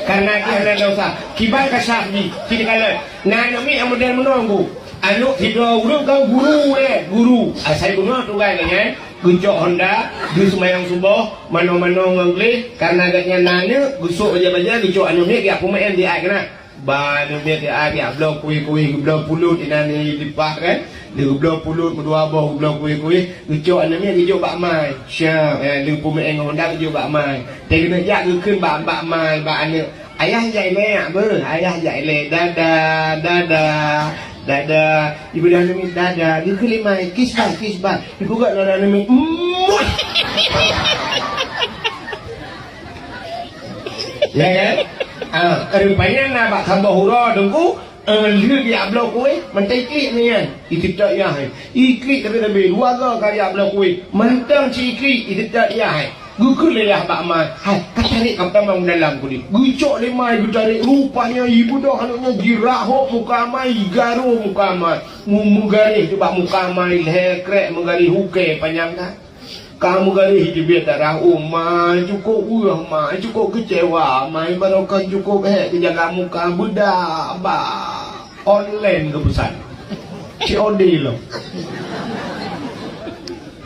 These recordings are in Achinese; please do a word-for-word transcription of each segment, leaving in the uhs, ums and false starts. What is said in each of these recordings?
Karena dia hana dosa. Kiban ka syah jih, sini kalon. Nah, aneuk miet nyang model meunoe, Bu. Aneuk sidroe ureueng kan guru, eh, guru. Asai bunoe tugai lagèe nyan. Geucok honda, geuseumayang suboh, manoe-manoe ngon gleh. Karena gobnyan na aneuk, geusok bajèe-bajèe, geucok aneuk miet, geujak peumeu'en di ai keunan. Ba aneuk miet di ai, geujak bloe kueh-kueh, geubloe pulot inan di leupah kan. Di geubloe pulot meudua boh, geubloe kueh-kueh, geucok aneuk miet geujok bak mai. Siap, eh, lheueh peumeu'en ngon honda geujok bak mai. Teuh keuneuk jak geukheun bak, bak mai, bak aneuk. Ayah jak ilèe, beuh, ayah jak ilèe. Dadah, dadah, dadah. Ibu dah aneuk miet, dadah. Geukheun lé mai, kiss bye, kiss bye. Ibu gak lé aneuk miet. Muah. Ya kan? Ah, rupanya na bak saboh uroe teungku, eh, lheueh geujak bloe kueh, mantong iklik nyan. Iteutak yah, eh. Iklik tapi-tapi, dua go ka geujak bloe kueh. Mantong cit iklik, iteutak yah, eh. Geukheun lé yah bak mai, "Hai, ka tarek ka tamong dalam kudeh." Geucok lé mai geutarek, rupanya ibu dah aneuk nyan jirahok muka mai, garo muka mai. Mu-, meugaréh bak muka mai, lhèe krek meugaréh, ukèe panyang that. Ka meugaréh teubiet darah, oh mai, cukôp weueh mai, cukôp keucewa mai, barokon cukôp hék geujaga muka, beudak bak online geupeusan. C O D lom.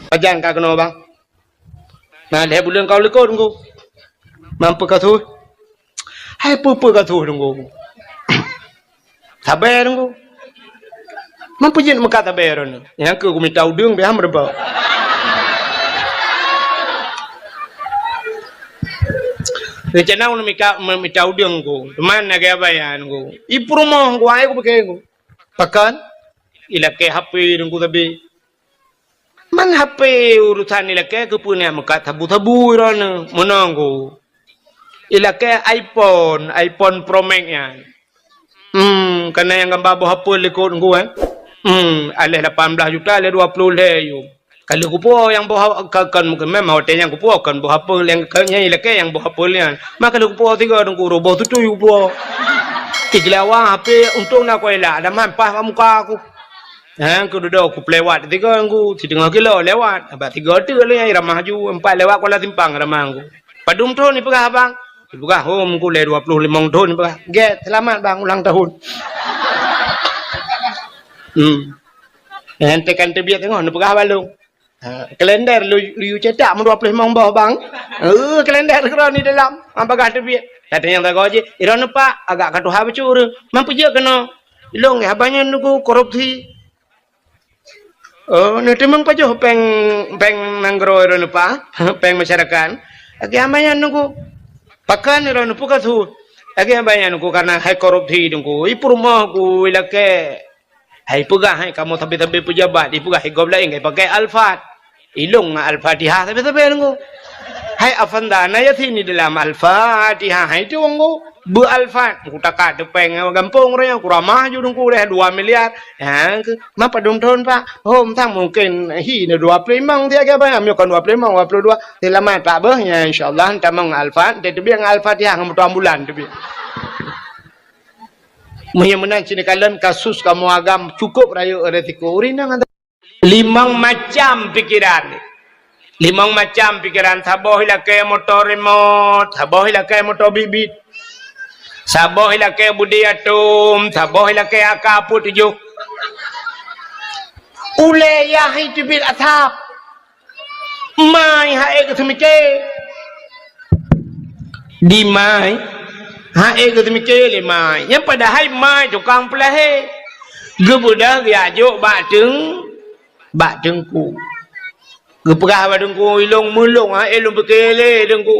Pajan ka keunoe, Bang? Na lhèe buleuen ka u likot, Teungku. Mampu ka tuh. Hai peue-peue ka tuh, Teungku. Sabe, Teungku. Mampu jeuet meukat sabe droeneuh. Nyang keu kumita udeueng, biasa meureumpok. Rencana ulôn mika-, meumita udeueng, Teungku. Teuma lagèe abaya, Teungku. I peurumoh, Teungku, ai kupike, Teungku. Pakon? Ilakèe H P, Teungku, sabe. Man H P urusan ilakèe keupeue neuk meukat sabu-sabu droeneuh, meunoe, Teungku. Ilakèe iPhone, iPhone Pro Max nyan. Hmm, kana nyang gamba boh apel likot, Teungku, eh. Hmm, aléh lapan blah juta, aléh dua ploh lhèe yuem. Ka lheueh kupuwoe nyang boh ha-, ka, kon, memang watèe nyan kupuwoe kon boh apel nyang ka, nyan ilakèe nyang boh apel nyan. Maka lheueh kupuwoe sigoe, Teungku, roh boh tutui kupuwoe. Igleh awak H P untông na kuela, ada man paih bak muka ku. Ha, ku dudoe ku peulewat tiga nggu, siteungoh kilo lewat. Abah tiga teuk lé nyang ramah ju, empat lewat Kuala Simpang ramah nggu. Padum thon ipeugah abang? Ipeugah, "Hom ku lé dua ploh limong thon," ipeugah. "Gèt, seulamat bang ulang tahun." Hmm. Nyan tekan teubiet teungoh neupeugah balong. Ha, kalender lu, lu cetak meudua ploh limong boh bang. Eh, kalender keudroe ni dalam. Ha, bagah teubiet. Kata nyang sagoe jih, "Iroh neupak, agak ka tuha bacut ureueng. Man peujeuet keunoe?" Ilong, "Ya, haba nyan nunggu korupsi." Oh, neuteumeung pajoh péng, péng nanggroe droeneuh, Pak? Péng masyarakat. Lagèe hamba nyan nunggu. Pakon droeneuh peue ka su? Lagèe hamba nyan nunggu, karena hai korupsi nunggu. I peurumoh ku ilakèe. Hai peugah hai kamoe sabe-sabe pejabat, ipeugah i gob laén, ipakai Alphard. Ilong ngon Al-Fatihah sabe-sabe nunggu. Hai Afanda, na Yasin di dalam Al-Fatihah, hai tu nunggu. Beu Alphard, ku takat teupeng gampông ureueng, ku ramah ju dengku deh dua miliar. Ha, ke, ma padum thon, Pak? Hom sang mungkin hi na dua ploh limong tiep ke, Pak? Meunyoe kon dua ploh limong, dua puluh dua. Seulamat, Pak, beuh. Ya, insya Allah, tamong Alphard, teubiet ngon Al-Fatihah, ngon moto ambulan teubiet. Meunyoe meunan, sini kalon kasus kamoe agam cukup rayeuk resiko. Ureueng inong Limong macam pikeran. Limong macam pikeran. Saboh ilakèe moto remote, saboh ilakèe moto bit-bit. Saboh ilakèe budi atom, saboh ilakèe A K peuet tujoh. Ulèe yah teubiet asap. Mai hai geuseumiké. Di mai, hai geuseumiké lé mai. Nyan padahai mai tukang peulahé. Geubeudôh geujak jok bak teung-, bak teungku. Geupeugah bak teungku, "Ilong meulong, hai lôn piké lé teungku.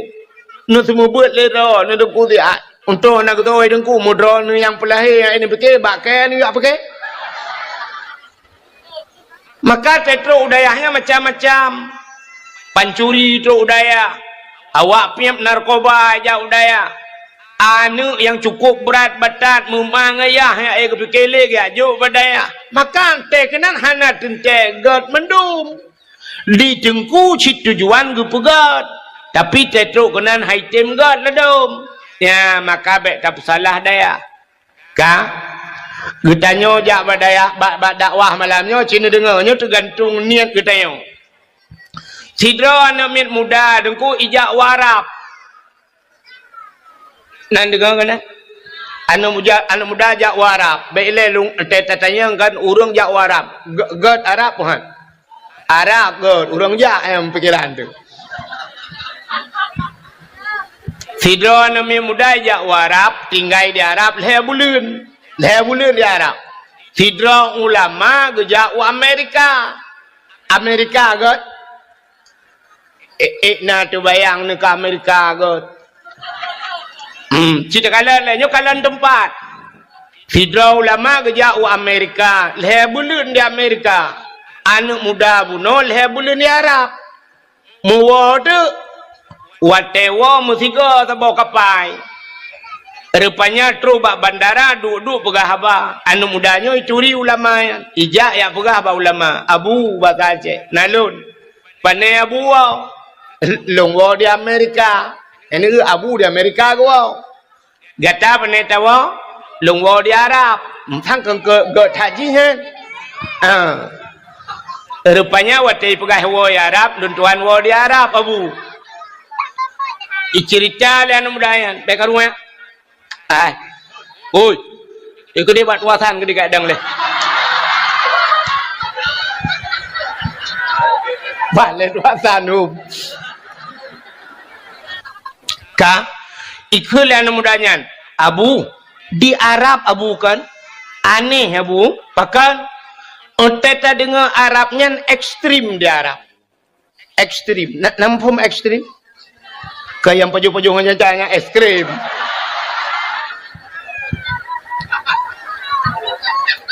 Neuseumeubeuet lé droeneuh teungku siat. Untông na geutoe teungku meudroeneuh nyang peulahé, hai neupiké bak kèe neujak piké." Maka teutrok u dayah nyan macam-macam. Pancuri trok u dayah. Awak piep narkoba jak u dayah. Aneuk nyang cukup brat batat meumang ayah nyang ék geupiké lé geujak jok bak dayah. Maka teuh keunan hana teuntèe gèt mandum. Di teungku cit tujuan geupeugèt. Tapi teutrok keunan hai tem gèt ladôm. Nyan, maka bèk tapeusalah dayah. Ka? Geutanyoe jak bak dayah, bak, bak dakwah malam nyoe, ci neudeungö, nyoe teugantung niet geutanyoe. Sidroe aneuk miet muda, teungku, ijak u Arab. Nan deungoe keunan? Aneuk muda, aneuk muda jak u Arab. Bèk ilèe lôn, ta-, tatanyong kan ureueng jak u Arab. Gèt, gèt Arab, han? Arab gèt, ureueng jak, nyang pikiran tu. Sidroe aneuk miet muda jak u Arab, tinggai di Arab lhèe buleuen. Lhèe buleuen di Arab. Sidroe ulama geujak u Amerika. Amerika gèt. Ék, ék na teubayang neuh ka Amerika gèt. Hmm, cit takalon lé, nyoe kalon teumpat. Sidroe ulama geujak u Amerika, lhèe buleuen di Amerika. Aneuk muda bunoe lhèe buleuen di Arab. Meuwoe teuk, watèe woe meusigoe saboh kapai. Rupanya trôh bak bandara, duek-duek peugah haba. Aneuk muda nyoe ituri ulama nyan. Ijak jak peugah bak ulama, "Abu," basa Aceh, "na lôn." "Pané Abu woe?" "Lôn woe di Amerika." "Nyan abu di Amerika geuwoe." "Gata pané tawoe?" "Lôn woe di Arab." "Sang keu, keu, keu that jih nyan?" "Ah." Rupanya watèe ipeugah woe di Arab, "Lôn tuan woe di Arab, Abu." Iceurita lé aneuk muda nyan, bèk karueng. Ai. Oi. Ikeu deh bak tuasan keu digadang leh. Bak lé tuasan, hom. Ka, ikheun lé aneuk muda nyan, "Abu, di Arab Abu kan? Aneh Abu, pakon?" "Watèe tadeungoe Arab nyan ekstrem di Arab." Ekstrem. Na, na muphom ekstrem? Keu nyang pajoh-pajoh ngon nyan, nyan ekstrem.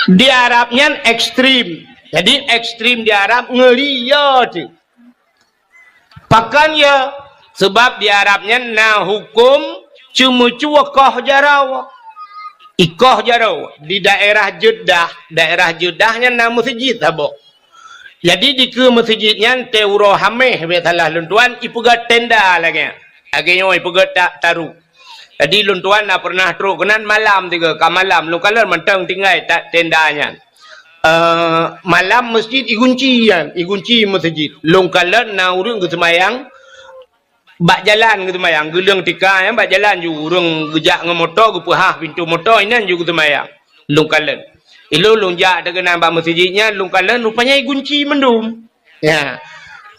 Di Arab nyan ekstrem. Jadi ekstrem di Arab ngeuri yo tu. Pakon yo? Sebab di Arab nyan na huköm ceumeucue koh jaroe. Ikoh jaroe di daerah Jeddah, daerah Jeddah nyan na meuseujid saboh. Jadi dikeue meuseujid nyan teuh uroe Hamèh, bèk salah lôn tuan, ipeugöt tenda lagèe nyan. Lagèe nyoe ipeugöt ta-, taru. Jadi lôn tuan na pernah trok keunan malam tiga, ka malam lôn kalon mantong tinggai ta-, tenda nyan. Eh, malam meuseujid igunci nyan, igunci meuseujid. Lôn kalon na ureueng geuseumayang, bak jalan geuseumayang, geuleueng tika nyan bak jalan ju ureueng geujak ngon moto, geupeuhah pintoe moto, inan ju geuseumayang. Lôn kalon. Ilôn lôn jak teuh keunan bak meuseujid nyan, lôn kalon rupanya igunci mandum. Ya.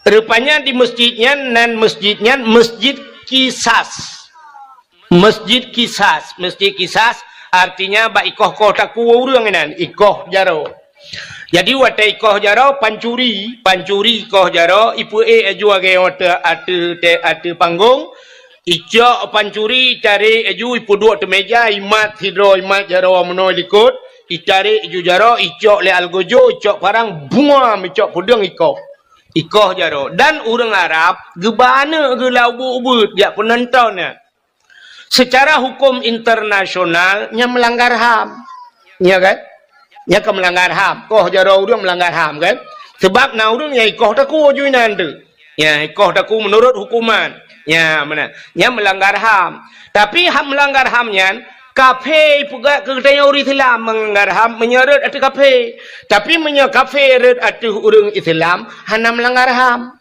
Rupanya di meuseujid nyan, nan meuseujid nyan Meuseujid Kisas. Meuseujid Kisas, Meuseujid Kisas artinya bak ikoh-koh takue ureueng inan, ikoh jaroe. Jadi watèe ikoh jaroe pancuri, pancuri ikoh jaroe, ipeuék laju lagèe ateueh, ateueh, ateueh panggong, icok pancuri, itarek laju, ipeuduek ateueh meuja, imat sidroe, imat jaroe meunoe likot, itarek laju jaroe, icok lé algojo, icok parang, buam, icok peudeueng ikoh. Ikoh jaroe. Dan ureueng Arab geuba aneuk geuh lam ubeuet-ubeuet, jak peunonton nyan. Secara huköm internasional, nyan meulanggar ham. Ya kan? Nyan ka meulanggar ham. Koh jaroe ureueng meulanggar ham kan? Sebab na ureueng nyang ikoh takue ju inan teuh. Ya, ikoh takue meunurot huköman. Ya, meunan. Nyan meulanggar ham. Tapi hak meulanggar ham nyan, kafé ipeugah keu geutanyoe ureueng Islam meulanggar ham meunyoe rhot ateueh kafé. Tapi meunyoe kafé rhot ateueh ureueng Islam, hana meulanggar ham.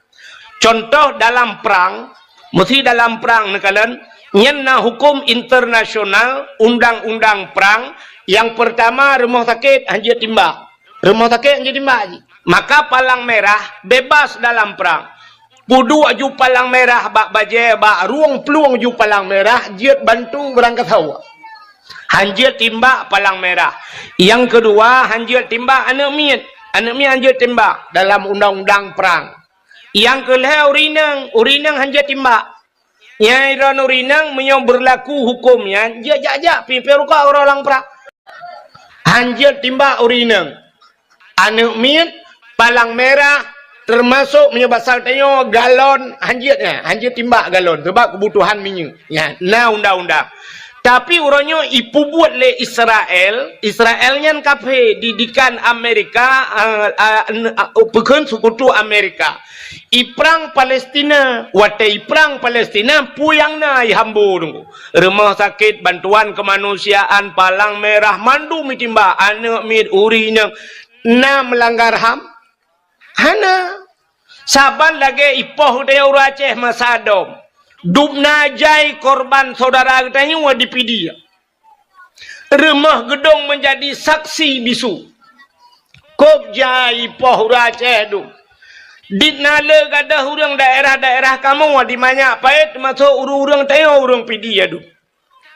Contoh dalam prang, meusi dalam prang neukalon, nyan na huköm internasional, undang-undang prang, nyang peurtama rumoh sakét hanjeuet timbak. Rumoh sakét hanjeuet timbak jih. Maka palang merah bebas dalam prang. Peuduek ju palang merah bak bajèe, bak rueng plueng ju palang merah, jeuet bantu beurangkasoe. Hanjeuet timbak palang merah. Nyang keudua, hanjeuet timbak aneuk miet. Aneuk miet hanjeuet timbak dalam undang-undang prang. Nyang keulhèe ureueng inong, ureueng inong hanjeuet timbak. Nyang droeneuh ureueng inong meunyoe beurlaku huköm nyan, jeuet jak-jak pih, pih rukok uroe lam prang. Hanjeuet timbak ureueng inong. Aneuk miet, palang merah, teumasok meunyoe basa tanyoe galon, hanjeuet nyan, hanjeuet timbak galon, sabab keubutuhan minyeuk. Nyan, na undang-undang. Tapi uroe nyoe ipeubuet lé Israel, Israel nyan kafé, didikan Amerika, a, a, n-, a, peukheun seukutu Amerika. Iprang Palestina, watèe iprang Palestina, peue nyang na ihambo teungku. Rumoh sakét, bantuan keumanusiaan, palang merah, mandum itimbak, aneuk miet, ureueng inong, na meulanggar ham? Hana. Saban lagèe ipoh dayah ureueng Aceh masa dom. Dubna jai korban syedara geutanyoe di Pidie. Rumoh geudong meunjadi saksi bisu. Kôb jai poh uroe Aceh dum. Di na le gadôh ureuëng daerah-daerah kamoe di manyak payet, teumasok ureuëng-ureuëng tanyoe ureuëng Pidie dum.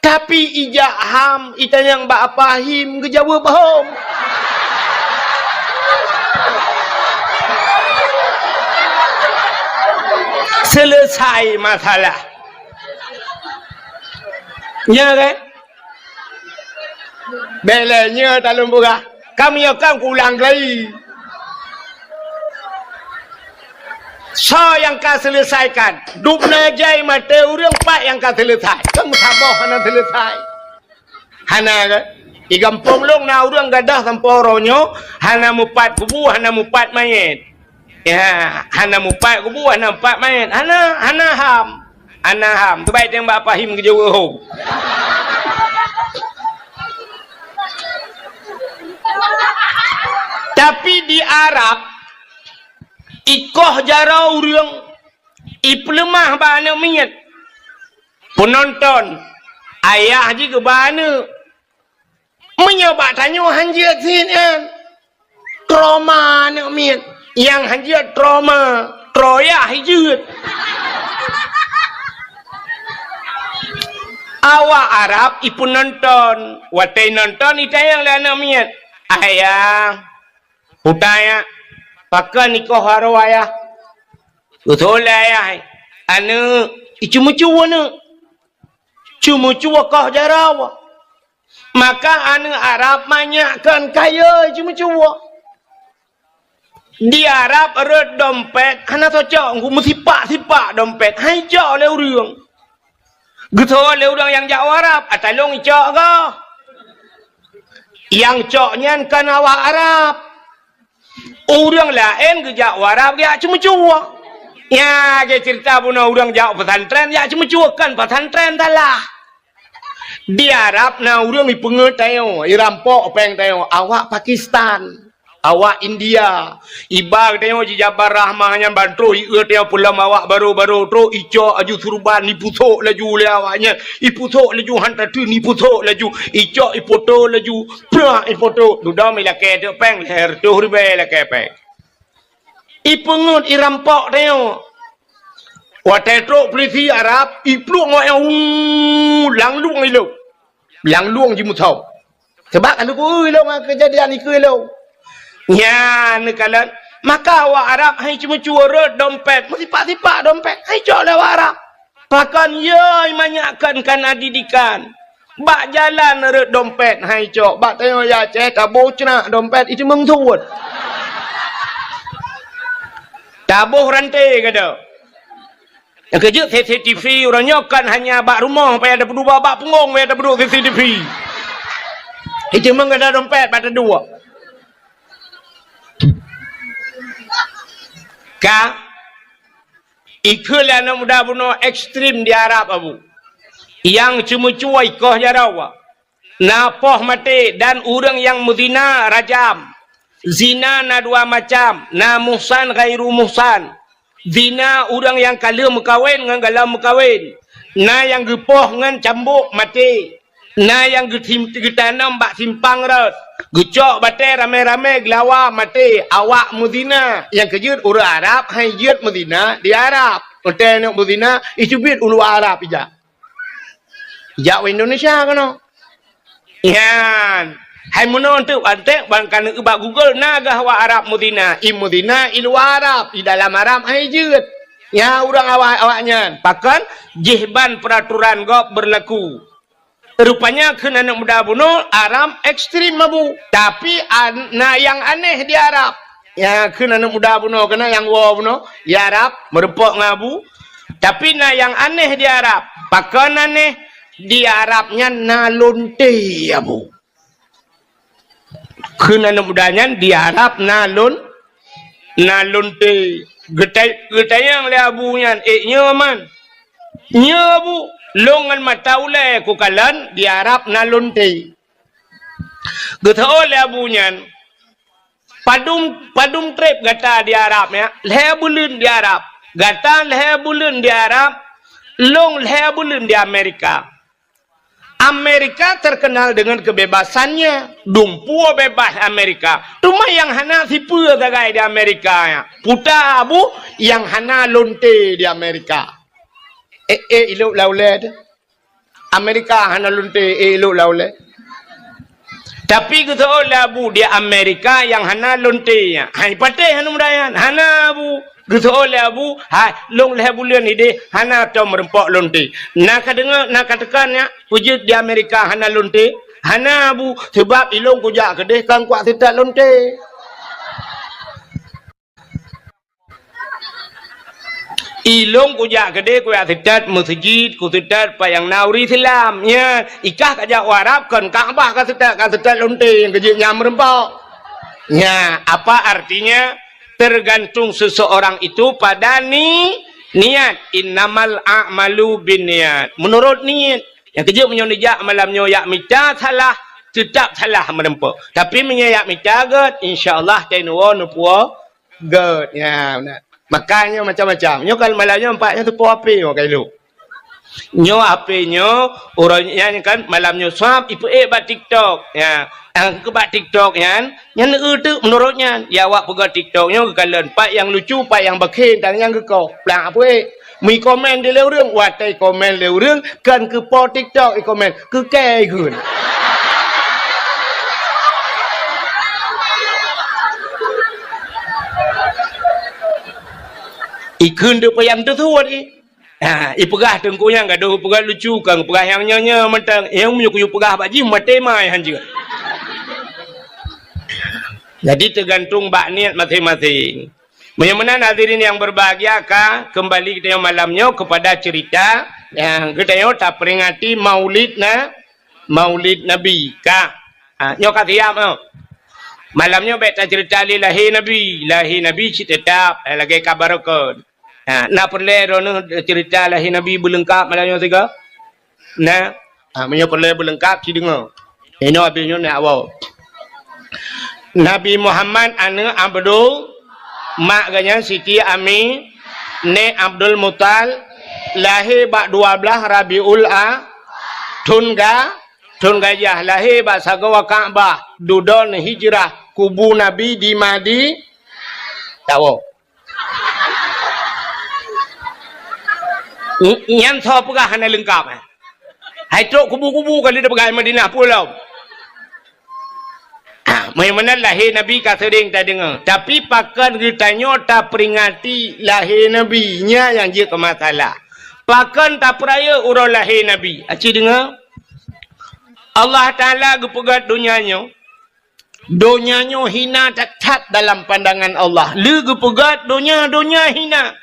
Tapi ijak ham itanyong bak Apa Him geujaweueb hom. Selesai masalah. Nya kan? Bèk lé nyoe talôn peugah. Ka meunyoe kan kuulang kali. Soe nyang ka seuleusaikan? Dubna jai maté ureuëng, pat nyang ka seuleusai? Kan meusaboh hana seuleusai. Hana kan? Di gampông lôn na ureuëng gadôh sampoe uroe nyoe hana mupat kubu, hana mupat manyét. Ya, hana mupat kubu, hana mupat manyét. Hana, hana ham. Hana ham. Teubai teumbak Apa Him geujaweueb hom. Tapi di Arab, ikoh jaroe ureuëng, ipeuleumah bak aneuëk miet. Peunonton, ayah jih keu bak aneuëk. Meunyoe bak tanyoe han jeuet cit nyan, trauma aneuëk miet. Nyang han jeuet trauma, troyah jeuet. Awak Arab ipeunonton, watée nonton itanyong lé aneuëk miet, "Ayah, peue teuh, pakon ikoh jaroe ayah?" Geutôh lé ayah, "Aneuëk, iceumeucue aneuëk. Ceumeucue koh jaroe." Maka aneuëk Arab manyak kon kayée ceumeucue. Di Arab rhot dompet hana tacok, meusipak-sipak dompet, han icok lé ureuëng. Geutôh lé ureuëng nyang jak u Arab, "Ata lôn icok goh." Nyang cok nyan kon awak Arab. Ureuëng laén geujak u Arab geujak ceumeucue. Nya, geucerita bunoe ureuëng jak u pesantren jak ceumeucue, kon pesantren salah. Di Arab na ureuëng ipeungeut tanyoe, irampok péng tanyoe, awak Pakistan, awak India. Iba tanyoe jijabar rahmah nyan ban troh ieu tanyoe peulom awak barô-barô troh icok aju surban, ipusok laju lé awak nyan, ipusok laju han tateun, ipusok laju, icok ipoto laju, prak ipoto. Dudoe ilakée teuk péng, lhée reutôh ribée ilakée péng. Ipeungeut irampok tanyoe. Watée trok peulisi Arab, ipluek ngon nyang, uu, lam lueng ilong. Lam lueng jimusok. Sabab ka lheueh ilong ngon keujadian ikeue ilong. Nyan neukalon, maka awak Arab han iceumeucue rhot dompet, meusipak-sipak dompet, han icok lé awak Arab. Pakon yoi manyak kon kana didikan. Bak jalan rhot dompet han icok, bak tanyoe ya Aceh taboh ceunak dompet iteumeung suet. Taboh ranté gata. Nyang keujeuet C C T V uroe nyoe kon hanya bak rumoh payah tapeuduek, bak punggong payah tapeuduek C C T V. Iteumeung gata dompet bak taduek. Ka Ikheun lé aneuk muda bunoe ekstrem di Arab, Abu. Nyang ceumeucue ikoh jaroe, na poh maté dan ureuëng nyang meuzina rajam. Zina na dua macam, na muhsan ghairu muhsan. Zina ureuëng nyang ka lheueh meukawen ngon galom meukawen. Na nyang geupoh ngon cambok maté. Na nyang geutim-, geutanom bak simpang rot, geucok batée ramé-ramé geulawa maté, awak meuzina. Nyang keujeuet ureuëng Arab han jeuet meuzina di Arab. Watée neuk meuzina, icubit u luwa Arab ijak. Ijak u Indonesia keunoe. Nyan. Hai meunoe teuk antek ban ka neuk bak Google na gah awak Arab meuzina. I meuzina i luwa Arab, i dalam Arab han jeuet. Nyan ureuëng awak, awak nyan. Pakon? Jih ban peuraturan gob beurlaku. Rupanya kheun aneuk muda bunoe Arab ekstrem, Abu. Tapi an-, na nyang aneh di Arab. Ya, kheun aneuk muda bunoe keunan nyang woe bunoe, ya Arab, meurumpok ngon Abu. Tapi na nyang aneh di Arab. Pakon aneh? Di Arab nyan na lonte, Abu. Kheun aneuk muda nyan di Arab na lon-, na lonte. Geutai-, geutanyong lé Abu nyan, "Eh, nyoe man?" "Nyoe, Abu, lôn ngon mata ulée kukalon di Arab na lonte." Geuteu'oh lé Abu nyan, "Padum, padum treb gata di Arab, ya? Lhée buleuen di Arab. Gata lhée buleuen di Arab, Lôn lhèe buleuen di Amerika. Amerika terkenal dengan kebebasannya. Dumpeue bebas Amerika. Teuma nyang hana sipeue sagai di Amerika nyan. Peue ta, Abu, nyang hana lonte di Amerika. Eh, eh, ilok lam ulèe teuh. Amerika hana lonte, eh, ilok lam ulèe. Tapi geuseuôt lé Abu di Amerika nyang hana lonte nyan. Hai patéh hana mudah nyan. Hana, Abu. Geuseuôt lé Abu, hai, lôn lhèe buleuen idéh hana tom meurumpok lonte. Na ka deungö, na ka teuka nyak, peue jeuet di Amerika hana lonte? Hana, Abu, sabab ilôn kujak keudéh kon kuat seutôt lonte. Ilôn kujak keudéh kuat seutôt meuseujid, kuseutôt pat nyang na ureueng Islam. Nyan, i kah kajak u Arab kon Ka'bah kaseutôt, kaseutôt lonte nyang keujeuet nyan meurumpok. Nyan, apa artinya? Tergantung seseorang itu pada ni-, niat. Innamal a'malu binniyat. Menurut niet. Nyang keujeuet meunyoe neujak malam nyoe jak mita salah, teutap salah meurumpok. Tapi meunyoe jak mita gèt, insya Allah tai neuwoe neupuwoe gèt. Ya, beuna. Makajih nyoe macam-macam. Nyoe kan malam nyoe nampak nyoe teupeue api nyoe ka ilok. Nyoe H P nyoe, uroe nyan kan malam nyoe swab ipeuék bak TikTok. Ya, nyang keu bak TikTok nyan, nyan eu teuk meunurot nyan. Ya, awak peugah TikTok nyoe geukalon pat nyang lucu, pat nyang bakhe, dan nyang geukoh. Plang apeuék. Meukomen di lé ureueng, watèe komen lé ureueng, kon keu po TikTok ikomen, keu kèe ikheun. Ikheun deuk payah teusuet i. Ha, ipeugah teungku nyang gadôh peugah lucu, kang peugah nyang nyoe-nyoe mantong. Nyang meunyoe kuyue peugah bak jih maté mai hanjeuet. Jadi, teugantung bak niet maséng-maséng. Meunyoe meunan, hadirin yang berbahagia, ka kembali geutanyoe malam nyoe kepada cerita nyang geutanyoe taperingati Maulid na-, Maulid Nabi. Ka, ha, nyoe ka siap nyoe. Malam nyoe bèk tacerita lé lahé Nabi. Lahé Nabi cit teutap, eh, lagèe ka barokon. Ha, na peureulèe droeneuh cerita lahé Nabi beuleungkap malam nyoe sigoe? Na, ha, meunyoe peureulèe beuleungkap, ci deungö. Inoe abéh nyoe na awai. Nabi Muhammad aneuk Abdul, mak geuh nyan Siti Ami, nèk Abdul Muthalib, lahé bak dua blaih Rabiul A, thon ga-, thon gajah, lahé bak sagoe Ka'bah, dudoe hijrah, kubu Nabi di Madi-, tawoe. Ny-, nyan soe peugah hana leungkap, eh? Hai trok kubu-kubu ka lheueh peugah Madinah pulo. Ah, meunyoe meunan lahé Nabi ka seuring tadeungö, tapi pakon geutanyoe taperingati lahé Nabi, nyan nyang jeuet keu masalah. Pakon tapeurayeuk uroe lahé Nabi? Aci deungö, Allah Taala geupeugöt donya nyoe, donya nyoe hina that-that dalam pandangan Allah. Lé geupeugöt donya, donya hina.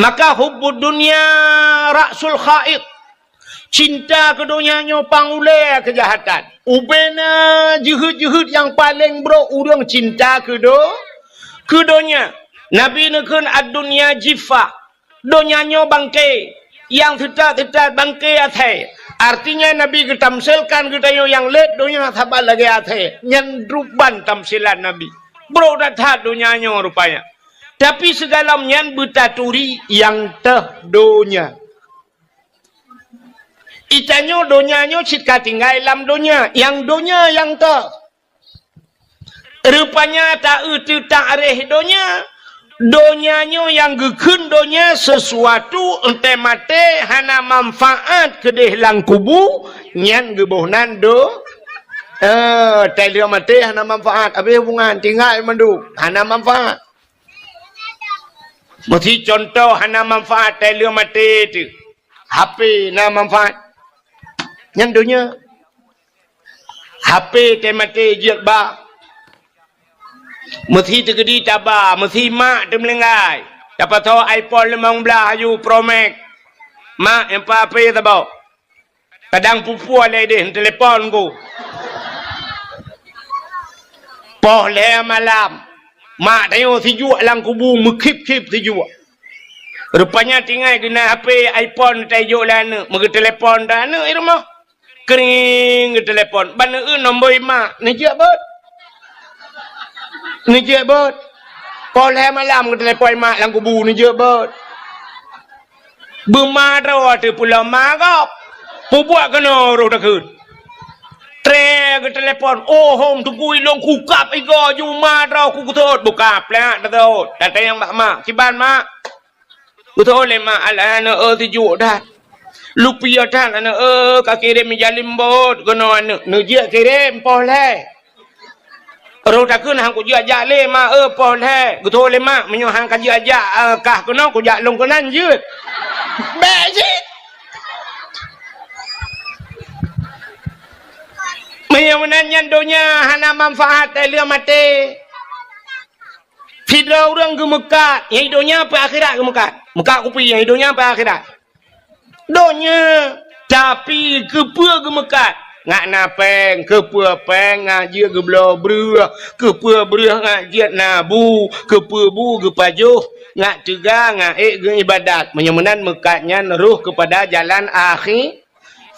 Maka hubbud dunya ra'sul khati'ah. Cinta keu donya nyoe pang ulèe keujahatan. Ubena jeuheut-jeuheut nyang paleng brok ureueng cinta keu do-, keu donya. Nabi neukheun, "Ad-dunya jiffah." Donya nyoe bangke, nyang teutat-teutat bangke asèe. Artinya, Nabi geutamsilkan geutanyoe nyang lét donya saban lagèe asèe. Nyan ruban tamsilan Nabi. Brok that-that donya nyoe rupanya. Tapi sigohlom nyan beutaturi nyang teuh donya. Geutanyoe donya nyoe cit ka tinggai lam donya, nyang donya nyang teuh. Rupanya ta-eu teutak reh donya. Donya nyoe nyang geukheun donya sesuatu, entèe maté hana manfaat keudeh lam kubu, nyan geuboh nan do-, eh, tai lheueh maté hana manfaat, abéh hubungan, tinggai mandum, hana manfaat. Meusi contoh hana manfaat tai lheueh maté teuh. H P na manfaat. Nyan donya. H P teuh maté jeuet ba. Meusi teukeudi taba, meusi mak teumeulinggai. Tapasoe iPhone limong blah aju Pro Max. Mak, nyang pa H P saboh. Kadang pupue lé deh, telepon ku. Poh lhèe malam. Mak tanyoe sijuek lam kubu, meukhip-khip sijuek. Rupanya tinggai keunan H P iPhone tajok lé aneuk, meugeuteulepon dah aneuk di rumoh. Kring geuteulepon. Ban eu nombor mak, neujeuet beuet. Neujeuet beuet. Poh lhèe malam geuteulepon mak lam kubu, neujeuet beuet. Beuma droe teuh pulo magop. Peubuet keunoe roh takheun. Tré geutelepon, "Oh, hom Teungku, ilôn kukab igoe ju ma droe kukusot." Bukab plak tasot. Tatanyong bak mak, "Kiban, Mak?" Kutoh lé mak, "Alah, aneuk, eh, sijuek that. Lupiah that, aneuk, eh, ka kirém ija limbot keunoe aneuk." Neujak kirém poh lhèe. Roh takheun, "Han kujak jak lé, mak, eh, poh lhèe." Kutoh lé mak, "Meunyoe han kajak jak, eh, kah keunoe, kujak lôn keunan jeuet." Bèk cit. Meunyoe meunan nyan donya hana manfaat, eh, lheueh maté. Sidroe ureueng geumeukat, nyang i donya peu akhirat geumeukat. Meukat kupi, nyang i donya peu akhirat. Donya, tapi keupeue geumeukat? Ngat na péng, keupeue péng ngat jeuet geubloe breueh, keupeue breueh ngat jeuet na bu, keupeue bu geupajoh, ngat teuga, ngat ék geuibadat. Meunyoe meunan meukat nyan roh keupada jalan akhi-,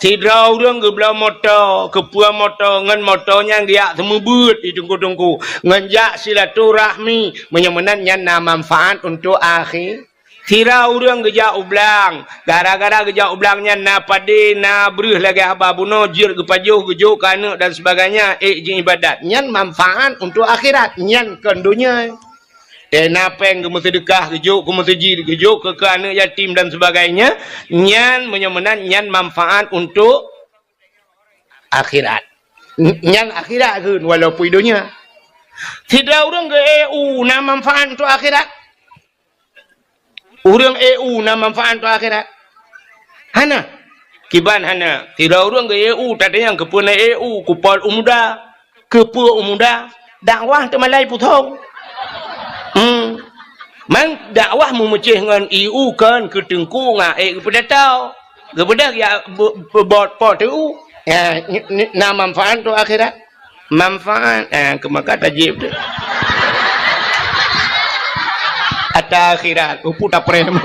Sidroe ureueng geubloe moto, keupeue moto, ngon moto nyan geujak seumeubeuet di teungku-teungku, ngon jak silaturahmi, meunyoe meunan nyan na manfaat untuk akhi-, Sidroe ureueng geujak u blang, gara-gara geujak u blang nyan na padé, na breueh lagèe haba bunoe, jeuet geupajoh, geujok keu aneuk dan sebagainya, ék jiibadat. Nyan manfaat untuk akhirat, nyan kon donya. Teuh na péng geumeuseudeukah, geujok keu meuseujid, geujok keu, keu aneuk yatim dan sebagainya, nyan meunyoe meunan nyan manfaat untuk akhirat. N-, nyan akhirat kheun walaupun donya. Sidroe ureueng geu-E U na manfaat untuk akhirat? Ureueng E U na manfaat untuk akhirat? Hana. Kiban hana. Sidroe ureueng geu-E U, tatanyong keupeue na E U, kupol u muda. Keupeue u muda? Dakwah teumalai puthong. Hmm. Man dakwah meumeucéh ngon E U kon keu teungku ngon ék geupeudatau. Geubeudôh ya bu-, bu-, bot po teu. Ya, ni, ni, na manfaat untuk akhirat. Manfaat, eh, keu maka tajib tu. Ata akhirat, upu taprem.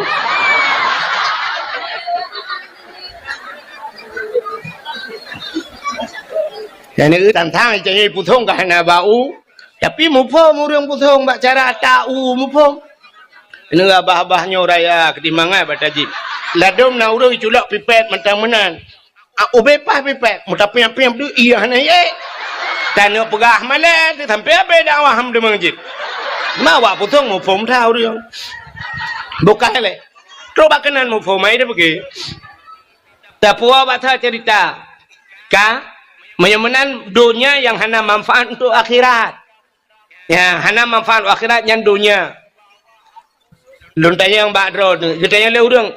Dan itu tantang cari puthong ka hana bau. Tapi muphom ureueng puthong bak cara ata u muphom. Ini abah-abah nyoe raya keutimbangan bak tajib. Ladom na ureueng culok pipet mantong meunan. Ah, ubé paih pipet, meutapiang-piang tu iya hana ye. Tanyoe peugah malée tu sampai abéh dakwah ham deungon jih. Ma wak puthong muphom that ureueng. Bukai lé. Trok bak keunan muphom ai dia pergi. Tapuwoe bak that cerita. Ka? Meunyoe meunan donya nyang hana manfaat untuk akhirat. Ya, hana manfaat akhirat nyan donya. Lôn tanyong bak droe tu, geutanyong lé ureueng,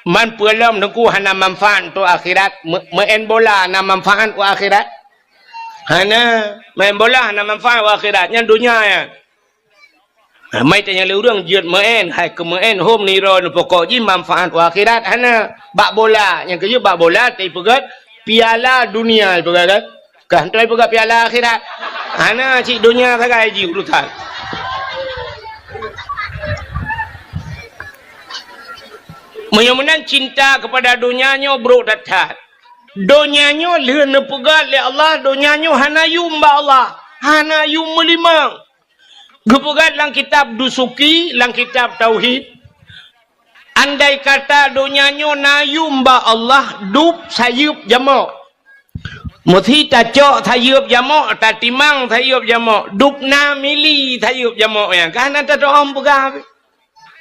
"Man peue lom Teungku hana manfaat untuk akhirat? Me-, meu'en bola na manfaat u akhirat?" Hana, meu'en bola hana manfaat u akhirat, nyan donya nyan. Ha, mai tanyong lé ureueng jeuet meu'en, hai keu meu'en hom niro neupokok jih manfaat u akhirat, hana. Bak bola, nyang keujeuet bak bola, teupeugöt piala dunia, teupeugöt kan? Ka hana teupeugöt piala akhirat. Hana, cit donya sagai jih urusan. Meunyoe meunan cinta keupada donya nyoe brok that-that. Donya nyoe lheueh neupeugöt lé Allah, donya nyoe hana yum bak Allah, hana yum meulimong. Geupeugah lam kitab Dusuki, lam kitab Tauhid, andai kata donya nyoe na yum bak Allah, dub sayeuep jamok. Meusi tacok sayeuep jamok, tatimang sayeuep jamok, dub na mili sayeuep jamok nyan. Ka hana tatu'oh peugah.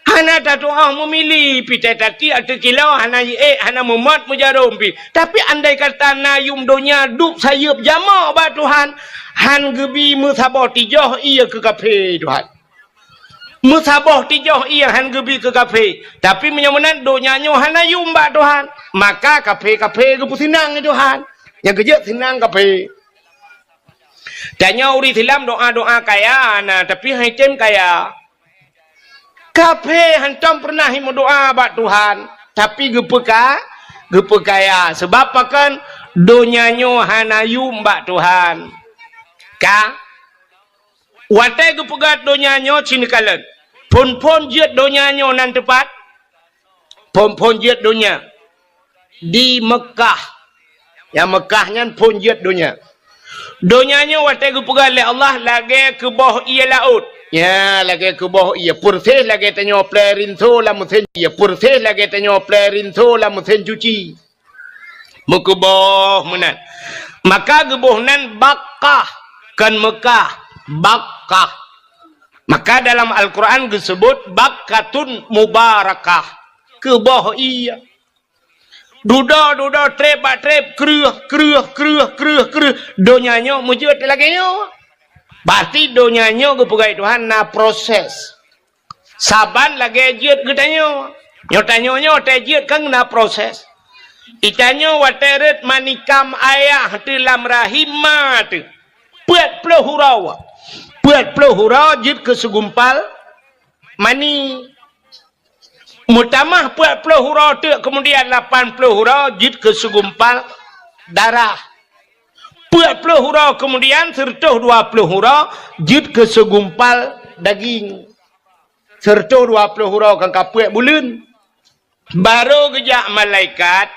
Hana tatu'oh meumili, pitai tati ateueh kilo, hana jiék, hana meumot meujarom pih. Tapi andai kata na yum donya dub sayeuep jamok bak Tuhan, han geubi meusaboh tijoh ie keu kafé Tuhan. Meusaboh tijoh ie han geubi keu kafé. Tapi meunyoe meunan donya nyoe hana yum bak Tuhan, maka kafé-kafé geupeuseunang lé Tuhan. Nyang keujeuet seunang kafé. Tanyoe ureueng Islam doa-doa kaya na, tapi han item kaya. Kafé hantom peureunah meudoa bak Tuhan, tapi geupeuka-, geupeukaya. Sabab pakon? Donya nyoe hana yum bak Tuhan. Ka? Watée geupeugah donya nyoe cit neukalon. Phon-phon jeuet donya nyoe nan teupat? Phon-phon jeuet donya di Meukah. Nyang Meukah nyan phon jeuet donya. Donya nyoe watée geupeugah lé Allah lagée keuboh ie laôt. Ya, lagèe keuboh ie, peureséh lagèe tanyoe plè rinso lam meusén ie, peureséh lagèe tanyoe plè rinso lam meusén cuci. Meukeubôh meunan. Maka geuboh nan Bakkah, kon Meukah, Bakkah. Maka dalam Al-Quran geuseubut Bakkatun Mubarakah, keuboh ie. Dudoe, dudoe, trép bak trép, kreueh, kreueh, kreueh, kreueh, kreueh. Donya nyoe meujeuet lagèe nyoe. Berarti donya nyoe geupeugah Tuhan na proses. Saban lagèe jeuet geutanyoe. Nyoe tanyoe nyoe watèe jeuet kan na proses. Itanyoe watèe rhot manikam ayah teuh lam rahim ma teuh. Peuet ploh uroe. Peuet ploh uroe jeuet keu segumpal mani. Meutamah peuet ploh uroe teuk, keumudian lapan ploh uroe jeuet keu segumpal darah. Peuet ploh uroe keumudian, seureutôh dua ploh uroe jeuet keu segumpal daging. Seureutôh dua ploh uroe kan ka peuet buleuen. Barô geujak malaikat,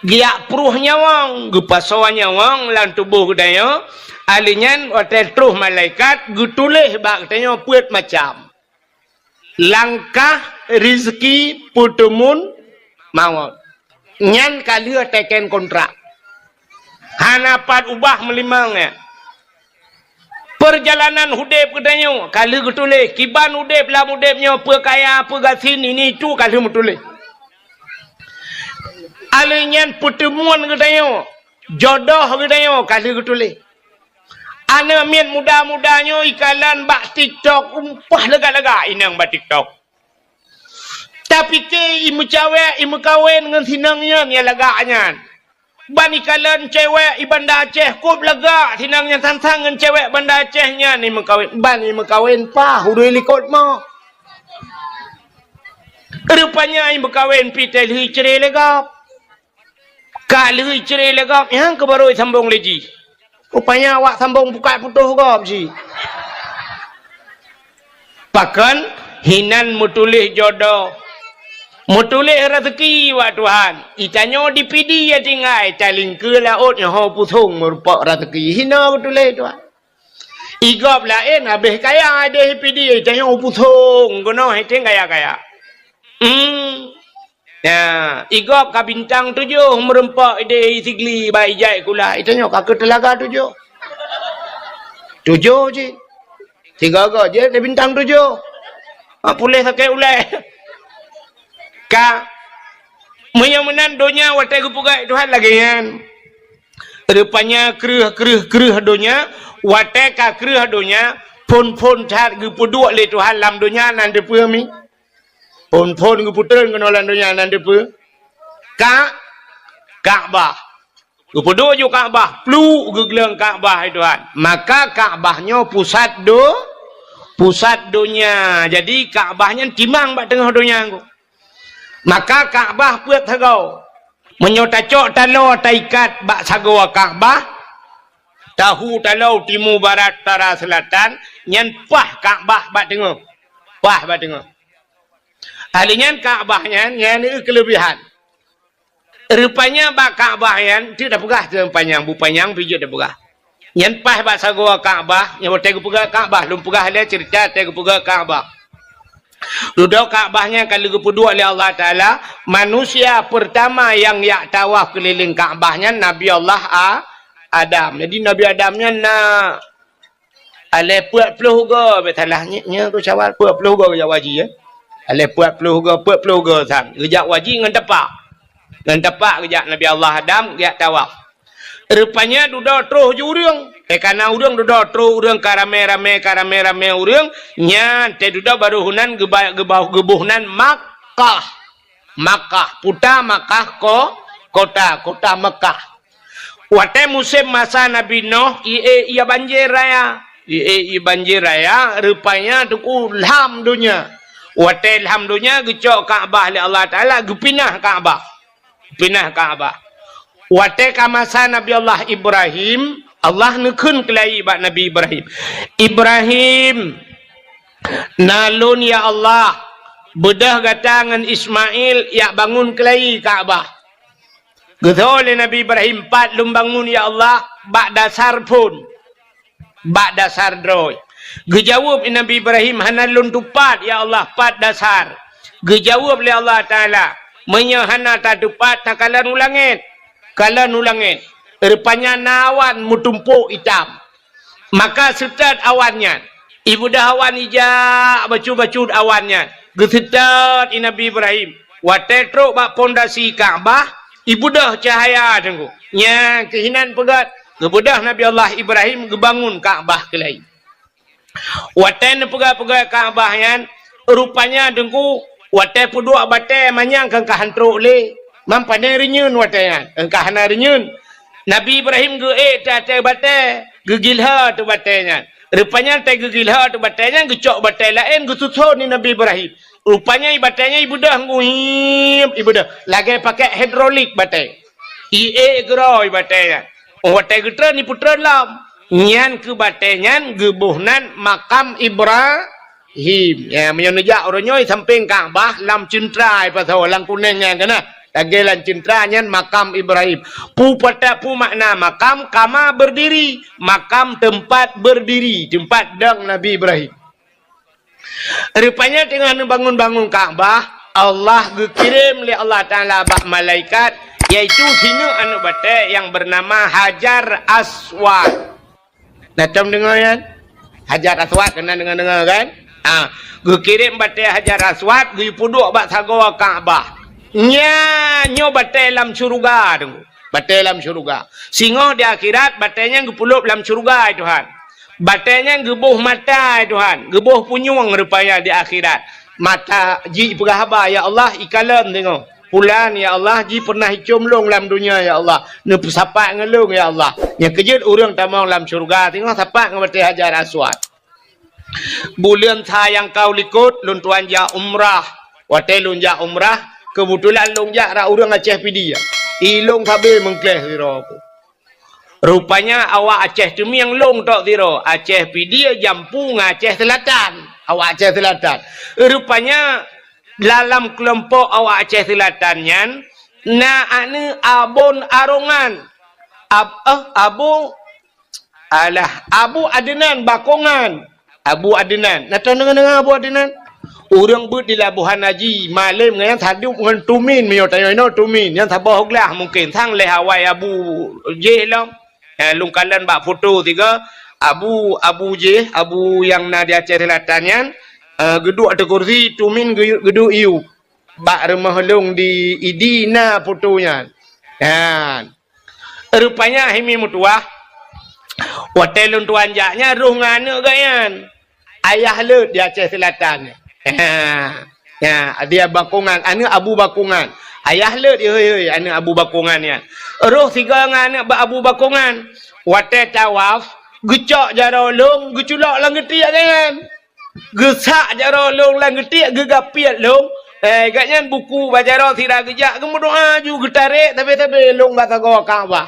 geujak pruh nyawöng, geupasoe nyawöng lam tuboh geutanyoe. Ahli nyan watèe troh malaikat, geutuléh bak geutanyoe peuet macam. Langkah, rizki, peuteumun, mawöt. Nyan ka lheueh teken kontrak. Hana pat ubah meulimong nyan. Peurjalanan udép geutanyoe ka lheueh geutuléh. Kiban udép lam udép nyoe, peue kaya, peue gasien, ini itu ka lheueh meutuléh. Alheuh nyan peuteumuan geutanyoe, jodoh geutanyoe ka lheueh geutuléh. Aneuk miet muda-muda nyoe ikalon bak TikTok, umpah lagak-lagak inong bak TikTok. Tapike i meucawek, i meukawen ngon sinong nyan nyang lagak nyan. Ban ikalon cewek i Banda Aceh kôb lagak sinong nyan sang-sang ngon cewek Banda Aceh nyan i meukawen. Ban i meukawen paih ureueng likot mo. Rupanya i meukawen pih teuh lheueh icre lé gob. Ka lheueh icre lé gob, nyang keuh barô isambong lé jih. Rupanya awak sambong bukai putôh gob jih. Pakon hinan meutuléh jodoh, meutuléh raseuki bak Tuhan. Itanyoe di Pidie tinggai, talingkeue laôt nyoe ho pusong meurumpok raseuki. Hina geutuléh Tuhan. I gob laén habéh kaya idéh Pidie, itanyoe pusong keunoe iténg kaya-kaya. Hmm. Ya, i gob ka bintang tujoh meurumpok idéh i Sigli bak ijai kula. Itanyoe ka keu teulaga tujoh. Tujoh cit. Sigoe-goe jeuet di bintang tujoh. Ha, puléh sakét ulèe. Ka. Meunyoe meunan donya watèe geupeugah Tuhan lagèe nyan. Rupanya kreueh, kreueh, kreueh donya, watèe ka kreueh donya, phon-phon that geupeuduek lé Tuhan lam donya nan teupeue mi. Phon-phon geupeutreun keunoe lam donya nan teupeue? Ka-, Ka'bah. Geupeuduek ju Ka'bah, pluek geugleueng Ka'bah, hai Tuhan. Maka Ka'bah nyoe pusat do-, pusat donya. Jadi Ka'bah nyan timang bak teungoh donya nyoe. Maka Ka'bah peuet sagoe. Meunyoe tacok taloe taikat bak sagoe Ka'bah, tahu taloe timu, barat, utara, seulatan, nyan paih Ka'bah bak teungoh. Paih bak teungoh. Ahli nyan Ka'bah nyan, nyan keuleubihan. Rupanya bak Ka'bah nyan, tu dah peugah tu panyang, bu panyang, pijit dah peugah. Nyan paih bak sagoe Ka'bah, nyan watèe geupeugah Ka'bah, lôn peugah lé ceurita watèe geupeugah Ka'bah. Dudoe Ka'bah nyan ka lheueh geupeuduek lé Allah Taala, manusia peurtama nyang jak tawaf keulileng Ka'bah nyan Nabi Allah A-, Adam. Jadi Nabi Adam nyan na alèh peuet ploh goe, bèk salah nyan, nyan tu syawal peuet ploh goe geujak haji, ya. Alèh peuet ploh goe, peuet ploh goe sang. Geujak haji ngon tapak. Ngon tapak geujak Nabi Allah Adam geujak tawaf. Rupanya dudoe troh ju ureueng. Eh, ka na ureueng dudoe troh ureueng ka ramé-ramé, ka ramé-ramé ureueng. Nyan teuh dudoe barô heunan geuba-, geuba-, geuboh nan Makkah. Makkah, puta Makkah ko-, kota, kota Makkah. Watèe musém masa Nabi Nuh, ié, ié banjir raya. Ié, ié banjir raya, rupanya teungku lham donya. Watèe lham donya, geucok Ka'bah lé Allah Taala, geupinah Ka'bah. Pinah Ka'bah. Watèe ka masa Nabi Allah Ibrahim, Allah neukheun keulayi bak Nabi Ibrahim, "Ibrahim, na lôn, ya Allah, beudôh gata ngon Ismail jak bangun keulayi Ka'bah." Geutho lé Nabi Ibrahim, "Pat lôn bangun, ya Allah?" "Bak dasar phon." Bak dasar droe. Geujaweueb Nabi Ibrahim, "Hana lôn tupat, ya Allah, pat dasar." Geujaweueb lé Allah Taala, "Meunyoe hana tatupat, takalon u langét. Kalon u langét." Rupanya na awan meutumpôk itam. Maka seutôt awan nyan. Ibeudôh awan ijak bacut-bacut awan nyan. Geuseutôt i Nabi Ibrahim. Watée trok bak pondasi Ka'bah, ibeudôh cahya teungku. Nyang keuhinan peugét, geubeudôh Nabi Allah Ibrahim geubangun Ka'bah keulai. Watée neupeugah-peugah Ka'bah nyan, rupanya teungku, watée peuduek batée manyang keu ka han trok lé. Mam pane reunyeun watée nyan, keu ka hana reunyeun. Nabi Ibrahim geuék teuh ateueh batée, geugilhô teuh batée nyan. Rupanya teuh geugilhô teuh batée nyan, geucok batée laén geususon di Nabi Ibrahim. Rupanya i batée nyan ibeudôh nguhiep, ibeudôh. Lagée pakai hidrolik batée. Iék keudroe batée nyan. Watée geutreun, ipeutreun lom. Nyan keuh batée nyan geuboh nan Makam Ibrahim. Ya, meunyoe neujak uroe nyoe sampéng Ka'bah lam ceuntra ipasoe lam kunéng nyan keunan. Lagée lam ceuntra nyan Makam Ibrahim. Pu pata pu makna makam, kama berdiri. Makam tempat berdiri, tempat dong Nabi Ibrahim. Rupanya teungoh neubangun-bangun Ka'bah, Allah geukirém lé Allah Taala bak malaikat, yaitu sineuk aneuk batée nyang beunama Hajar Aswad. Na tom deungoe nyan? Hajar Aswad keunan deungoe-deungoe kan? Ha, geukirém batée Hajar Aswad geupeuduek bak sagoe Ka'bah. Nyan nyoe batée lam syeuruga teungku. Batée lam syeuruga. Singoh di akhirat, batée nyan geupeulop lam syeuruga, hai Tuhan. Batée nyan geuboh mata, hai Tuhan. Geuboh punyueng rupanya di akhirat. Mata jih peugah haba, "Ya Allah, ikalon singoh. Pulan, ya Allah, jih pernah icom lôn lam dunia, ya Allah. Neupeusapat ngon lôn, ya Allah." Nyang keujeuet ureuëng tamong lam syeuruga, singoh sapat ngon batée Hajar Aswad. Buleuen sa nyang ka u likot, lôn tuan jak umrah. Watée lôn jak umrah, keubeutulan lôn jak rot ureuëng Aceh Pidie. I lôn sabe meungkléh sidroe. Rupanya awak Aceh Teumieng lôn tok sidroe, Aceh Pidie, Jampu ngon Aceh Seulatan. Awak Aceh Seulatan. Rupanya lam keulompok awak Aceh Seulatan nyan, na aneuk Abon Arongan. Ab-, eh, Abu Alah, Abu Adnan Bakongan. Abu Adnan. Na tadeungoe-deungoe Abu Adnan? Ureuëng beuet di Labuhan Haji, malém ngon nyan sadub ngon Tumin, meunyoe tanyoe inoe Tumin, nyan saboh glah mungken, sang lhée awai Abu jih lom. Eh, lôn kalon bak foto tiga, Abu, Abu jih, Abu nyang na di Aceh Selatan nyan, eh, geuduek ateueh kursi, Tumin geu-, geuduek iyup. Bak rumoh lôn di Idi na foto nyan. Nyan. Rupanya hai mi meutuwah, watée lôn tuan jak nyan roh ngon aneuk geuh nyan. Ayah leuet di Aceh Selatan. Ha. Ya, dia Bakongan, aneuk Abu Bakongan. Ayah leuet, hei, hei, aneuk Abu Bakongan nyan. Roh sigoe ngon aneuk Abu Bakongan. Watée tawaf, geucok jaroe lôn, geuculok lam geutiek geuh nyan. Geusak jaroe lôn lam geutiek, geugapiet lôn. Eh, gobnyan buku bak jaroe sira geujak, geumeudoá ju geutarek sabe-sabe lôn bak sagoe Ka'bah.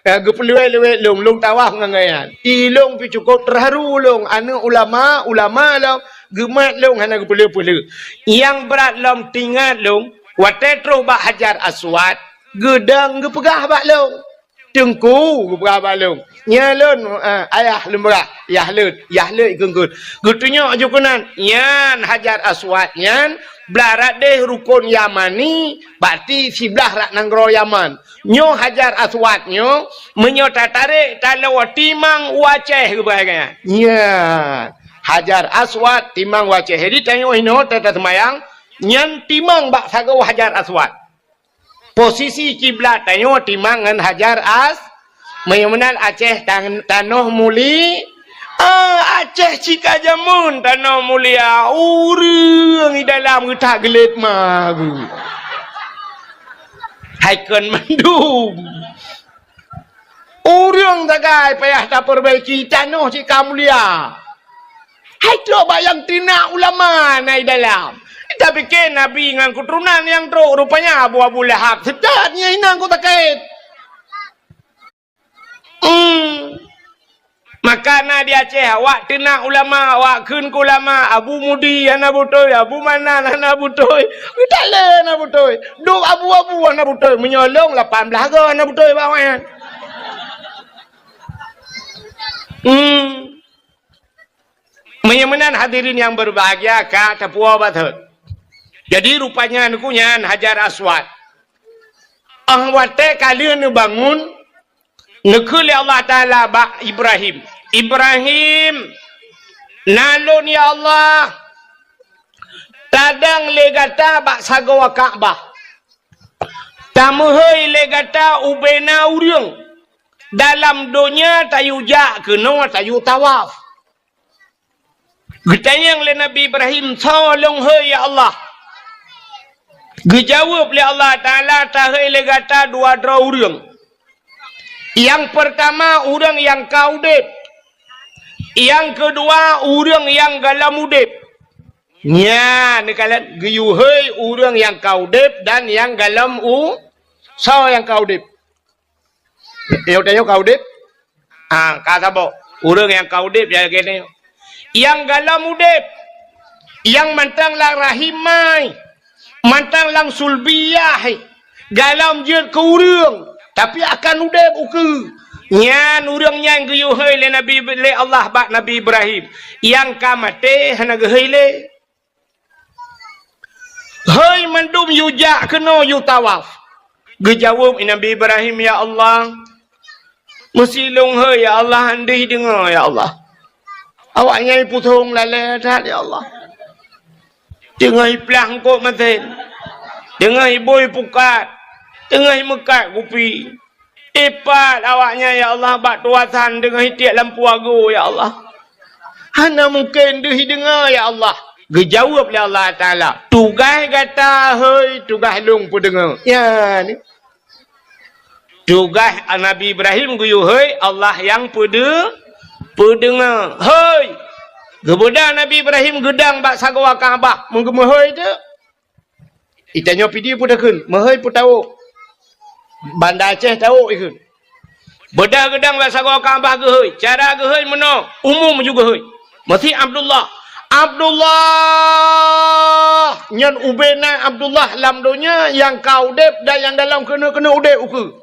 Eh, geupeuleuwet-leuwet lôn, lôn tawaf ngon gobnyan. I lôn pih cukôp teuharu lôn, aneuk ulama, ulama lôn, geumat lôn hana geupeuleueh-peuleueh. Nyang brat lom teuingat lôn, watée troh bak Hajar Aswad, geudong geupeugah bak lôn. Teungku, geupeugah bak lôn. Nyan lôn, eh, ayah lôn peugah, yah leuet, yah leuet kheun-kheun. Geutunyok ju keunan, nyan Hajar Aswad nyan, blah rot deh rukon Yamani, berarti siblah rot nanggroe Yaman. Nyoe Hajar Aswad nyoe, meunyoe tatarek, taloe timang u Aceh geupeugah nyan. Nyan, Hajar Aswad timang u Aceh. Jadi tanyoe inoe ta-, taseumayang, nyan timang bak sagoe Hajar Aswad. Posisi kiblat tanyoe timang ngon Hajar As-, meunyoe meunan Aceh tan-, tanoh muli-, ah, Aceh cit ka jameun tanoh mulia, ureuëng i dalam geutak geulet ma geuh. Hai kon mandum. Ureuëng sagai payah tapeureubaki tanoh cit ka mulia. Hai trok bak nyang tinak ulama na i dalam. Tapike Nabi ngon keuturonan nyang trok, rupanya Abu, Abu Lahab. Seutôt nyan inong ku sakét. Hmm. Maka na di Aceh, awak tinak ulama, awak kheun keu ulama, Abu Mudi hana beutôi, Abu Manan hana beutôi. Geutalé hana beutôi. Dum abu-abu hana beutôi. Meunyoe lôn lapan blaih goe hana beutôi bak awaknyan. Hmm. Nyang meunan hadirin nyang berbahagia ka tapuwoe bak thon. Jadi rupanya neuku nyan Hajar Aswad. Ah watée ka lheueh neubangun, neukheun lé Allah Taala bak Ibrahim, "Ibrahim, na lôn ya Allah, tadang lé gata bak sagoe Ka'bah. Tameuhôi lé gata ubena ureuëng dalam donya tayue jak keunoe tayue tawaf." Geutanyong lé Nabi Ibrahim, "Soe lôn hôi ya Allah?" Geujaweueb lé Allah Taala, "Tahôi lé gata dua droe ureuëng. Nyang peurtama ureuëng nyang ka udeb. Nyang keudua ureuëng nyang galom udeb." Nyan neukalon geuyue hôi ureuëng nyang ka udeb dan nyang galom u-, soe nyang ka udeb? Nyoe tanyoe ka udeb? Ah, ka saboh. Ureuëng nyang ka udeb ya keunoe. Nyang galom udeb, nyang mantong lam rahim mai, mantong lam sulbiyah, galom jeuet keu ureuëng, tapi akan udeb ukeue. Nyan ureuëng nyan geuyue hôi lé Nabi, lé Allah bak Nabi Ibrahim. Nyang ka maté hana geuhôi lé. Hôi mandum yue jak keunoe yue tawaf. Geujaweueb Nabi Ibrahim, "Ya Allah, meusi lôn hôi ya Allah, han deuh deungoe ya Allah." Awaknyan ipusong lalée that ya Allah. Teungoh iplah eungkot masen, teungoh ibui pukat, teungoh imeukat kupi. Ipat awaknyan ya Allah bak tuasan deungon itiek lampu ago ya Allah. Hana mungken deuh deungoe ya Allah. Geujaweueb lé Allah Taala, "Tugaih gata hôi, tugaih lôn peudeungoe." Ya ni. Tugaih Nabi Ibrahim geuyue hôi, Allah nyang peudeu-, peudeungoe. Hôi. Geubeudôh Nabi Ibrahim geudong bak sagoe Ka'bah, meugeumeuhôi teuk. Itanyoe Pidie peue takheun, meuhôi peue tawök. Banda Aceh tawök ikheun. Beudôh geudong bak sagoe Ka'bah geuhôi. Cara geuhôi meunoe, umum ju geuhôi. Meusi Abdullah. Abdullah! Nyan ubena Abdullah lam donya nyang ka udeb dan nyang galom keuneuk-keuneuk udeb ukeue.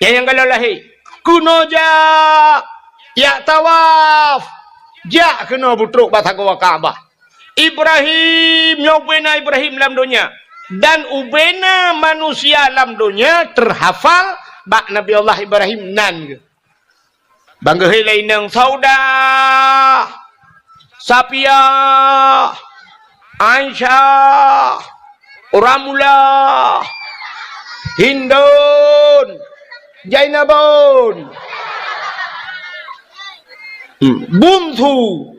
Nyang, nyang galom lahé. Keunoe jak, jak tawaf. Jak keunoe beutrok bak sagoe Ka'bah. Ibrahim, nyoe ubena Ibrahim lam donya. Dan ubena manusia lam donya teuhafal bak Nabi Allah Ibrahim nan geuh. Ban geuhôi lé inong Saudah, Safiah, Aisyah, Ramlah, Hindun, Zainabun, hmm, Bungsu,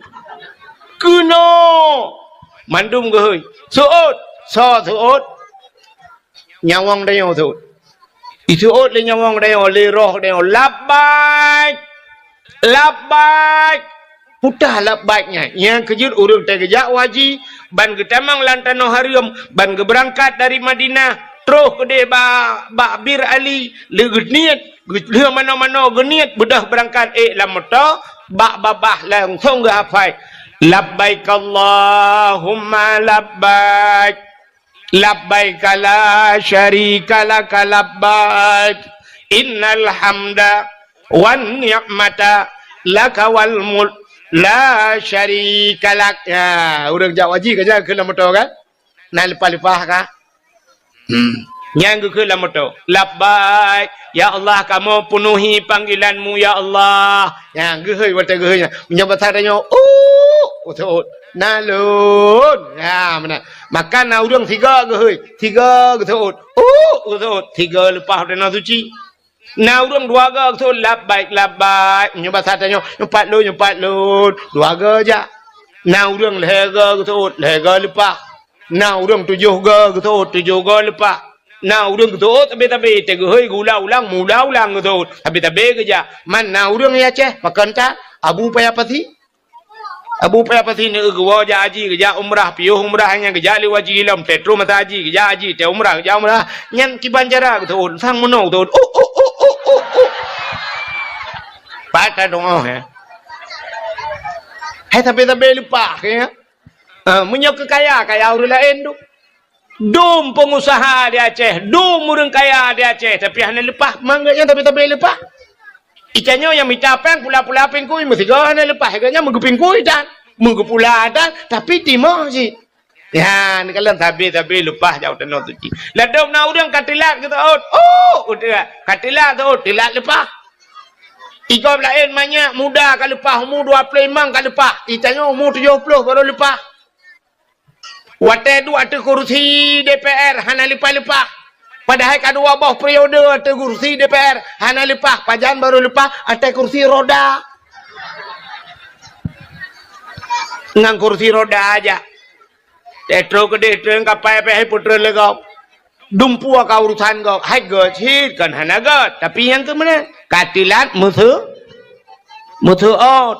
keunoe, mandum geuhôi. Seuôt, soe seuôt? Nyawöng tanyoe seuôt. Iseuôt lé nyawöng tanyoe, lé roh tanyoe, "Labbaik! Labbaik!" Peue teuh labbaik nyan? Nyang keujeuet ureuëng teuh geujak u haji, ban geutamong lam tanoh hareuem, ban geubeurangkat dari Madinah, troh keudeh ba-, bak Bir Ali, lé geuniet, geu-, lheueh manoe-manoe geuniet, beudôh beurangkat ék lam moto, bak babah langsong geuhafai, "Labbaik Allahumma labbaik." Labbaika la syarika laka labbaik. Innal hamda wan ni'mata laka wal mulk la syarika lak. Ya, ureuëng jak haji ka jak keu lam moto kan? Na leupah-leupah ka? Hmm. Nyang geukheun lam moto. Labbaik. Ya Allah, kamoe peunuhi panggilan-Mu, ya Allah. Nyang geuhôi watée geuhôi nyan. Meunyoe basa tanyoe, "Uh, uh, uh." Na lôn. Ya, meunan. Maka na ureuëng sigoe geuhôi, sigoe geuseuôt. Uh, geuseuôt, sigoe leupah u tanoh suci. Na ureuëng dua goe geuseuôt, "Labbaik, labbaik." Nyoe basa tanyoe, "Nyoe pat lôn, nyoe pat lôn." Dua goe jak. Na ureuëng lhée goe geuseuôt, lhée goe leupah. Na ureuëng tujoh goe geuseuôt, tujoh goe leupah. Na ureuëng geuseuôt sabe-sabe, teuh geuhôi geuulang-ulang, meuulang-ulang geuseuôt. Sabe-sabe geujak. Man na ureuëng di Aceh, pakon that, Abu Paya Pasi. Abu Paya Pasi neu geuwoe jak haji, geujak umrah, piôh umrah nyan geujak lé haji lom, teuh troh masa haji, geujak haji, teuh umrah, geujak umrah. Nyan kiban cara geuseuôt, sang meunoe geuseuôt. Uh, uh, uh, uh, uh, uh. Pat that doa, ya. Hai sabe-sabe leupah, ya. Ah, meunyoe keu kaya, kaya ureuëng laén tu. Dum peungusaha di Aceh, dum ureuëng kaya di Aceh, tapi hana leupah, mangat nyan tapi-tapi leupah. Ica nyoe nyang mita péng pula-pula pingkui, meusigoe hana leupah, gobnyan meugeupingkui tan. Meugeupula ata, tapi timoh cit. Ya, neukalon sabe-sabe leupah jak u tanoh suci. Ladôm na ureuëng ka teulat geuseuôt. Oh, udeh. Ka teulat seuôt, teulat leupah. Igob laén manyak muda ka leupah, umu dua ploh limong ka leupah. Itanyoe umu tujoh ploh baru leupah. Watée duek ateueh kursi D P R hana leupah-leupah. Padahai ka dua boh periode ateueh kursi D P R hana leupah, pajan baru leupah ateueh kursi roda. Ngon kursi roda aja. Teutroh keudeh treun kapai pih peutrön lé gob. Dumpeue ka urusan gob, hai gob cit kon hana gob, tapi nyang keu meunan ka teulat meuseu-, meuseuôt.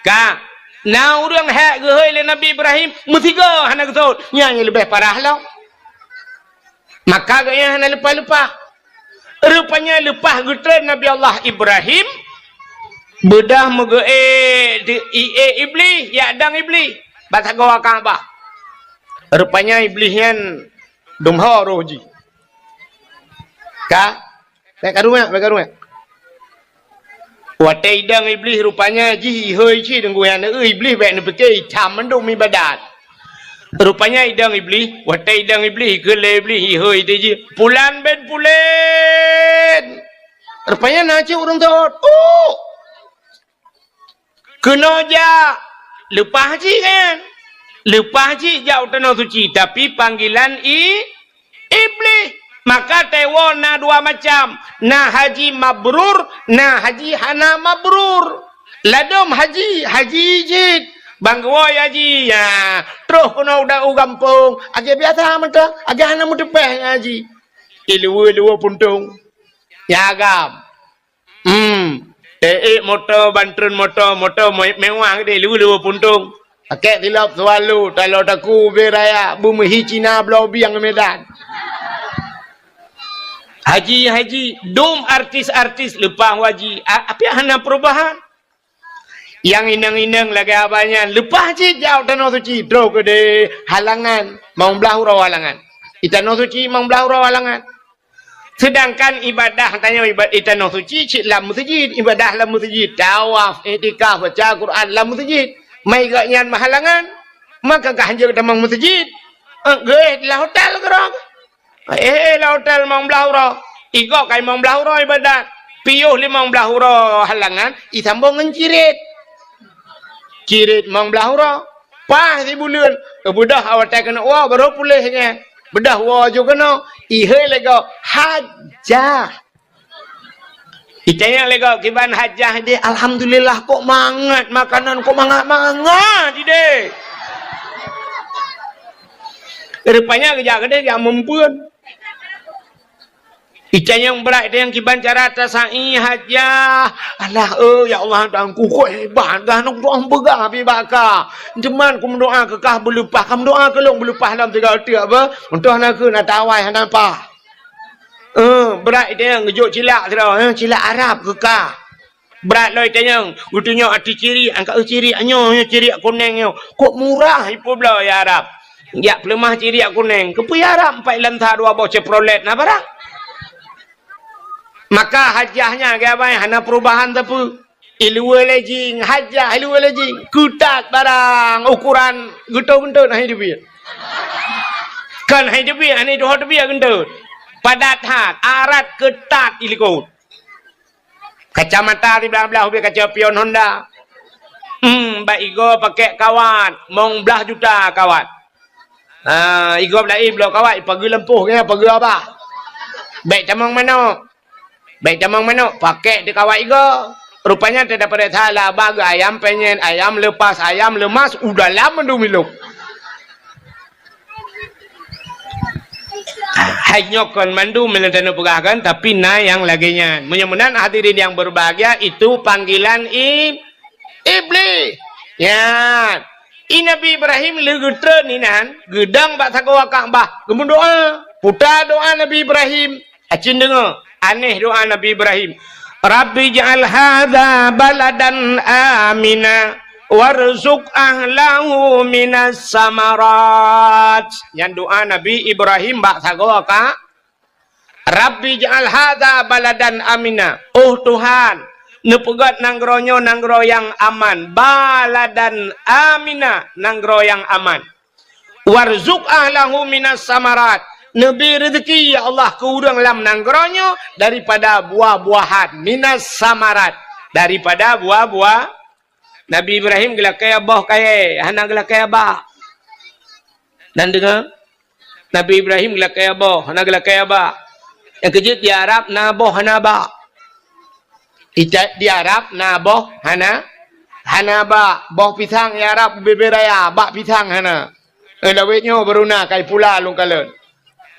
Ka na ureuëng hék geuhôi lé Nabi Ibrahim, meusigoe hana geuseuôt, nyan nyang leubeh parah lom. Maka geuhnyan hana leupah-leupah. Rupanya leupah geutreun Nabi Allah Ibrahim, beudôh meugeuék di, iék Iblih, jak dang Iblih bak sagoe Ka'bah. Rupanya Iblih nyan dum ho roh jih. Ka? Bék karueng, bék karueng. Watée idong Iblih rupanya jih ihôi cit deungon nyan, Iblih bék neupike itam mandum ibadat. Rupanya idong Iblih, watée idong Iblih, ikheun lé Iblih ihôi teuh jih, "Pulan bin pulan." Rupanya na cit ureuëng seuôt. Uh! Keunoe jak, leupah cit kan? Leupah cit jak u tanoh suci, tapi panggilan i-, Iblih. Maka teuwoe na dua macam, na haji mabrur, na haji hana mabrur. Ladôm haji, haji cit. Ban geuwoe haji, ya, troh keunoe u da-, u gampông, lagée biasa mantong, lagée hana meuteupéh haji. Iluweue-luweue puntông. Ya agam. Hmm. Teuék moto, ban treun moto, moto me-, mewah geude, leu-leu puntông. Pakèk silop Swallow, talo taku ubé raya, beumeuhi Cina bloe bieng Medan. Haji, haji, dum artis-artis leupah haji. A-, apiak hana perubahan. Nyang inong-inong lagée abah nyan, leupah cit jak u tanoh suci, troh keudeh halangan, mong blah uroe halangan. I tanoh suci mong blah uroe halangan. Seudangkan ibadah tanyoe iba-, i tanoh suci cit lam meuseujid, ibadah lam meuseujid, tawaf, iktikaf, baca Quran lam meuseujid. Mai gobnyan meuhalangan, maka ka hanjeuet tamong meuseujid. Eh, geuéh lam hotel keudroe. Eh, lam hotel mong blah uroe. Igob kai mong blah uroe ibadat. Piôh limong blah uroe halangan, isambong ngon cirit. Cirit mong blah uroe. Paih sibuleuen, beudôh awai keuneuk woe, barô puléh nyan. Beudôh woe ju keunoe, ihôi lé gob, hajah. Itanyong lé gob, kiban hajah deh, alhamdulillah, kok mangat makanan, kok mangat-mangat ideh. Rupanya geujak keudeh jak meumpeuen. Itanyong brat, itanyong kiban cara tasa'i hajah. Alah, eh, ya Allah, Tuhanku, kok hebat, dah nong doa peugah habéh baka. Teuma kumeudoa keu kah beuleupah, kam doa keu lôn beuleupah lam tiga teuk apa? Untuk na keu na tawai hana pah. Eh, brat itanyong geujok cilak sidroe, eh, cilak Arab keu kah. Brat lom itanyong, geutunyok ateueh cirik, angkat cirik nyoe, nyoe cirik kuneng nyoe. Kok murah ipeubloe ya Arab. Jak peuleumah cirik kuneng. Keupeue ya Arab, empat lam sa dua boh Chevrolet na barang. Maka hajah nyan geubai hana perubahan sapeue. Iluweue lejing, hajah iluweue lejing. Keutat barang ukuran geuto-geuto na hai teubiet. Kan hai teubiet, ani tuho teubiet geuto. Padat that, arat keutat ilikot. Kacamata siblah-blah ubé kaca pion Honda. Hmm, bak igob pakèk kawat, mong blah juta kawat. Ha, igob laén bloe kawat, ipageue lampôh keunoe, pageue abah. Bèk tamong manok. Bèk tamong manok, pakèk di kawat igob. Rupanya teudapat salah abah geu ayam penyet, ayam lepas, ayam lemas, u dalam mandum ilop. Hai nyoe kon mandum nyang taneuk peugah kan, tapi na nyang lagèe nyan. Meunyoe meunan hadirin yang berbahagia, itu panggilan i-, Iblih. Nyan. I Nabi Ibrahim lheueh geutreun inan, geudong bak sagoe Ka'bah, geumeudoa. Puta doa Nabi Ibrahim. Acin deungoe, aneh doa Nabi Ibrahim. "Rabbi ij'al hadza baladan amina warzuq ahlahu minas samarat." Nyan doa Nabi Ibrahim bak sagoe ka, "Rabbi ij'al hadza baladan amina." Oh Tuhan, Neupeugét nanggroe nyoe nanggroe nyang aman, baladan amina, nanggroe nyang aman. Warzuq ahlahu minas samarat, neubri reuzeki, ya Allah, keu ureuëng lam nanggroe nyoe daripada buah-buahan, minas samarat, daripada buah-buah. Nabi Ibrahim geulakée boh kayée, hana geulakée bak. Nan deungoe? Nabi Ibrahim geulakée boh, hana geulakée bak. Nyang keujeuet di Arab na boh hana bak. Ita-, di Arab na boh hana, hana bak. Boh pisang di Arab ubé-bé raya, bak pisang hana. Eh, lawét nyoe baru na kai pula lôn kalon.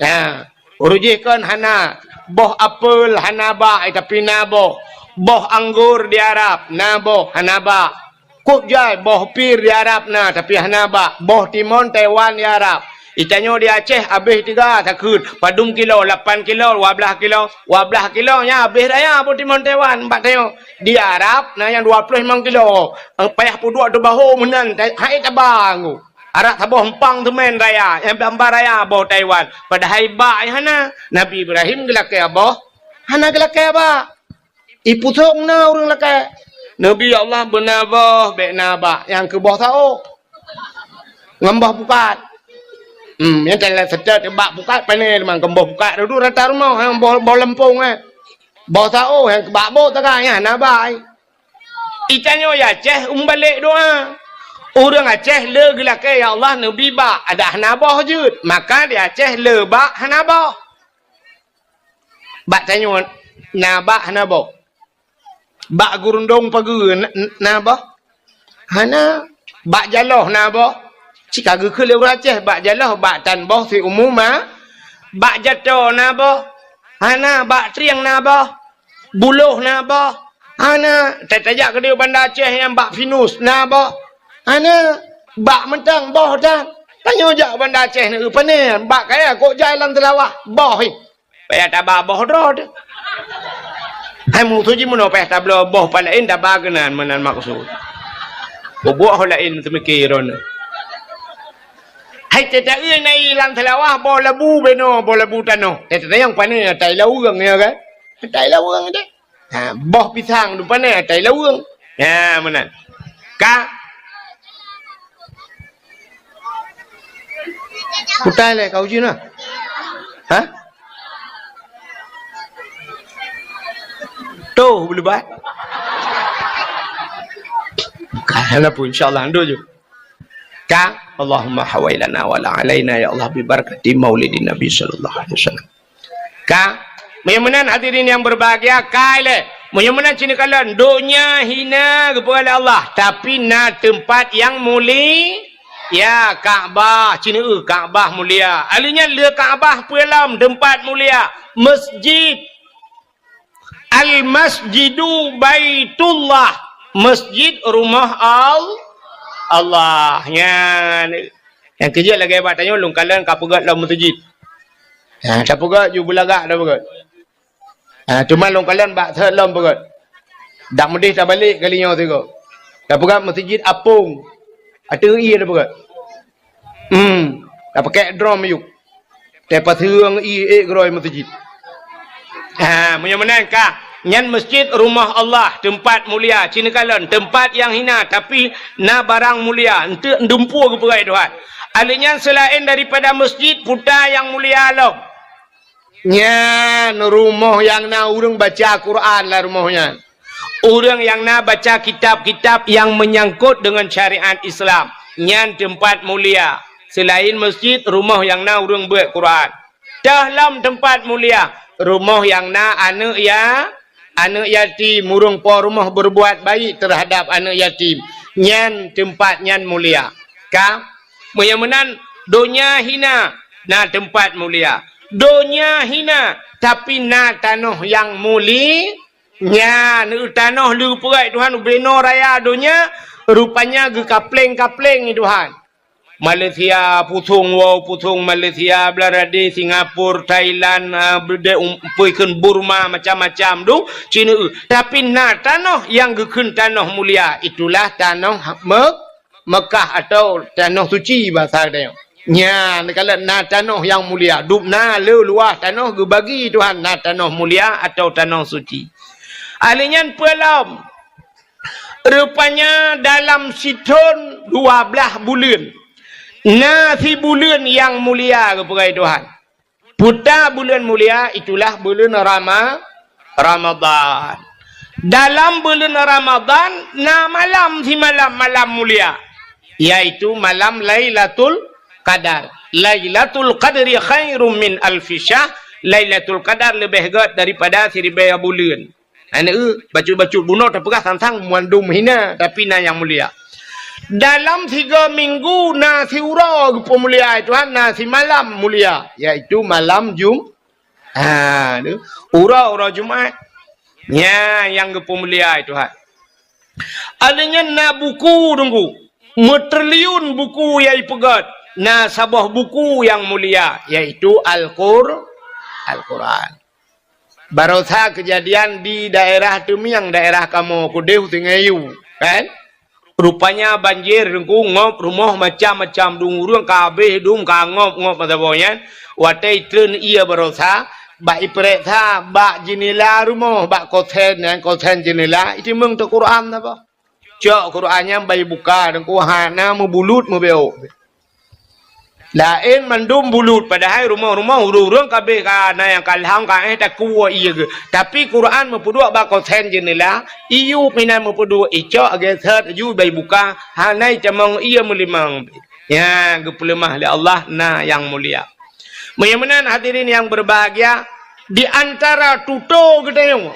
Ha, ureuëng jih kon hana. Boh apel hana bak, eh, tapi na boh. Boh anggor di Arab na boh, hana bak. Kok jai boh pir di Arab na, tapi hana bak. Boh timon Taiwan di Arab. Itanyoe di Aceh abéh tiga takheun. Padum kilo, lapan kilo, dua blaih kilo. Dua blaih kilo nyan abéh raya boh timon Taiwan bak tanyoe. Di Arab na nyang dua ploh limong kilo. Payah peuduek teubaho meunan, hai taba nggu. Arak saboh empang teumén raya, nyang bamba raya boh Taiwan. Padahai bak nyang hana. Nabi Ibrahim geulakée boh, hana geulakée bak. Ipusong na ureuëng lakée. Nabi Allah beuna boh, bék na bak, nyang keu boh saôh. Ngon boh pukat. Hmm, nyang teulah seutôt bak pukat pané teuma ngon boh pukat dudu rata rumoh, nyang boh, boh leumpong, eh. Boh saôh, nyang keu bak boh taga, nyan hana bak, eh. Itanyoe di Aceh umbalek doa. Ureuëng Aceh le geulakée, "Ya Allah, neubi bak," adak hana boh jeuet. Maka di Aceh le bak hana boh. Bak tanyoe na bak hana boh. Bak gurundong pageue na, na boh? Hana. Bak jaloh na boh? Cit ka geukheun lé ureuëng Aceh, bak jaloh, bak tan boh siumu ma. Bak jato na boh? Hana. Bak trieng na boh? Buloh na boh? Hana. Tajak keudéh Banda Aceh nyang bak pinus na boh? Hana. Bak mantong boh tan. Tanyoe jak Banda Aceh na eu pané, bak kaya kok jai lam teulawah, boh hi. Payah taba boh droe teuh. Hai musoh jih meunoe payah tabloe boh pat laén taba keunan meunan maksud. Bubuet ho laén teumike droeneuh. Hai teuta-eu na i lam teulawah boh labu benoe, boh labu tanoh. Teuta nyang pané atai laweueng, ya kan? Atai laweueng deh. Ha, boh pisang tu pané atai laweueng. Ha, meunan. Ka. Kutai lé kau jih na. Ha? Tuh, beulebat. Bukan, hana pun, insya Allah, ando je. Ka, Allahumma hawailana wala alaina, ya Allah, bi barakati maulidin Nabi sallallahu alaihi wasallam. Ka, meunyoe meunan hadirin yang berbahagia, kai lé. Meunyoe meunan cina kalon, donya hina geupeugah lé Allah, tapi na teumpat yang muli-, ya, Ka'bah, cina eu Ka'bah mulia. Aleuh nyan le Ka'bah peue lom teumpat mulia, masjid. Al-masjidu baitullah, masjid rumah Al-, Allah. Nyan. Nyang keujeuet lagée bak tanyoe lôn kalon ka peugét lom meuseujid. Ha, tapeugét ju beulagak tapeugét. Ha, teuma lôn kalon bak thot lom peugét. Dak meudeh tabalek kali nyoe sigoe. Tapeugét meuseujid apong. Ateueh ie tapeugét. Hmm, tapakek drom yuk. Teupaseung ie ék keudroe meuseujid. Ha, meunyoe meunan ka, nyan masjid rumah Allah, teumpat mulia, cina kalon, teumpat yang hina, tapi na barang mulia, enteuk dumpeue geupeugah Tuhan. Aleuh nyan seulaén daripada masjid, puta nyang mulia lom. Nyan rumoh nyang na ureuëng baca Quran lam rumoh nyan. Ureuëng nyang na baca kitab-kitab nyang meunyangkot deungon syariat Islam, nyan teumpat mulia. Seulaén masjid, rumoh nyang na ureuëng beuet Quran. Toh lom teumpat mulia, rumoh nyang na aneuëk ya-, aneuëk yatim, ureuëng po rumoh berbuat baik terhadap aneuëk yatim, nyan teumpat nyan mulia. Ka? Meunyoe meunan, donya hina, na teumpat mulia. Donya hina, tapi na tanoh nyang muli-, Nyan, tanoh leupeureuet Tuhan ubenoe raya donya, rupanya geukapleng-kapleng Tuhan. Malaysia, pusong woe, pusong Malaysia, Bangladesh, Singapura, Thailand, ah, beudé um-, peue kheun Burma, macam-macam dum, Cina. Tapi na tanoh nyang geukheun tanoh mulia, itulah tanoh Mek-, Mekah atau tanoh suci basa geutanyoe. Nyan, kalau na tanoh nyang mulia, dum na le luwah tanoh geubagi Tuhan, na tanoh mulia atau tanoh suci. Alèh nyan peulom. Rupanya dalam sithon dua blaih buleuen, na sibuleuen nyang mulia geupeugah Tuhan. Peue ta buleuen mulia, itulah buleuen Rama-, Ramadhan. Dalam buleuen Ramadhan na malam simalam, malam mulia, yaitu malam Lailatul Qadar. "Lailatul Qadri khairum min alfi syahr." Lailatul Qadar leubeh gét daripada siribèe buleuen. Aneuk, bacut-bacut bunoe tapeugah sang-sang mandum hina, tapi na nyang mulia. Dalam sigoe minggu na siuroe geupeumulia Tuhan, na simalam mulia, yaitu malam Jum-, ha, tu. Uroe-uroe Jumat. Nyan nyang geupeumulia Tuhan. Alèh nyan na buku Teungku. Meutriliun buku nyang ipeugét. Na saboh buku nyang mulia, yaitu Al-Qur-, Al-Quran. Barosa keujadian di daerah Teumieng, daerah kamoe keudeh u Sungai Yu, kan? Rupanya banjir Teungku, ngop rumoh macam-macam, dum ureueng ka habéh dum, ka ngop-ngop masa boh nyan. Watèe itreun ié barosa, bak ipeurèksa bak jeunela rumoh, bak kosen nyan, kosen jeunela, iteumeung teuh Quran saboh. Cok Quran nyan bak ibuka Teungku, hana meubulut meubeuk. Laén mandum bulut, padahai rumoh-rumoh ureueng-ureueng ka abéh ka na nyang ka lham ka éh takue ié geuh. Tapi Quran meupeuduek bak kosen jeunela, iyup inan meupeuduek, icok geuseuet laju bak ibuka, hana itamong ié meulimong. Nyan geupeuleumah lé Allah na nyang mulia. Meunyoe meunan hadirin nyang berbahagia, di antara tutoe geutanyoe,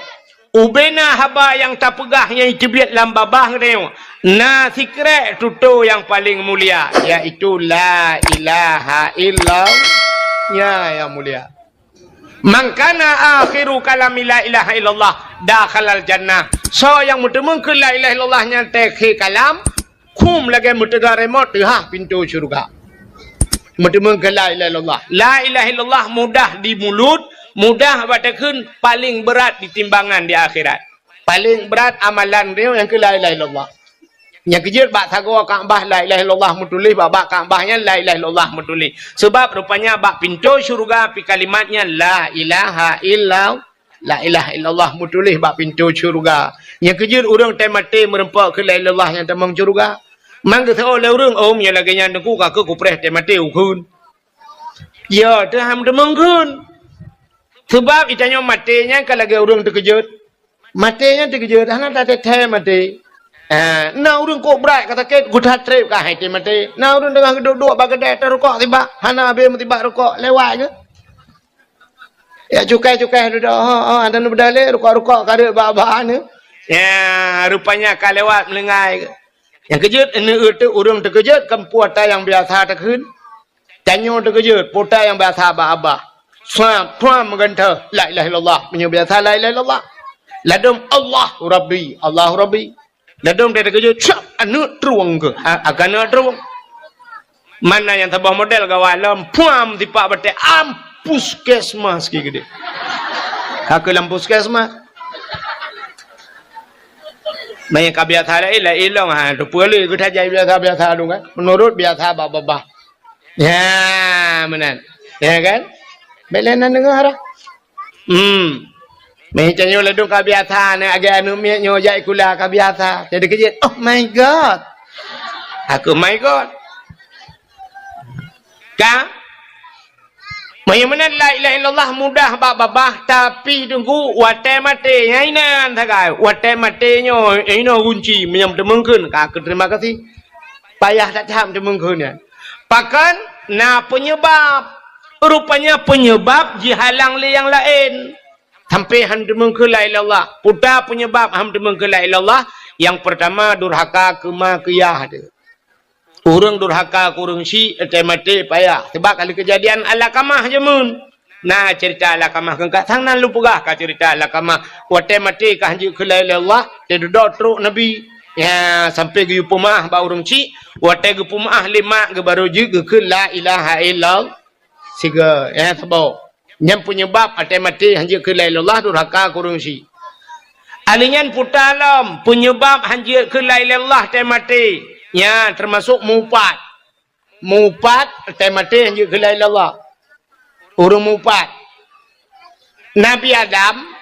ubena haba nyang tapeugah nyang iteubiet lam babah geutanyoe, na sikrek tutoe nyang paleng mulia, yaitu la ilaha illallah. Nyan nyang mulia. "Man kana akhiru kalami la ilaha illallah, dakhalal jannah." Soe nyang meuteumeung keu la ilaha illallah nyan teukhe kalam, khum lagèe meuteuga remote teuhah pintoe syeuruga. Meuteumeung keu la ilaha illallah. La ilaha illallah mudah di mulut, mudah bak takheun, paleng brat di timbangan di akhirat. Paleng brat amalan droe nyang keu la ilaha illallah. Nyang keujeuet bak sagoe Ka'bah la ilaha illallah meutuléh, bak, bak Ka'bah nyan la ilaha illallah meutuléh. Seubab rupanya bak pintoe syeuruga pih kalimat nyan la ilaha illallah. La ilaha illallah meutuléh bak pintoe syeuruga. Nyang keujeuet ureueng teumaté meureumpok keu la ilaha illallah nyang tamong syeuruga. Man geuseuôt lé ureueng, "Oh, meunyoe lagèe nyan Teungku, ka keuh kupreh teumaté ukheun." Ya, teuh han tamong kheun. Seubab geutanyoe maté nyan ka lagèe ureueng teukeujot. Maté nyan teukeujot, hana tateuthèe maté. Ah, na ureueng kok brat ka sakét, geutat trép ka hai teumaté. Na ureueng teungoh geuduek-duek bak keudè tarukok sibak, hana habéh meusibak rukok, lewat geuh. Ya, cukai-cukai dudoe, ho, ho, hana beudalé, rukok-rukok ka rhot bak-bak nyoe. Ya, rupanya ka lewat meuleungai. Nyang keujot, neueu teuh ureueng teukeujot, kan peue ata nyang biasa takheun. Tanyoe teukeujot, peue ata nyang biasa bak babah. Swab, swab meugantoh, la ilaha illallah. Meunyoe biasa la ilaha illallah. Ladôm Allahu Rabbi, Allahu Rabbi. Ladôm teukeujot, syap, aneuk trueng keuh. A, akan aneuk trueng. Mana nyang saboh model gawat lom, puam tipak batèe, am puskesmas ki geudeh. Ka keuh lam puskesmas. Meunyoe ka biasa laén, laén lom, ha, teupeue lé geutanyoe biasa-biasa dong kan. Meunurot biasa bak babah. Ya, meunan. Ya kan? Bèk lé na deungö dah. Hmm. Meuh tanyoe ladôm ka biasa, na agak aneuk miet nyoe jak sikula ka biasa. Jadi keujeuet, "Oh my God." Aku, "My God." Ka? Meunyoe meunan la ilaha illallah mudah bak babah, tapi teungku watèe maté, nyan inan sagai. Watèe maté nyoe, inoe gunci, meunyoe teumeung kheun, ka keuh terima kasih. Payah that that teumeung kheun nyan. Pakon na peunyeubab. Rupanya peunyeubab jihalang lé nyang laén. Sampai han teumeung kheun la ilaha illallah. Peue ta peunyeubab han teumeung kheun la ilaha illallah? Nyang peurtama durhaka keu ma keu yah teuh. Ureueng durhaka keu ureueng syik, watèe maté payah. Seubab ka lheueh keujadian Alakamah jameun. Na ceurita Alakamah keu ka sang nan lôn peugah ka ceurita Alakamah. Watèe maté ka han jeuet kheun la ilaha illallah, teududoe trok Nabi. Ya, sampai geuyue peumeu'ah bak ureueng syik, watèe geupeumeu'ah lé mak geuh barô jeuet geukheun la ilaha illallah. Sigoe, ya, saboh. Nyan peunyeubab watèe maté han jeuet kheun la ilaha illallah durhaka keu ureueng syik. Alheuh nyan peue ta lom, peunyeubab han jeuet kheun la ilaha illallah watèe maté. Nyan teumasok meuupat. Meuupat watèe maté han jeuet kheun la ilaha illallah. Ureueng meuupat. Nabi Adam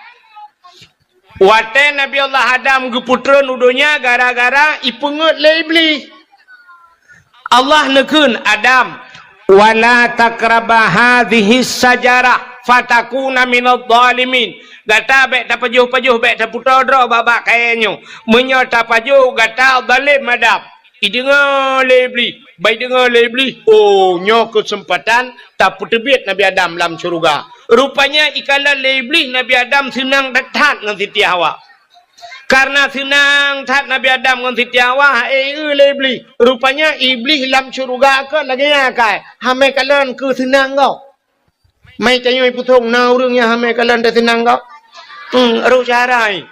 Watée Nabi Allah Adam geupeutreun u donya gara-gara ipeungeuet lé Iblih. Allah neukheun, "Adam, wala takraba hadhihi syajarah fatakuna minadh dhalimin." Gata bék tapajoh-pajoh, bék taputoe droe bak-bak kayée nyoe. Meunyoe tapajoh, gata zalém Adam. Ideungoe lé Iblih, bak ideungoe lé Iblih, oh, nyoe keuseumpatan tapeuteubiet Nabi Adam lam syeuruga. Rupanya ikalon lé Iblih Nabi Adam seunang that-that ngon Siti Hawa. Kareuna seunang that Nabi Adam ngon Siti Hawa, eh, eu lé Iblih. Rupanya Iblih lam syeuruga kon lagée nyan kai, hamé kalon keu seunang gob. Mai tanyoe pusong na ureuëng nyang hamé kalon teuseunang gob. Hmm, roh syarai.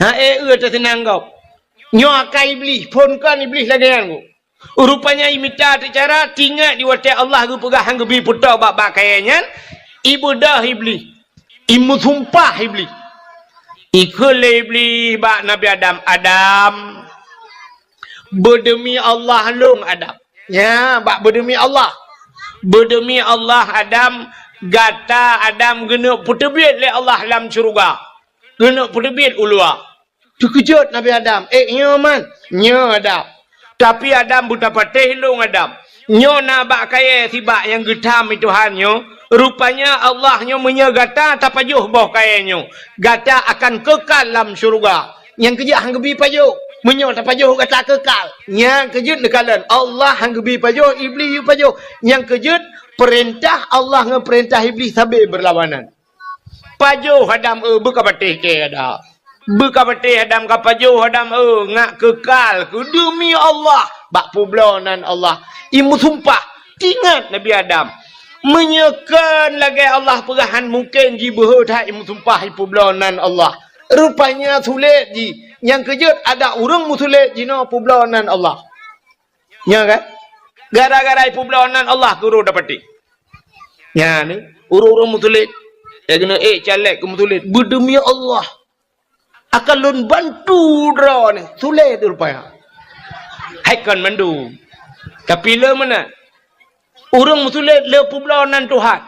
Ha, eh, eu teuseunang gob. Nyoe akai Iblih, phon kon Iblih lagée nyan. Rupanya imita teucara, tingat di watée Allah geupeugah han geubi putoe bak-bak kayée nyan, ibeudoh Iblih, imeusumpah Iblih. Ikheun lé Iblih bak Nabi Adam, "Adam, beudeumi Allah lôn Adam." Ya, bak beudeumi Allah. "Beudeumi Allah Adam, gata Adam geuneuk peuteubiet lé Allah lam syeuruga. Geuneuk peuteubiet u luwa." Teukeujot Nabi Adam, "Eh, nyoe man, nyoe Adam. Tapi Adam beutapatéh lôn Adam. Nyoe na bak kayée sibak nyang geutam i Tuhan nyoe. Rupanya Allah nyoe meunyoe gata tapajoh boh kayée nyoe, gata akan keukal lam syeuruga. Nyang keujeuet han geubi pajoh. Meunyoe tapajoh gata keukal." Nyang keujeuet neukalon, Allah han geubi pajoh, Iblih yue pajoh. Nyang keujeuet, peurintah Allah ngon peurintah Iblih sabe beurlawanan. Pajoh Adam, eu, beukapatéh kée Adam. Beukapatéh Adam, kapajoh Adam, eu, ngat keukal keu deumi Allah bak peubloe nan Allah. Imeusumpah, tingat Nabi Adam. Meunyoe kon lagée Allah peugah han mungken jibeuhôt that imeusumpah ipeubloe nan Allah. Rupanya sulet jih. Nyang keujeuet ada ureuëng meusulet jinoe peubloe nan Allah. Nyo kan? Gara-gara ipeubloe nan Allah keu roh dapatéh. Nyan ni, ureuëng-ureuëng meusulet. Eh, keuneuk, eh, caleg keu meusulet. Beudeumi Allah. Akan lôn bantu droeneuh. Sulet rupanya. Hai kon mandum. Tapi le meunan. Ureuëng meusulet le peubloe nan Tuhan.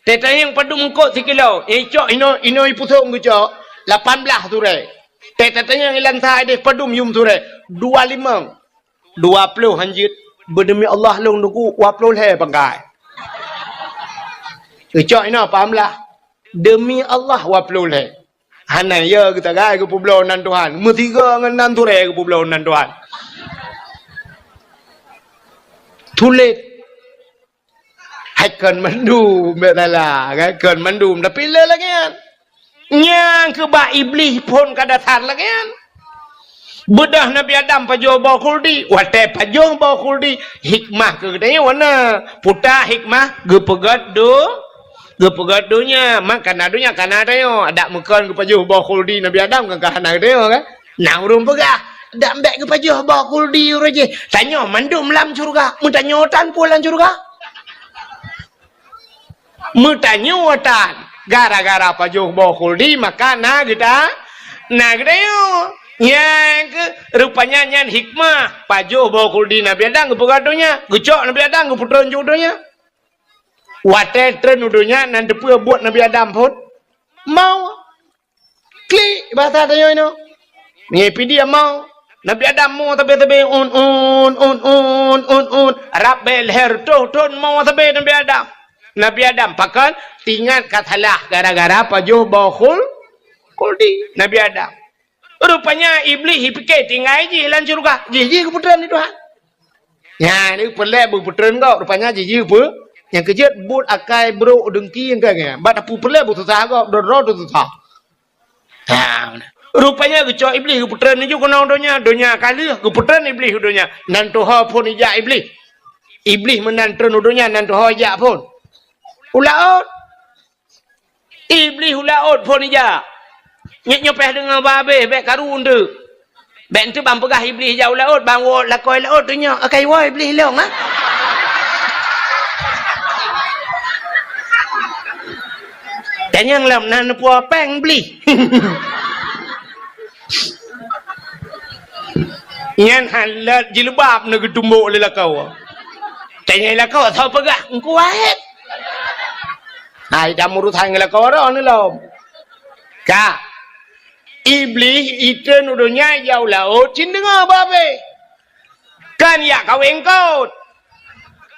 Teuh tanyong padum eungkot sikilo. Eh, cok inoe, inoe ipusong geucok. Lapan blaih surée. Teuh tatanyong ilan sa ideh padum yum surée. Dua limong. Dua ploh hanjeuet, beudeumi Allah lôn teungku, dua ploh lhée pangkai. Geucok inoe paham lah. Deumi Allah dua ploh lhée. Hana yo geusagai geupeubloe nan Tuhan. Meusigoe ngon nan surée geupeubloe nan Tuhan. Sulet. Hai kon mandum, bék salah, kan? Kon mandum, tapi le lagée nyan. Nyang keu bak Iblih phon ka dasar lagée nyan. Beudoh Nabi Adam pajoh boh khuldi, watée pajoh boh khuldi, hikmah keu geutanyoe na. Puta hikmah geupeugét do-, geupeugét donya, man kana donya kana tanyoe. Adak meukon geupajoh boh khuldi Nabi Adam kan ka hana geutanyoe kan? Na ureuëng peugah, "Dak bék geupajoh boh khuldi uroe jih." Tanyoe mandum lam syeuruga, meutanyoe tan peue lam syeuruga? Meutanyoe tan, gara-gara pajoh boh khuldi maka na geuta-, na geutanyoe. Nyang keu rupanya nyan hikmah pajoh boh khuldi Nabi Adam geupeugah donya, geucok Nabi Adam geupeutreun ju donya. Watée treun u donya nan teupeue buet Nabi Adam phon? Mau. Klik, bahasa tanyoe inoe. Ngieng pidi amau. Nabi Adam mo sabe-sabe, un, un, un, un, un, un. Rab bée lhée reutôh thon mo sabe Nabi Adam. Nabi Adam pakon, tingat ka salah gara-gara pajoh boh khul-, khuldi Nabi Adam. Rupanya Iblih jipike tinggai jih lam syeuruga. Jih, jih geupeutreun lé Tuhan. Nyan, ni peureulée beupeutreun gob. Rupanya jih, jih peu-, nyang keujeuet buet akai brok deungki nyang ka nyan. Bak tapeureulée beususah gob, droe-droe teususah. Ha, rupanya geucok Iblih geupeutreun laju keunoe donya, donya ka lheueh geupeutreun Iblih u donya. Nan tuho phon ijak Iblih. Iblih meunan treun u donya, nan tuho ijak phon. U laôt. Iblih u laôt phon ijak. Nyoe, nyoe péh deungoe babeh, bék karu eunteuk. Bék eunteuk ban peugah Iblih ijak u laôt, ban woe lakoe laôt tu nyoe. Akai woe Iblih lông, ha? Tanyong lom na neupuoe péng Iblih. Nyan halat jilbab na geutumbok lé lakoe. Tanyong lakoe, soe peugah? Engku Wahid. Hai, dah meurusan ngon lakoe droe ni lom. Ka. Iblih itreun u donya ijak u laôt cit deungoe babeh. Kan yak kawé eungkôt.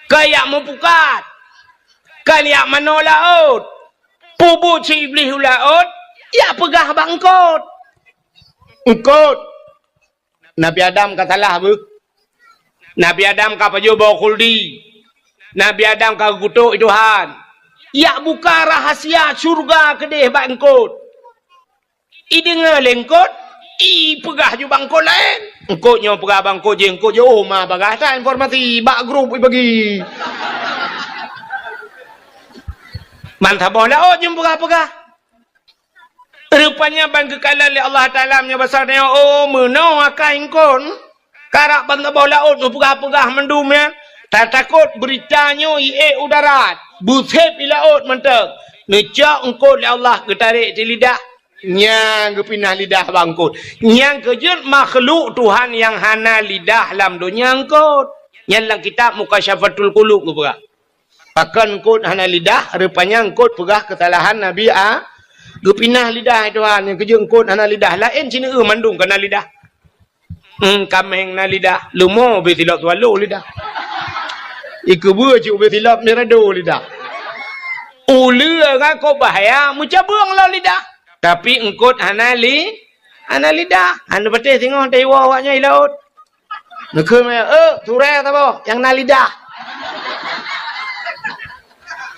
Kan yak meupukat. Kan yak manoe laôt. Peubuet si Iblih u laôt, yak peugah bak eungkôt. Eungkôt. Nabi Adam ka salah beuh. Nabi Adam ka pajoh boh khuldi. Nabi Adam ka geukutok Tuhan. Yak buka rahasia syurga keudeh bak eungkôt. Ideungoe lé eungkôt, ipeugah ju bak eungkôt laén. Eungkôt nyoe peugah bak eungkôt jih, eungkôt jih, oh, ma bagah that informasi bak grup ibagi. Ban saboh laôt jeuem peugah-peugah. Rupanya ban geukalon lé Allah Taala meunyoe basa tanyoe, oh, meunoe akai eungkôt. Karab ban saboh laôt neupeugah-peugah mandum nyan. Tatakot beurita nyoe iék u darat, beusép i laôt mantong. Neucok eungkôt lé Allah geutarek di lidah. Nyan geupinah lidah bak eungkôt. Nyang keujeuet makhluk Tuhan nyang hana lidah lam donya eungkôt. Nyan lam kitab Mukasyafatul Qulub geupeugah. Pakon eungkôt hana lidah, rupanya eungkôt peugah keusalahan Nabi A-, geupinah lidah Tuhan, nyang keujeuet eungkôt hana lidah. Laén sineuk mandum ka na lidah. Hmm, kaméng na lidah, leumo ubé silop swallow lidah. Ikeubeue cit ubé silop mirado lidah. Uleue ngon kok bahya meucabeueng lom lidah. Tapi eungkôt hana li-, hana lidah. Hana patéh singoh teuiwoe awaknyan i laôt. Neukheun mé, "Eh, turée saboh nyang na lidah."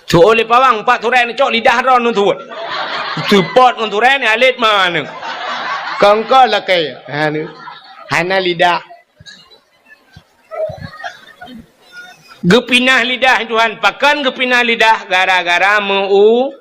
Tu'oh lé pawang, empat turée neucok lidah droe neuthuet. Seupôt ngon turée ni alet ma neu. Kongko lakée. Ha, ni. Hana lidah. Geupinah lidah Tuhan. Pakon geupinah lidah? Gara-gara meu-,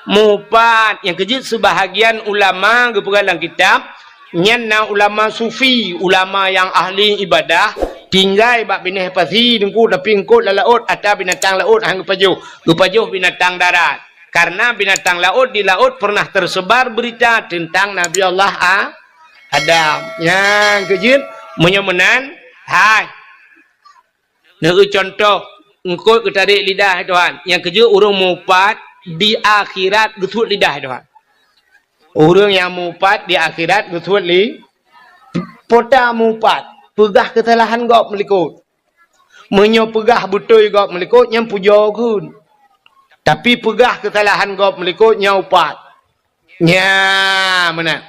mupat. Nyang keujeuet seubahagian ulama geupeugah lam kitab, nyan na ulama sufi, ulama nyang ahli ibadah, tinggai bak binéh pasi teungku, tapi eungkôt lam laôt, ata binatang laôt han geupajoh, geupajoh binatang darat. Karena binatang laôt di laôt pernah tersebar berita tentang Nabi Allah A-, Adam. Nyang keujeuet, meunyoe meunan, hai. Neueu cuntoh, eungkôt geutarek lidah Tuhan. Nyang keujeuet ureuëng mupat di akhirat geusuet lidah Tuhan. Ureuëng nyang mupat di akhirat geusuet li-, pota mupat, peugah keusalahan gob meulikôt. Meunyoe peugah beutôi gob meulikôt, nyan pujoe kheun. Tapi peugah keusalahan gob meulikôt, nyan upat. Nya, meunan.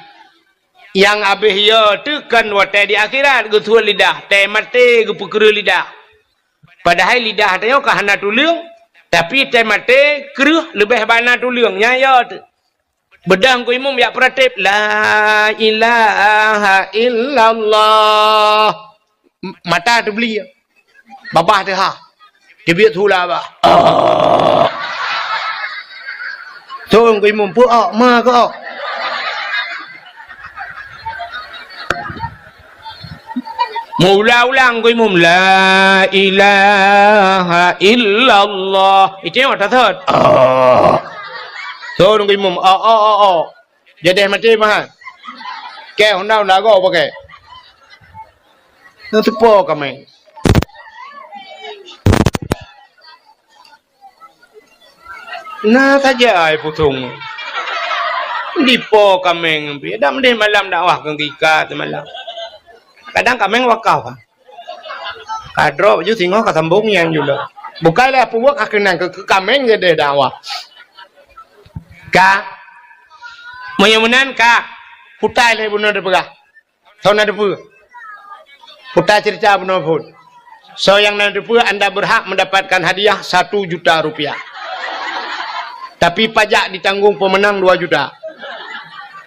Nyang abéh yo teuh kon watée di akhirat geusuet lidah, tée maté geupeukreueh lidah. Padahai lidah tanyoe ka hana tuleueng, tapi tée maté kreueh leubeh bana tuleueng. Nya yo teuh. Beudôh Teungku Imum jak peuratéb, "La ilaha illallah." M-, mata teubli. Babah teuhah. Teubiet su lam babah. Ah. Teungku Imum, peu-ok, ma keu-ok. Meuulang-ulang Teungku Imum, "La ilaha illallah." Itu nyang mata thot. Ah. Teungku Imum, "Ok, ok, ok, ok." Jadeh maté meuhan. Kée honda-honda goe pakai. Nang teupo kaméng. Na saja ai pusong. Dipo kaméng pih. Dak meudeh malam dakwah keu gika semalam. Kadang kaméng wakaf. Ka droe baju singoh ka sambong nyang jula. Bukai lé peubuet ka keunong keu, keu kaméng jadeh dakwah. Ka. Meunyoe meunan ka. Putai lé bunoe dipeugah. Soe na teupeue? Putai cerita bunoe phon. Soe nyang na teupeue, anda berhak mendapatkan hadiah satu juta rupiah. Tapi pajak ditanggung pemenang dua juta.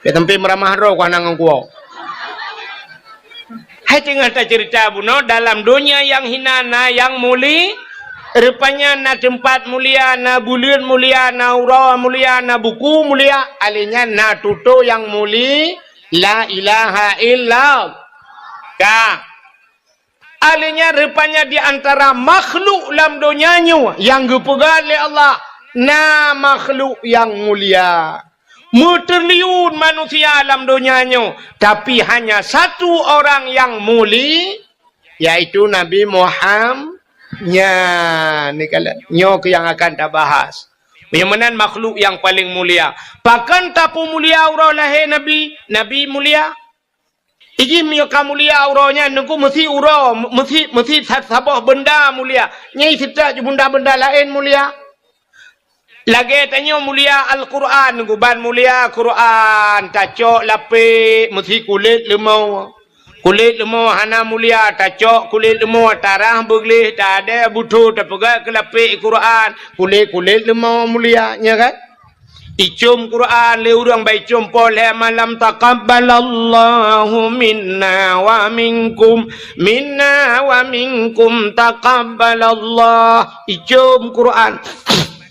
Ya, sampai meuramah droe ku hana ngon kuwoe. Hai teungoh taceurita bunoe, dalam donya nyang hina na nyang muli-, rupanya na teumpat mulia, na buleuen mulia, na uroe mulia, na buku mulia, alèh nyan na tutoe nyang muli, la ilaha illallah. Ka. Alèh nyan rupanya di antara makhluk lam donya nyoe nyang geupeugah lé Allah, na makhluk nyang mulia. Meutriliun manusia lam donya nyoe, tapi hanya satu orang nyang muli, yaitu Nabi Muham-, nyan, ni kala-, nyoe keuh nyang akan tabahas. Meunyoe meunan makhluk nyang paleng mulia. Pakon tapeumulia uroe lahé Nabi? Nabi mulia. Iji meunyoe ka mulia uroe nyan, Teungku, meusi uroe, meusi, meusi sa-, saboh beunda mulia. Nyai seutôt ju beunda-beunda laén mulia. Lagée tanyoe mulia Al-Qur'an, Teungku, ban mulia Qur'an, tacok lapék, meusi kulét leumo. Kulét leumo hana mulia, tacok kulét leumo, tarah beugleh, tadée butho, tapeugah keu lapék Qur'an, kulét-kulét leumo mulia, nya kan? Icom Qur'an lé ureuëng, bak icom poh lhée malam, taqabbalallahu minna wa minkum, minna wa minkum taqabbalallah. Icom Qur'an.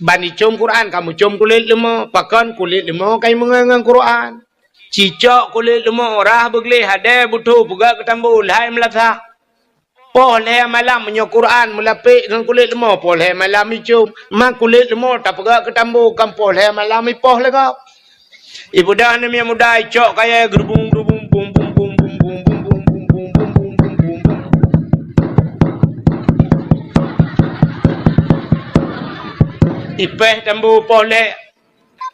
Ban icom Qur'an, kamoe com kulét leumo. Pakon kulét leumo ka imeungon ngon Qur'an. Cicok kulét leumo, rah beugleh, hadée butho, peugah keu tambo, lhai meulasah. Poh lhée malam meunyoe Qur'an meulapék ngon kulét leumo, poh lhée malam icom. Ma kulét leumo tapeugah keu tambo, kan poh lhée malam ipoh lé gob. Ibeudôh aneuk miet muda icok kayée geurubung-geurubung, bum, bum, bum. Ipéh tambo poh lhée.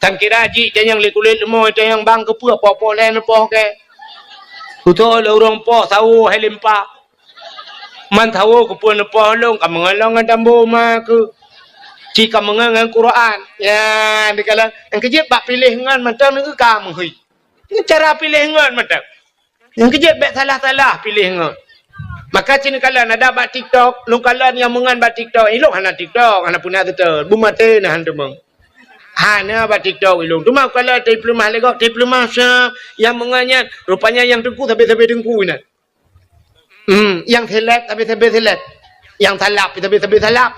Tan kira jih tanyong lé kulét leumo, tanyong bang keupeue poh-poh lhée neupoh kée. Kutoe lé ureuëng poh sawo hai limpa. Man sawo keupeue neupoh lôn, ka meungon lôn ngon tambo ma keuh. Ci ka meungon ngon Qur'an. Ya, dikalon, nyang keujeuet bak piléh ngon mantong neu ka meuhôi. Ngon cara piléh ngon mantong. Nyang keujeuet bék salah-salah piléh ngon. Maka cit neukalon adak bak TikTok, lôn kalon nyang meungon bak TikTok. Ilôn hana TikTok, hana peuna seutôt. Beumaté na han teumong. Hana bak TikTok ilôn. Teuma kalon teupeuleumah lé gob, teupeuleumah sa nyang meungon nyan. Rupanya nyang teungku sabe-sabe teungku inan. Hmm, nyang seleb sabe-sabe seleb. Nyang salab sabe-sabe salab.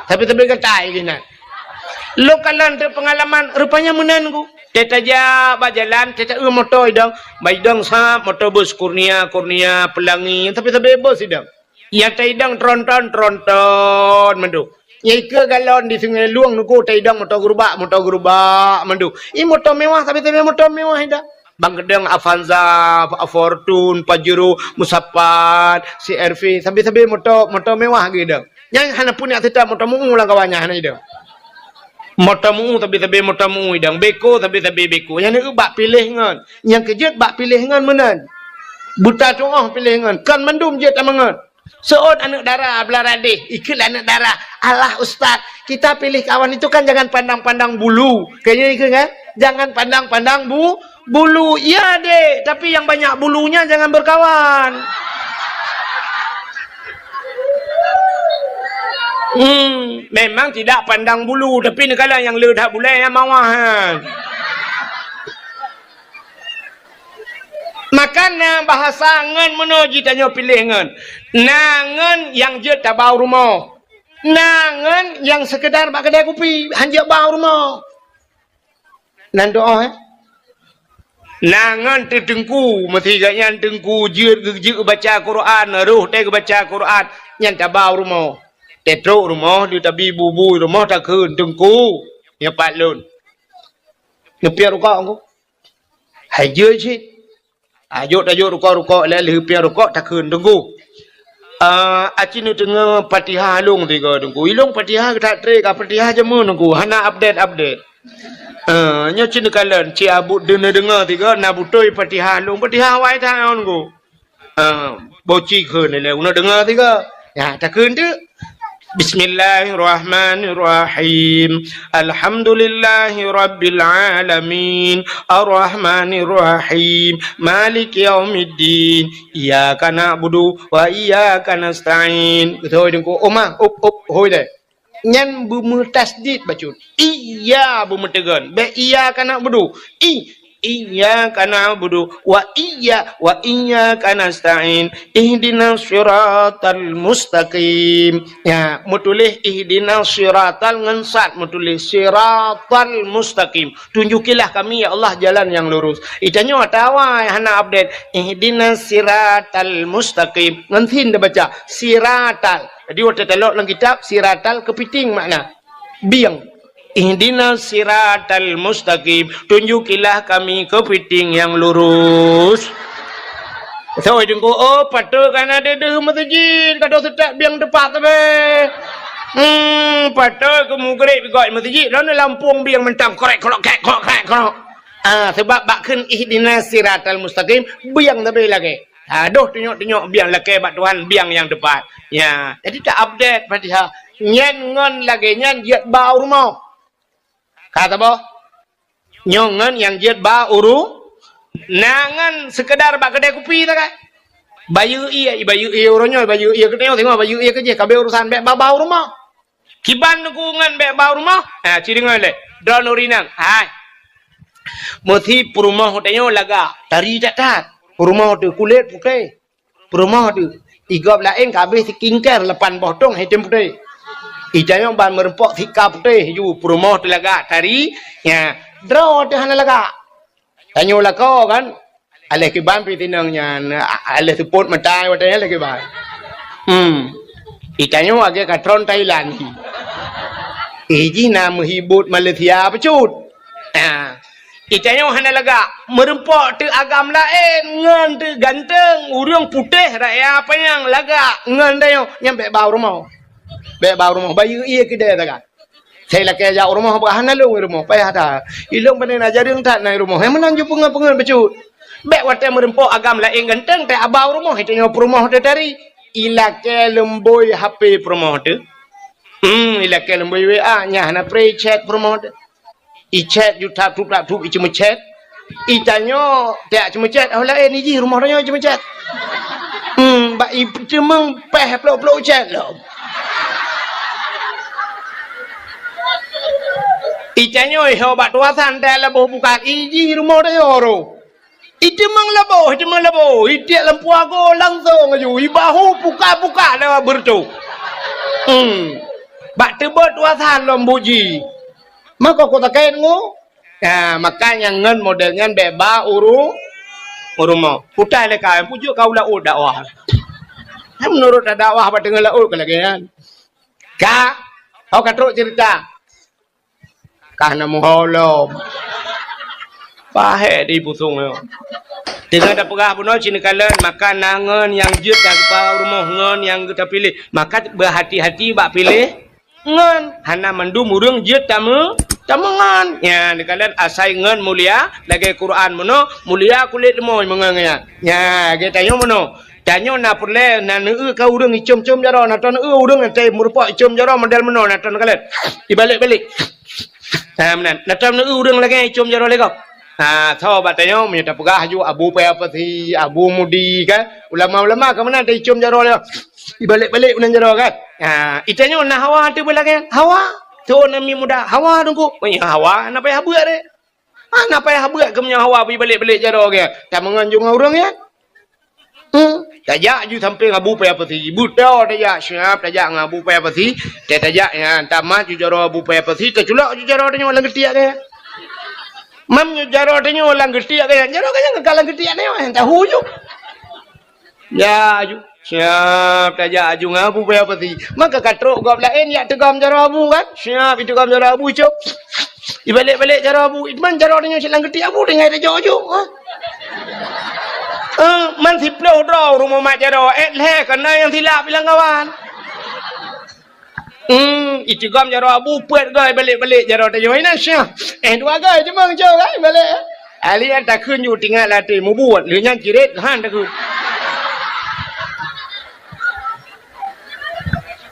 Sabe-sabe gatai inan. Lôn kalon teuk peungalaman, rupanya meunan ku. Teutajak bak jalan, teuta-eu moto idong. Bak idong sab, moto bus Kurnia, Kurnia, Pelangi, sabe-sabe bus idong. Nyang taidong tronton, tronton mandum. Nyang ikeue galon di Sungai Lueng nuku taidong moto gerubak, moto gerubak mandum. I moto mewah, sabe-sabe moto mewah idong. Bang keudong Avanza, Fortuner, Pajero, Musapat, C R V, sabe-sabe moto, moto mewah geuh idong. Nyang hana pun nyang seutôt moto meu lam kawan nyan hana idong. Moto meu, sabe-sabe moto meu idong. Beko, sabe-sabe beko. Nyang neu bak piléh ngon. Nyang keujeuet bak piléh ngon meunan. Buta tuoh piléh ngon. Kon mandum jeuet tameungon. Seuôt aneuk dara blah radeh. Ikheun lé aneuk dara. Alah ustaz, kita pilih kawan itu kan jangan pandang-pandang bulu. Kayaknya ikheun kan? Jangan pandang-pandang bu-, bulu. Iya dek, tapi yang banyak bulunya jangan berkawan. Hmm, memang tidak pandang bulu, tapi neukalon nyang le that bulée nyang mawah nyan. Maka na bahasa ngon meunoe jitanyoe piléh ngon. Na ngon nyang jeuet tabau rumoh. Na ngon nyang sekedar bak kedai kupi, han jeuet bau rumoh. Nan doa, eh? Na ngon teu teungku, meusiga nyan teungku jeuet geu-, jeuet geubaca Quran, roh teuh geubaca Quran, nyan tabau rumoh. Teutrok rumoh, di tabi bubui rumoh takheun, "Teungku, nyoe pat lôn." Neupiep rukok ku. Hai jeuet cit. Ajok tajok rukok-rukok lé lheueh piep rukok takheun, "Teungku, ah, aci neudeungoe Fatihah lôn tiga, Teungku. Ilôn Fatihah that tré ka Fatihah jameun, Teungku. Hana update-update." Ah, nyoe cit neukalon, ci abut deungoe-deungoe tiga, na beutôi Fatihah lôn. Fatihah awai that, Teungku. Ah, boci kheun lé, uneuk deungoe tiga. Ya, takheun teuk. Bismillahirrahmanirrahim. Alhamdulillahirabbil alamin. Arrahmanirrahim. Maliki yaumiddin. Iyyaka na'budu wa iyyaka nasta'in. Beutôi Teungku. Oma, up, up, hôi deh. Nyan beumeutasydid bacut. Iya beumeuteugon. Bék iyyaka na'budu. I, iyyaka na'budu wa iyya-, wa iyyaka nasta'in. Ihdinas siratal mustaqim. Ya, meutuléh ihdinas siratal ngon sad meutuléh siratal mustaqim. Tunjukilah kami, ya Allah, jalan yang lurus. Itanyoe atawa hana update. Ihdinas siratal mustaqim. Ngon sin tabaca. Siratal. Jadi, watée talok lam kitab, siratal keupiting makna. Bieng. Ihdinas siratal mustaqim. Tunjukilah kami keupiting nyang lurus. Soe Teungku, oh, patôt kana deuh meuseujid, ka deuh seutôt bieng teupat sabe. Hmm, patoi keu mugreb gok meuseujid, droeneuh lampôh bieng mantong krek krok krek krok krek krok. Ah, sabab bak kheun ihdinas siratal mustaqim, bieng sabe lagèe. Adoh tunyok-tunyok bieng lakèe bak Tuhan, bieng nyang teupat. Ya, jadi ta-update Fatihah. Nyan ngon lagèe nyan jeuet ba u rumoh. Ka saboh. Nyoe ngon nyang jeuet ba uru-, na ngon seukeudar bak keudè kupi sagai. Bayeue ié, bayeue ié uroe nyoe, bayeue ié keunoe, singoh bayeue ié keujih, ka abéh urosan, bèk ba-ba u rumoh. Kiban Teungku ngon bèk ba u rumoh, ha, ci deungö lé. Droeneuh ureueng inong, hai. Meusi peurumoh tanyoe lagak, tari that-that. Peurumoh teuh kulét putéh. Peurumoh teuh, i gob laén ka abéh skincare lapan boh tông, hai tem putéh. I tanyoe ban meureumpok sika putéh ju, peurumoh teuh lagak tari, ya, droe teuh hana lagak. Tanyoe lakoe kan, aléh kiban pih tinong nyan, a-, aléh seupôt mata watèe nyan aléh kiban. Hmm. I tanyoe lagèe ka tron Thailand. I jih na meuhibot Malaysia bacut. Ha. I tanyoe hana lagak, meureumpok teuh agam laén, ngon teuh ganteng, ureueng putéh raya panyang lagak, ngon tanyoe, nyan bèk ba u rumoh. Bèk ba u rumoh, bayeue ié keudè sagai. Sai lakèe jak u rumoh, bah hana lôn u rumoh, payah that. I lôn pane na jareueng that na i rumoh, hai meunan ju peungeut-peungeut bacut. Bèk watèe meureumpok agam laén ganteng, teuh aba u rumoh, i tanyoe peurumoh teuh tari. I lakèe leumbôi HP peurumoh teuh. Hmm, i lakèe leumbôi WA, nyan hana pré chat peurumoh teuh. I chat ju tap tup tap tup i ceumeuchat. I tanyoe tak ceumeuchat, oh laén i jih rumoh tanyoe ceumeuchat. Hmm, bak i teumeung péh plôk-plôk chat lom. I tanyoe ho bak tuasan tak laboh bukan, i jih rumoh tanyoe ro. I teumeung laboh, i teumeung laboh, i tiek lam puago langsong aju, i bahu puka-puka lewat beureutoh. Hmm. Bak teubot tuasan lom buji. Maka ku takét ngu. Ya, maka nyang ngon model nyan bèk ba uru-, u rumoh. Putai lé ka, pujok ka u laôt dakwah. Meunurot dakwah bak teungoh laôt ka lagèe nyan. Ka, ho ka trok ceurita. Ka na meuho lom. Pahé di pusong nyoe. Teungoh tapeugah bunoe ci neukalon, maka na ngon nyang jeuet ka geupa u rumoh ngon nyang geuta piléh. Maka beuhati-hati bak piléh. Ngon, hana mandum ureueng jeuet tameu-, tameungon. Nya, neukalon asai ngon mulia, lagèe Quran meunoe, mulia kulét leumoi meungon nyan. Nya, lagèe tanyoe meunoe. Tanyoe na peureulèe, na neueu ka ureueng icom-com jaroe, na tanoh neueu ureueng teuh meureumpok icom jaroe model meunoe, na tanoh neukalon. Ibalek-balek. Ha, meunan. Na tanoh neueu ureueng lagèe icom jaroe lé gob. Ha, so bak tanyoe meunyoe tapeugah ju Abu Paya Pasi, Abu Mudi kan. Ulama-ulama ka meunan teuicom jaroe lé. Ibalek-balek meunan jaroe kan. Ha, i tanyoe na hawa teuh beulagèe nyan. Hawa. Tuan Nabi muda. Hawa Teungku. Oh, ya, hawa. Na payah beuet deh. Hana payah beuet keu meunyoe hawa beuibalek-balek jaroe geuh. Tameungon ju ngon ureueng nyan. Hmm. Tajak ju sampéng Abu Paya Pasi. Beutôi tajak siap tajak ngon Abu Paya Pasi. Tajak nyan tamat ju jaroe Abu Paya Pasi. Taculok ju jaroe tanyoe lam geutiek geuh. Mam ju jaroe tanyoe lam geutiek geuh. Jaroe geuh nyang ka lam geutiek nyoe. Tahu ju. Ya, aju. Siap tajak aju ngon Abu Paya Pasi. Maka ka trok gob laén jak teugom jaroe Abu kan? Siap iteugom jaroe Abu cok. Ibalek-balek jaroe Abu. Itman jaroe tanyoe silang geutiek Abu tinggai tajok aju. Ha? Eh, man siploh droe rumoh mat jaroe. Eh, lhèe keunan nyang silap ilang kawan. Hmm, iteugom jaroe Abu peuet goe balek-balek jaroe tanyoe. Inan syah. Eh, dua goe cuma ngejok kan balek. Ahli nyan takheun ju tingat lam até mubuet. Lheueh nyan cirét han takheun.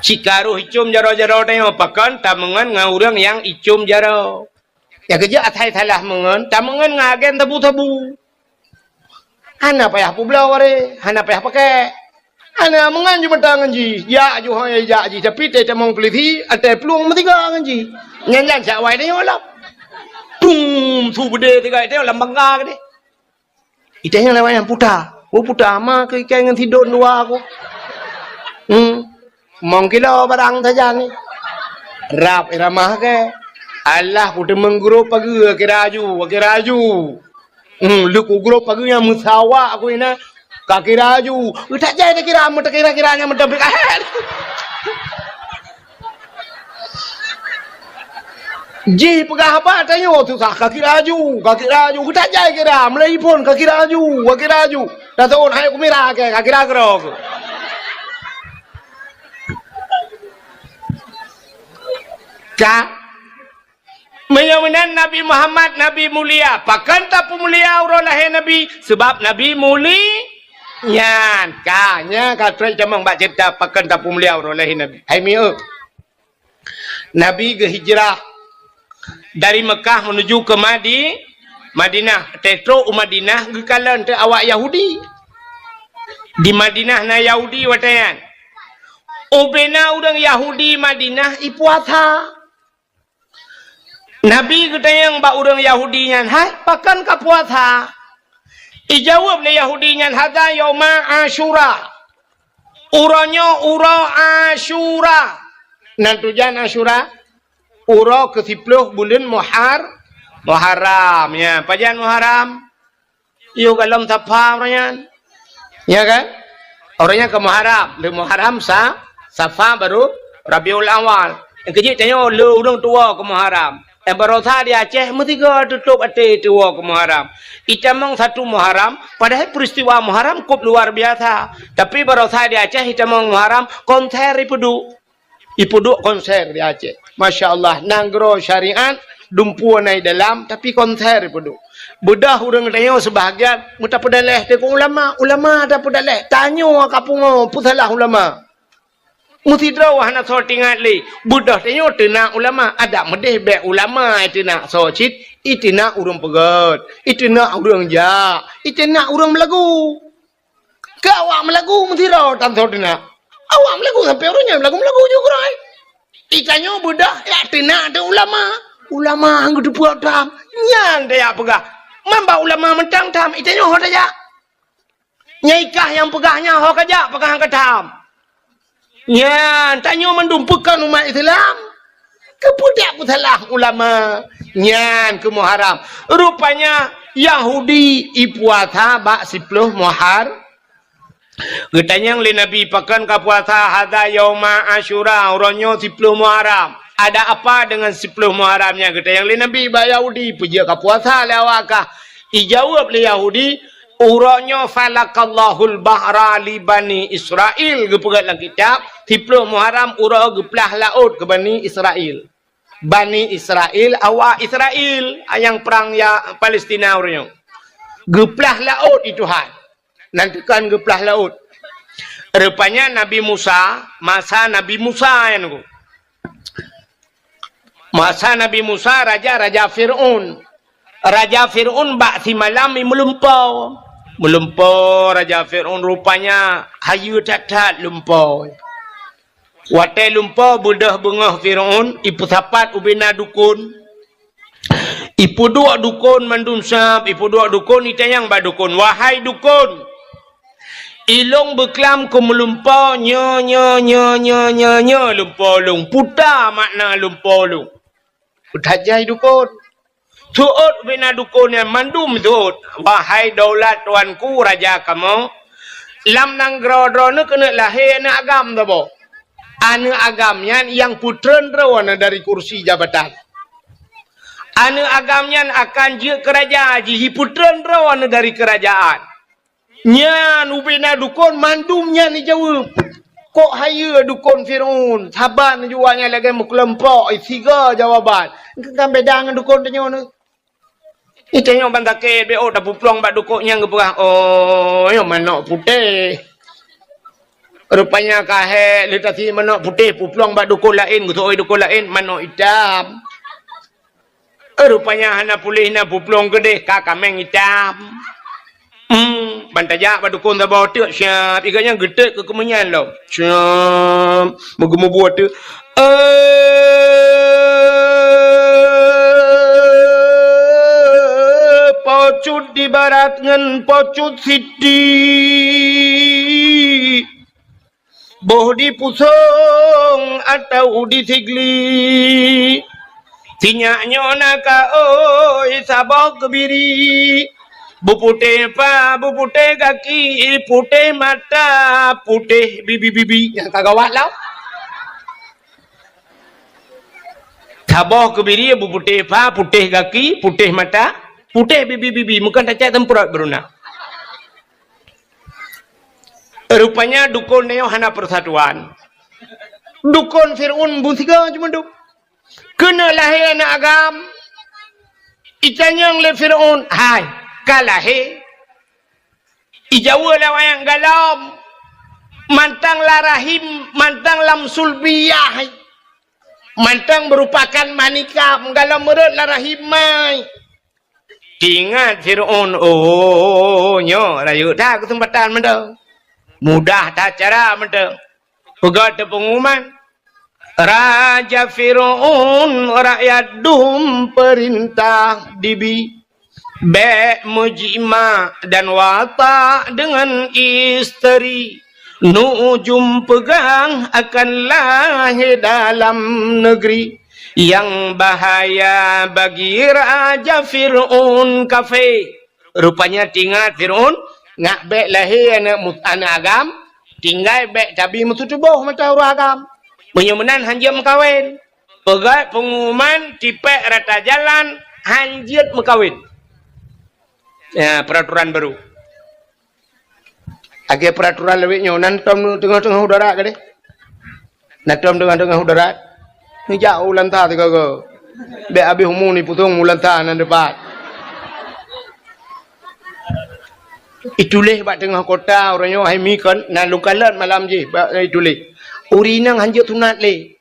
Cikaroh icom jaroe-jaroe tanyoe pakon tameungon ngon ureueng nyang icom jaroe. Nyang keujeuet asai salah meungon, tameungon ngon agen sabu-sabu. Hana payah peubloe wareh, hana payah pakèk. Hana meungon ju meuta ngon jih, jak ju hôi jak jih, tapi teutamong peulisi, até plueng meusiga ngon jih. Nyan-nyan cak wai tanyoe lom. Tum, su beudé siga tanyoe lam bangga keudeh. Iteh nyang lewat nyang puta. Oh, puta ma keu ikai ngon sidon dua aku. Hmm. Mong kilo barang saja ni. Rap iramah ke. Alah, ku teumeng gurop pageue kira aju, kira aju. Hmm, leuku gurop pageue nyang meusawa aku ina. Ka kira aju. Utak jai takira, meutakira-kira nyang meutabik ahet. Jih peugah haba tanyoe susah, ka kira aju, ka kira aju, geutajai kira, meulai phon ka kira aju, ka kira aju. Dah tahun hai kumira ke, ka kira keudroe. Ka? Meunyoe meunan Nabi Muhammad Nabi mulia, pakon tapeumulia uroe lahé Nabi? Sabab Nabi muli-, nyan. Ka, nyan ka trok tamong bak ceurita pakon tapeumulia uroe lahé Nabi. Hai mieu. Nabi geuhijrah dari Mekah menuju ke Madi-, Madinah. Watée trok u Madinah geukalon teuk awak Yahudi. Di Madinah na Yahudi watée nyan. Ubena ureuëng Yahudi Madinah ipuasa. Nabi geutanyong bak ureuëng Yahudi nyan, "Hai, pakon ka puasa?" Ijaweueb lé Yahudi nyan, "Hadza yauma Asyura." Uroe nyoe uroe Asyura. Nan tujan Asyura? Uroe keusiploh buleuen Muhar-, Muharram. Ya, pajan Muharram? Yoh golom Safa uroe nyan. Ya kan? Uroe nyan ka Muharram. Lé Muharram sa-, Safa baru Rabiul Awal. Nyang keujeuet tanyoe le ureuëng tuwoe keu Muharram. Eh, barosa di Aceh meusigoe tutôp até tuwoe keu Muharram. Itamong satu Muharram, padahai peristiwa Muharram kôp luar biasa. Tapi barosa di Aceh itamong Muharram, konser ipeuduek. Ipeuduek konser di Aceh. Masya Allah, nanggroe syariat, dumpeue na i dalam, tapi konser ipeuduek. Beudôh ureuëng tanyoe seubahagian, meutapeudaléh teuk ulama, ulama tapeudaléh. Tanyoe ka pungo, peusalah ulama. Meusidroe hana soe teuingat lé. Beudôh tanyoe teunak ulama, adak meudeh bék ulama iteunak soe cit, iteunak ureuëng peugét, iteunak ureuëng jak, iteunak ureuëng meulagu. Keu awak meulagu meusidroe tan soe teunak. Awak meulagu sampoe uroe nyoe meulagu-meulagu ju keurôi. Itanyoe beudôh jak teunak teuk ulama. Ulama han geuteupeue tham. Nyan tajak peugah. Man bak ulama mantong tham, itanyoe ho tajak. Nyang ikah nyang peugah nyan ho kajak, peugah han ka tham. Nyan, tanyoe mandum peukon umat Islam. Keupeue dak peusalah ulama? Nyan keuh Muharram. Rupanya Yahudi ipuasa bak siploh Muhar-, geutanyong lé Nabi, "Pakon ka puasa?" "Hadza yauma Asyura, uroe nyoe siploh Muharram." "Ada apa dengan siploh Muharram nyan?" geutanyong lé Nabi bak Yahudi, "Peue jeuet ka puasa lé awak kah?" Ijaweueb lé Yahudi, "Uroe nyoe falaqallahul bahra li Bani Israil," geupeugah lam kitab, siploh Muharram uroe geuplah laôt keu Bani Israil. Bani Israil, awak Israil, nyang prang ya Palestina uroe nyoe. Geuplah laôt di Tuhan. Nan teukan geuplah laôt. Rupanya Nabi Musa, masa Nabi Musa nyan ku. Masa Nabi Musa, raja, raja Fir'aun. Raja Fir'aun bak simalam i meulumpoe. Meulumpoe raja Fir'aun rupanya hayeue that-that lumpoe. Watée lumpoe beudôh beungoh Fir'aun, ipeusapat ubena dukon. Ipeuduek dukon mandum sab, ipeuduek dukon, itanyong bak dukon, "Wahai dukon, ilong beuklam keu meulumpoe nyoe, nyoe, nyoe, lumpoe lôn. Peue makna lumpoe lôn?" Peutanyong dukon. Seuôt ubena dukon nyan mandum seuôt, "Wahai daulat tuanku raja kamoe, lam nanggroe droeneuh keuneuk lahé aneuëk agam saboh. Aneuëk agam nyan nyang peutreun droeneuh dari kursi jabatan. Aneuëk agam nyan akan jeuet keu raja jih, jipeutreun droeneuh dari keurajaan." Nyan ubena dukon mandum nyan ijaweueb. Kok hayeue dukon Fir'aun, saban jua nyan lagée meukeuleumpok, siga jawaban. Kan beda ngon dukon tanyoe nyoe. Itanyoe ban sakét, bék ôk tapuplueng bak dukon nyang geupeugah, "Oh, nyoe manok putéh." Rupanya ka hék, lé tasi manok putéh, puplueng bak dukon laén, geuseuôt dukon laén, manok itam. Rupanya hana puléh na puplueng keudeh ka kaméng itam. Hmm, ban tajak bak dukon saboh teuk siab, iga nyan geutet keu keumeunyang lom. Siab, meugeumeubuet teuk. Eh, pocut di barat ngon pocut siti. Boh di Pusong atau di Sigli. Sinyak nyoe na ka oi saboh keubiri. Beuputéh pa, beuputéh gaki, putéh mata, putéh bibi-bibi. Nyang ka gawat lom. Saboh keubiri beuputéh pa, putéh gaki, putéh mata, putéh bibi-bibi. Meukeun tacak teumprot beuruna. Rupanya dukon nyoe hana persatuan. Dukon Fir'aun beusiga cuma dum. Keuneuk lahé aneuëk agam, itanyong lé Fir'aun, "Hai, ka lahé?" Ijaweub lé awaknyan, "Galom, mantong lam rahim, mantong lam sulbiyah, mantong meurupakan manikam, galom meurot lam rahim mai." Teuingat Fir'aun, "Oh, nyoe rayeuk that keuseumpatan mantong. Mudah that cara mantong." Peugah teupeunguman, "Raja Fir'aun, rakyat dum peurintah dibi. Bék meujimak dan watak deungon isteri. Nu'ujum peugah akan lahé dalam neugri. Nyang bahaya bagi Raja Fir'aun kafé." Rupanya teuingat Fir'aun, ngak bék lahé aneuëk mu-, aneuëk agam, tinggai bék tabi meututoboh mata ureuëng agam. Meunyoe meunan hanjeuet meukawen. Peugah peunguman tipék rata jalan hanjeuet meukawen. Ya, peraturan baru. Lagée peraturan lawét nyoe, na tom teungoh-teungoh u darat gadeh. Na tom teungoh-teungoh u darat. Neujak u lanta sigoe-goe. Bék habéh umu nipusong u lanta nan dipat. Ituléh bak teungoh kota uroe nyoe hai mi kon, na lôn kalon malam jih bak ituléh. Ureuëng inong hanjeuet sunat lé.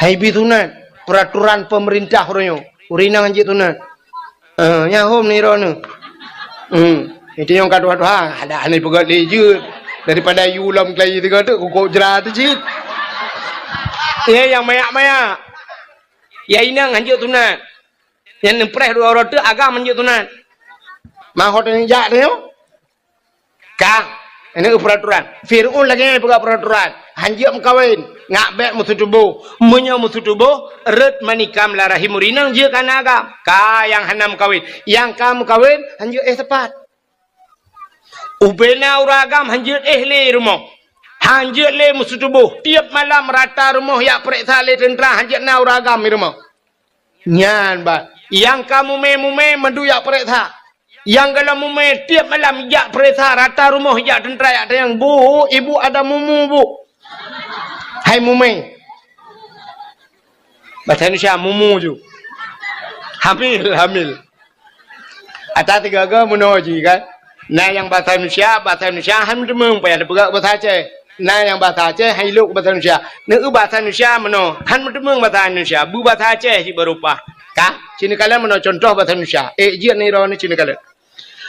Hai bi sunat, peraturan pemerintah uroe nyoe. Ureuëng inong hanjeuet sunat. Eh, nyan hom nirone. Hmm. Itu nyang ka tuha-tuha, ada aneh peugah lé jeuet. Daripada yu lom kelai tiga tu, kukok jera tu cit. Ya, nyang mayak-mayak. Ya, inong hanjeuet sunat. Nyang neupreh dua uroe teuk agam hanjeuet sunat. Mahot nyang jak tu nyoe. Ka, ini peraturan. Fir'aun lagée nyan peugah peraturan. Hanjeuet meukawen, ngak bék meututoboh. Meunyoe meututoboh, rot manikam lam rahim ureuëng inong jeuet keu aneuëk agam. Ka nyang hana meukawen. Nyang ka meukawen, hanjeuet éh sapat. Ubena ureuëng agam hanjeuet éh lé rumoh. Hanjeuet lé meututoboh. Tiep malam rata rumoh jak peureksa lé teuntra hanjeuet na ureuëng agam di rumoh. Nyan bah, nyang ka mumé-mumé mandum jak peureksa. Nyang galom mumé tiep malam jak peureksa, rata rumoh jak teuntra jak tanyong, "Bu, ibu ada mumu, Bu." Hai mumé. Bahasa Indonesia mumu ju. Hamil, hamil. Ata tiga-tiga meunoe jih kan. Na nyang bahasa Indonesia, bahasa Indonesia han meuteumong, payah tapeugah bahasa Aceh. Na nyang bahasa Aceh han ilok bahasa Indonesia. Neu bahasa Indonesia meunoe, han meuteumong bahasa Indonesia, beubahasa Aceh jih baru paih. Ka, sinoe kalon meunoe contoh bahasa Indonesia. Eh, jeuet nirone sinoe kalon.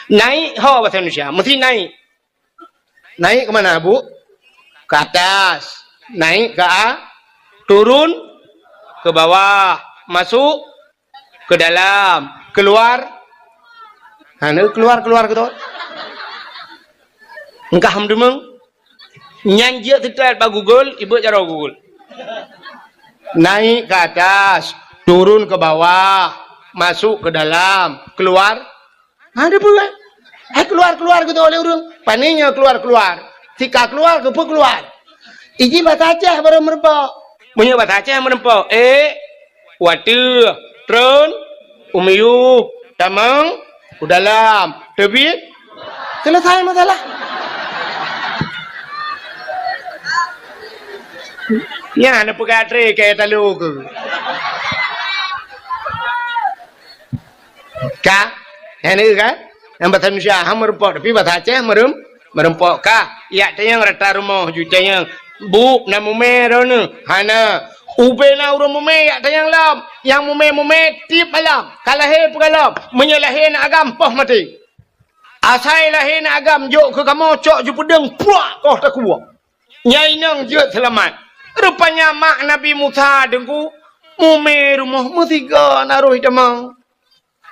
Naik ho bahasa Indonesia, mesti naik. Naik ke mana, Bu? Ke atas. Naik ke a-, turun ke bawah. Masuk ke dalam. Keluar. Ha, ni keluar, keluar gitu. Engkah meudeumeng. Nyan jeuet teutet bak Google, ibuet jaroe Google. Naik ke atas, turun ke bawah, masuk ke dalam, keluar. Ha, ada pun kan? Hai keluar-keluar gitu oleh ureuëng. Pane nyoe keluar-keluar. Sika keluar, keupeue keluar. Iji bahasa Aceh baru meureumpok. Meunyoe bahasa Aceh meureumpok, ék, u ateueh, treun, u miyueb, tamong, u dalam, teubiet, selesai masalah. Nyan na peugah tré keu talo keu. Ka? Nyan kan? Nyang bahasa Indonesia ha meureumpok, tapi bahasa Aceh meureuem-, meureumpok ka. Jak tanyong rata rumoh ju tanyong, "Bu, na mumé droeneuh?" Hana. Ubé na ureuëng mumé jak tanyong lom. Nyang mumé-mumé tiep malam. Ka lahé peugalom. Meunyoe lahé na agam, poh maté. Asai lahé na agam, jok keu kamoe cok ju peudeueng, puak, koh takue. Nyang inong jeuet seulamat. Rupanya mak Nabi Musa deungku, mumé rumoh meusigoe na roh itamong.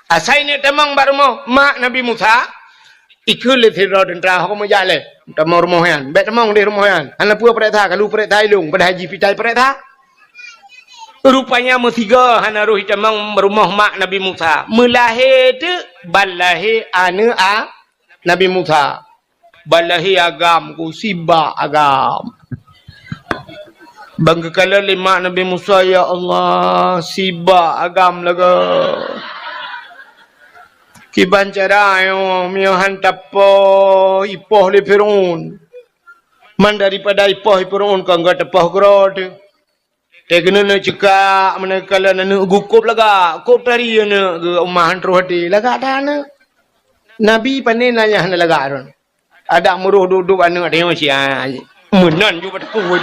Asai neuk tamong bak rumoh mak Nabi Musa, ikheun lé sidroe teuntra, "Ho meujak lé, tamong rumoh nyan. Bék tamong deh rumoh nyan. Hana peue peureksa, kalu peureksa ilong, padahai jih pitai peureksa." Rupanya meusigoe hana roh itamong rumoh mak Nabi Musa. Meulahé teuk ban lahé aneuëk a Nabi Musa. Ban lahé agam ku sibak agam. Ban geukalon lé mak Nabi Musa, "Ya Allah, sibak agam lagée. Kiban cara nyoe, meunyoe han tapoh ipoh lé Fir'aun. Man daripada ipoh Fir'aun kon gata poh keudroe teuh." Teuh keuneuk neuk cekak, meuneuk kalon aneuk gukôb lagak, kôb tari aneuk geu umah han troh até, lagak that aneuk. Nabi pané nanya hana lagak droen. Adak meuroh duek-duek aneuk tanyoe sia. Meunan ju bak takue.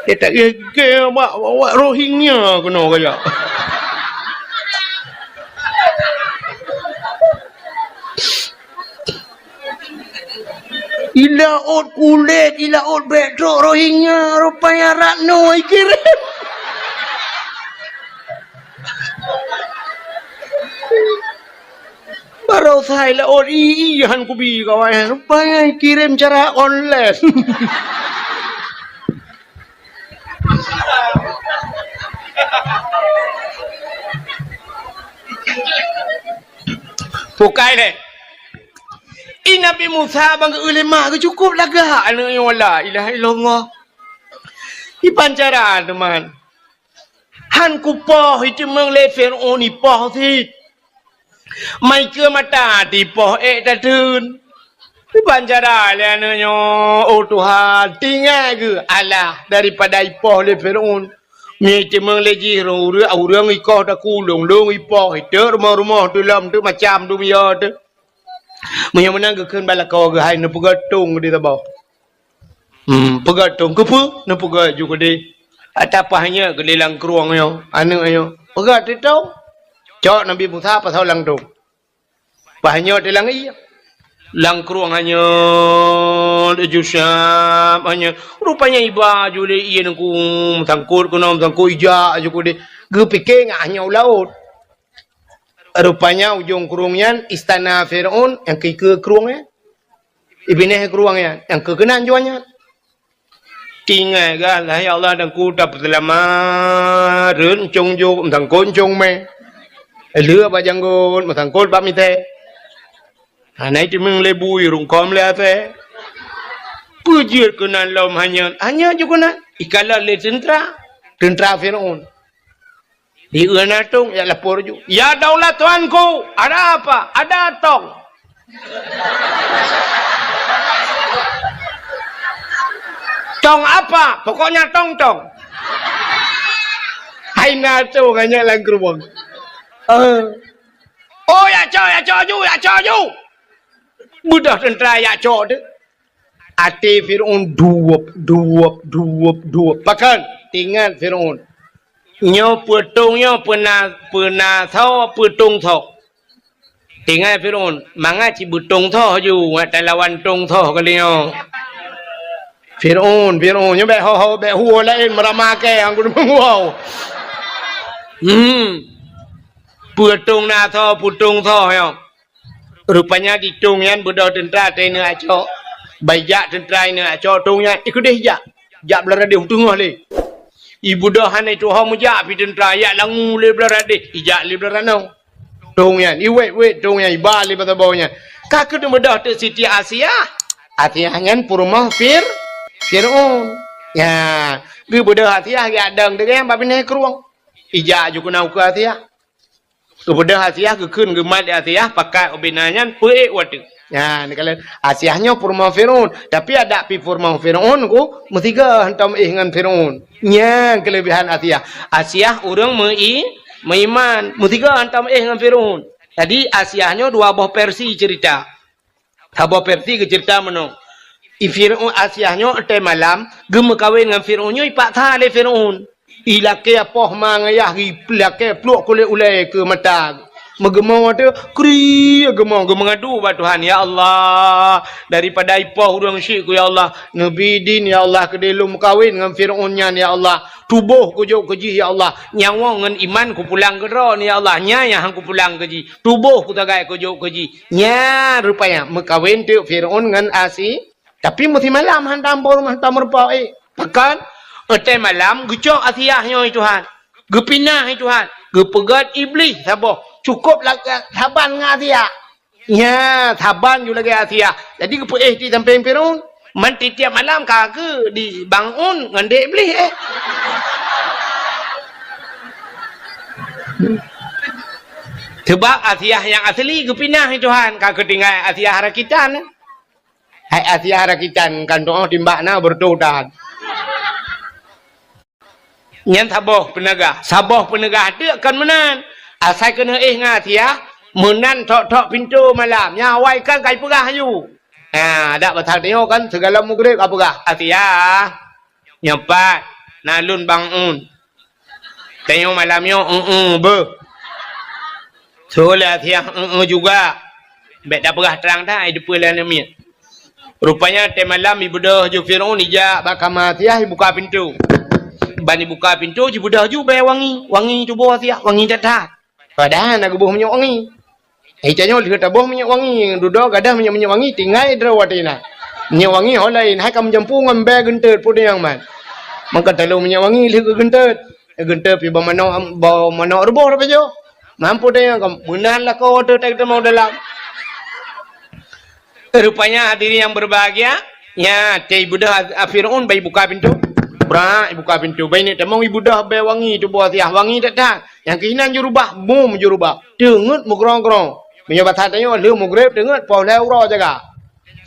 Dia tak gege bak, bak, bak Rohingya keunoe gaya. Ilaôt kulét, ilaôt bèk trok Rohingya, rupanya Ratno ikirém. Baroesa ilaôt i, i han kubi kawan, rupanya ikirém cara online. Bukai lé. I Nabi Musa bang geuleumah geucukôp lagak aneuk nyoe, la ilaha illallah. Ipan cara teuma. Han kupoh iteumeung lé Fir'aun ipoh cit. Mai keu mata tipoh ék tateun. Ipan cara lé aneuk nyoe, oh Tuhan, tinggai geu alah daripada ipoh lé Fir'aun. Mi teumeung lé jih ureueng, ureueng ikoh takulông, lông ipoh, iteuk rumoh-rumoh, teulom teuk macam dunia teuh. Meunyoe meunan geukheun bak lakoe geuh hai neupeugah tông di saboh. Hmm, peugah tông keupeue? Neupeugah ju keudeh. Ata paih nyoe keudeh lam krueng nyoe, aneuk nyoe. Peugah teuh tông. Cok Nabi Musa pasoe lam tông. Paih nyoe teuh lam ié. Lam krueng hanyeut, ju siab hanyeut. Rupanya iba ju lé ié nungku meusangkot keunoe meusangkot ijak ju keudeh. Geupike ngat hanyeut u laôt. Rupanya ujong krueng nyan istana Fir'aun nyang keu ikeue krueng nyan. Ibinéh krueng nyan nyang keu keunan juan nyan. Tinggai gah, lah ya Allah, dan ku tapeuseulamat, rhot ncong jok, meusangkot ncong mé. Lheueh bak janggot, meusangkot bak mitée. Hana iteumeung lé bui, rungkôm lé asée. Peue jeuet keunan lom hanyeut, hanyeut ju keunan. Ikalon lé teuntra, teuntra Fir'aun. Di euna tông, jak lapor ju. Ya daulat tuanku, ada apa? Ada tong. Tong apa? Pokoknya tong-tong. Hai na tông hanyeut lam krueng. Eh. Oh, jak cok, jak cok ju, jak cok ju. Beudôh teuntra jak cok teuh. Até Fir'aun duweup, duweup, duweup, duweup. Pakon? Teuingat Fir'aun. Nyoe peue tông nyoe, peue na, peue na soe, peue tông soe. Teuingat Fir'aun, mangat cit beutông soe ju, ngat talawan tông soe kali nyoe. Fir'aun, Fir'aun, nyoe bèk ho-ho, bèk huwoe laén meurama kèe, anggun meuwoe. Hmm. Peue tông na soe, peue tông soe nyoe. Rupanya di tông nyan beudôh teuntra teuh ineuk jak cok. Ban ijak teuntra ineuk jak cok tông nyan, ikeudeh ijak. Jak Beularadoh teungoh lé. Ibeudôh hana ituho meujak pih teuntra, ijak langue lé Beularadoh, ijak lé Beularadoh. Tông nyan, iwét-wét tông nyan, iba lé bak saboh nyan. Ka keuneuk beudôh teuk Siti Asiah. Asiah nyan peurumoh Fir-, Fir'aun. Nya, geubeudôh Asiah geujak dong teuk nyan bak binéh krueng. Ijak ju keunan ukeue Asiah. Geubeudôh Asiah, geukheun geumat lé Asiah, pakat ubé na nyan, peuék u ateueh. Nyan, neukalon Asiah nyoe peurumoh Fir'aun, tapi adak pih peurumoh Fir'aun ku meusigoe hantom éh ngon Fir'aun. Nyan keuleubehan Asiah. Asiah ureueng meu-i-, meuiman, meusigoe hantom éh ngon Fir'aun. Jadi, Asiah nyoe dua boh versi ceurita. Saboh versi geuceurita meunoe. I Fir'aun Asiah nyoe watèe malam geumeukawen ngon Fir'aun nyoe ipaksa lé Fir'aun. Ilakèe poh ma ngon yah, ilakèe pluek kulét ulèe keu mata. Meugeumoe teuh, kri geumoe, geumeungadu bak Tuhan, "Ya Allah, daripada ipoh ureueng syik ku, ya Allah, neubi idin, ya Allah, keudéh lôn meukawen ngon Fir'aun nyan, ya Allah. Tuboh kujok keu jih, ya Allah. Nyawoe ngon iman kupulang keu droe, ya Allah. Nyan nyang han kupulang keu jih. Tuboh kusagai kujok keu jih." Nyan rupanya meukawen teuk Fir'aun ngon Asi-, tapi meusimalam hantom peurumoh, hantom meurumpok, eh. Pakon? Watèe malam geucok Asiah nyoe, Tuhan. Geupinah, Tuhan. Geupeugöt Iblih saboh. Cukôp la-, saban ngon Asiah. Nya, saban ju lagèe Asiah. Jadi geupeuéh di sampéng Fir'aun. Man tiep-tiep malam ka geu di bangun ngon dek Iblih, eh. Sebab Asiah nyang asli geupinah, Tuhan, ka geutinggai Asiah rakitan. Hai Asiah rakitan, kan tu'oh timbak na beureutoh tan. Nyan saboh peuneugah. Saboh peuneugah teuk kon meunan. Asai keuneuk éh ngon Asiah, meunan thok-thok pintoe malam. Nyan awai kan ka jipeugah aju. Ha, dak pasal tanyoe kan sigohlom mugreb ka peugah, "Asiah, nyoe pat na lôn bangun. Tanyoe malam nyoe, eu-eu beuh." Soe lé Asiah, "Eu-eu juga." Bèk tapeugah trang that, ai deupeue lé aneuk miet. Rupanya watèe malam jibeudôh ju Fir'aun, jijak bak kama Asiah, jibuka pintoe. Ban jibuka pintoe, jibeudôh ju bèe wangi. Wangi tuboh Asiah, wangi that-that. Padahai na geuboh minyeuk wangi. Eh, tanyoe lheueh taboh minyeuk wangi, dudoe gadoh minyeuk-minyeuk wangi, tinggai droe watèe na. Minyeuk wangi ho laén, hai ka meujampu ngon bèe geunteut peue nyang man. Maka talo minyeuk wangi lheueh geugeunteut. Geunteut pih bak manok, bak manok ruboh dak pajoh. Mampu tanyoe ka meunan lakoe teuh, teuh tamong dalam. Rupanya hadirin yang berbahagia, nyan watèe jibeudôh a-, a Fir'aun, ban jibuka pintoe. Brak, jibuka pintoe. Ban jineuk tamong, jibeudôh bèe wangi tuboh Asiah, wangi that-that. Nyang keuh inan jurubah, bum jurubah. Teungeut meugrong-grong. Meunyoe basa tanyoe lheueh mugreb teungeut poh lhèe uroe jaga.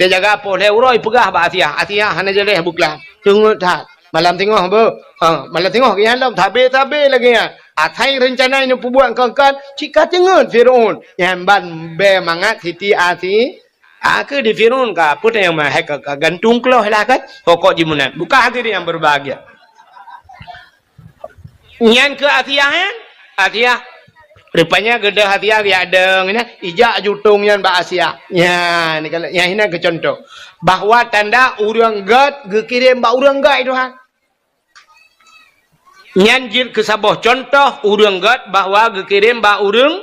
Teujaga poh lhèe uroe jipeugah bak Asiah. Asiah hana jaleh beuklam. Teungeut that. Malam singoh beuh. Ha, malam singoh geuh nyan lom, sabe-sabe lagèe nyan. Asai reuncana nyang peubuet kon-kon, cit ka teungeut Fir'aun. Nyan ban bèe mangat Siti Asi-, a, keu di Fir'aun ka, peue teuh nyang ma-, hai ka, ka gantung kloh lah kan. Pokok jih meunan. Bukan hadirin yang berbahagia. Nyan keu Asiah, nyan. Asiah. Rupanya geudoh Asiah geujak dong nyan, ijak jutong nyan bak Asiah. Nyan, nyan inan keu contoh. Bahwa tanda ureueng gèt geukirém bak ureueng gèt, Tuhan. Nyan jeuet keu saboh contoh ureueng gèt bahwa geukirém bak ureueng,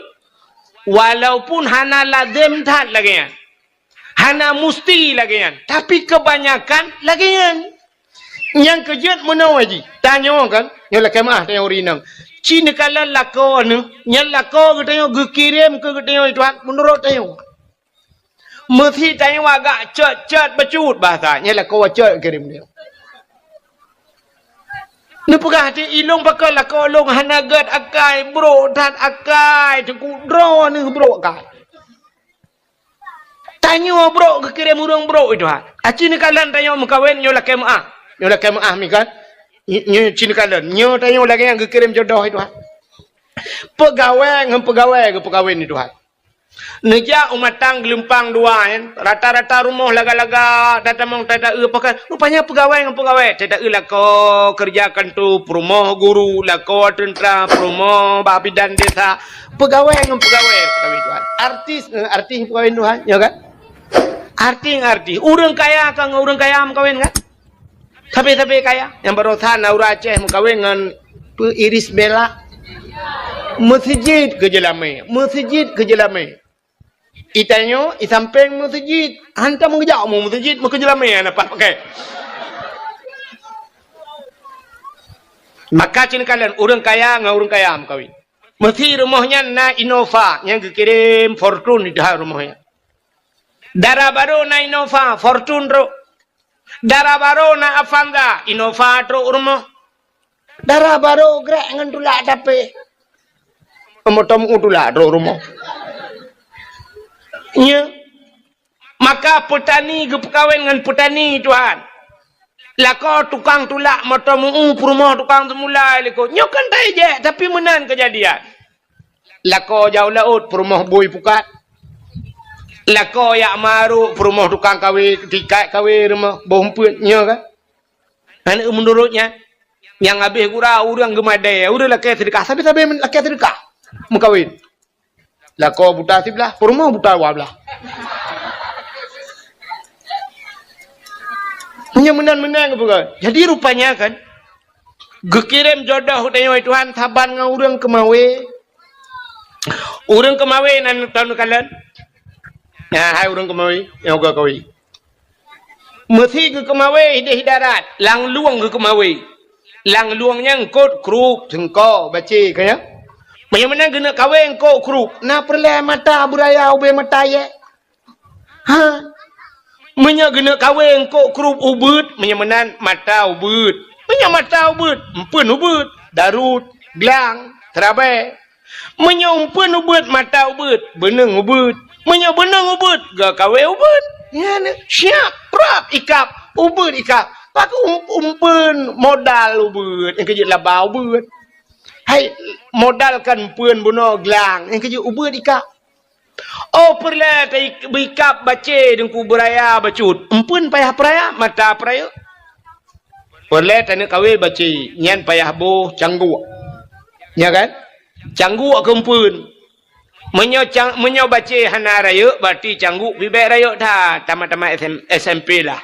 walaupun hana lazem that lagèe nyan. Hana musti lagèe nyan, tapi keubanyakan lagèe nyan. Nyang keu jeuet meunoe jih, tanyoe kan, nyoe lakèe meu'ah tanyoe ureueng inong. Ci neukalon lakoe neuh, nyan lakoe geutanyoe geukirém keu geutanyoe, Tuhan, meunurot tanyoe. Meusi tanyoe agak cot-cot bacut bahasa, nyan lakoe cot geukirém tanyoe. Neupeugah di ilong pakon lakoe lôn hana gèt akai, brok that akai, teungku droeneuh brok akai. Tanyoe brok geukirém ureueng brok, Tuhan. Aci neukalon tanyoe meukawen nyoe lakèe meu'ah. Nyoe lakèe meu'ah mi kan. Ny-, nyoe ci neukalon. Nyoe tanyoe lagèe nyang geukirém jodoh, Tuhan. Peugawée ngon peugawée geupeukawen, Tuhan. Neujak u Matang Geulumpang Dua nyan, rata-rata rumoh laga-laga, tatamong tata-eu pakai. Rupanya peugawée ngon peugawée, tata-eu lakoe keureuja kantô, peurumoh guru, lakoe teuntra, peurumoh bak bidan desa. Peugawée ngon peugawée, peugawée Tuhan. Artis ngon artis peugawée Tuhan, ya kan? Artis ngon artis. Ureueng kaya ka ngon ureueng kaya meukawen kan? Sabe-sabe kaya. Nyang baroesa na ureueng Aceh meukawen ngon peu Iris Bella. Meuseujid keu jeulamé. Meuseujid keu jeulamé. Itanyoe, isampéng meuseujid. Hantom geujak mu meuseujid, meukeujeulamé hana pat pakai. Maka cen kalon ureueng kaya ngon ureueng kaya meukawen. Meusi rumoh nyan na Innova nyang geukirém Fortuner di dalam rumoh nyan. Dara barô na Innova, Fortuner trok. Dara barô na Avanza, Innova trok rumoh. Dara barô grek ngon tulak tapé. Meuteumèe tulak trok rumoh. Nya. Maka peutani geupeukawen ngon peutani, Tuhan. Lakoe tukang tulak meuteumèe peurumoh tukang seumula likot. Nyoe kan tajak, tapi meunan keujadian. Lakoe jak u laôt peurumoh bui pukat. Lakoe jak marok peurumoh tukang kawé, tikai kawé rumoh boh umpeuet nyoe kan. Aneuk meunurot nyan, nyang habéh gura ureueng geumadé, ureueng lakée seudeukah, sabe-sabe lakée seudeukah meukawen. Lakoe buta siblah, peurumoh buta dua blah. Meunyoe meunan-meunan geupeugah. Jadi rupanya kan, geukirém jodoh tanyoe Tuhan saban ngon ureueng keumawé. Ureueng keumawé nan taneuk kalon. Nah, hai ureueng keumawé, nyang ka kawé. Meusi geukeumawé idéh darat, lam lueng geukeumawé. Lam lueng nyan eungkôt krup, seungko, bacé, ka nyan. Meunyoe meunan geuneuk kawé eungkôt krup, na peureulée mata beuraya ubé mata yé. Ha? Meunyoe geuneuk kawé eungkôt krup ubeuet, meunyoe meunan mata ubeuet. Meunyoe mata ubeuet, eumpeuen ubeuet, darut, glang, teurabée. Meunyoe eumpeuen ubeuet, mata ubeuet, beuneueng ubeuet. Meunyoe beuneueng ubeuet, geukawé ubeuet. Nyan, siap, prap ikab, ubeuet ikab. Pakon um-, umpeuen modal ubeuet, nyang keu jeuet laba ubeuet. Hai, modal kan umpeuen bunoe glang, nyang keu jeuet ubeuet ikab. Oh, peureulée ta-, beikab bacé Teungku beuraya bacut. Umpeuen payah peuraya, mata peurayeuk. Peureulée taneuk kawé bacé, nyan payah boh cangguk. Nya kan? Cangguk keu umpeuen. Meunyoe cang-, meunyoe bacé hana rayeuk, berarti cangguk pih bék rayeuk that, tamat-tamat S M, S M P lah.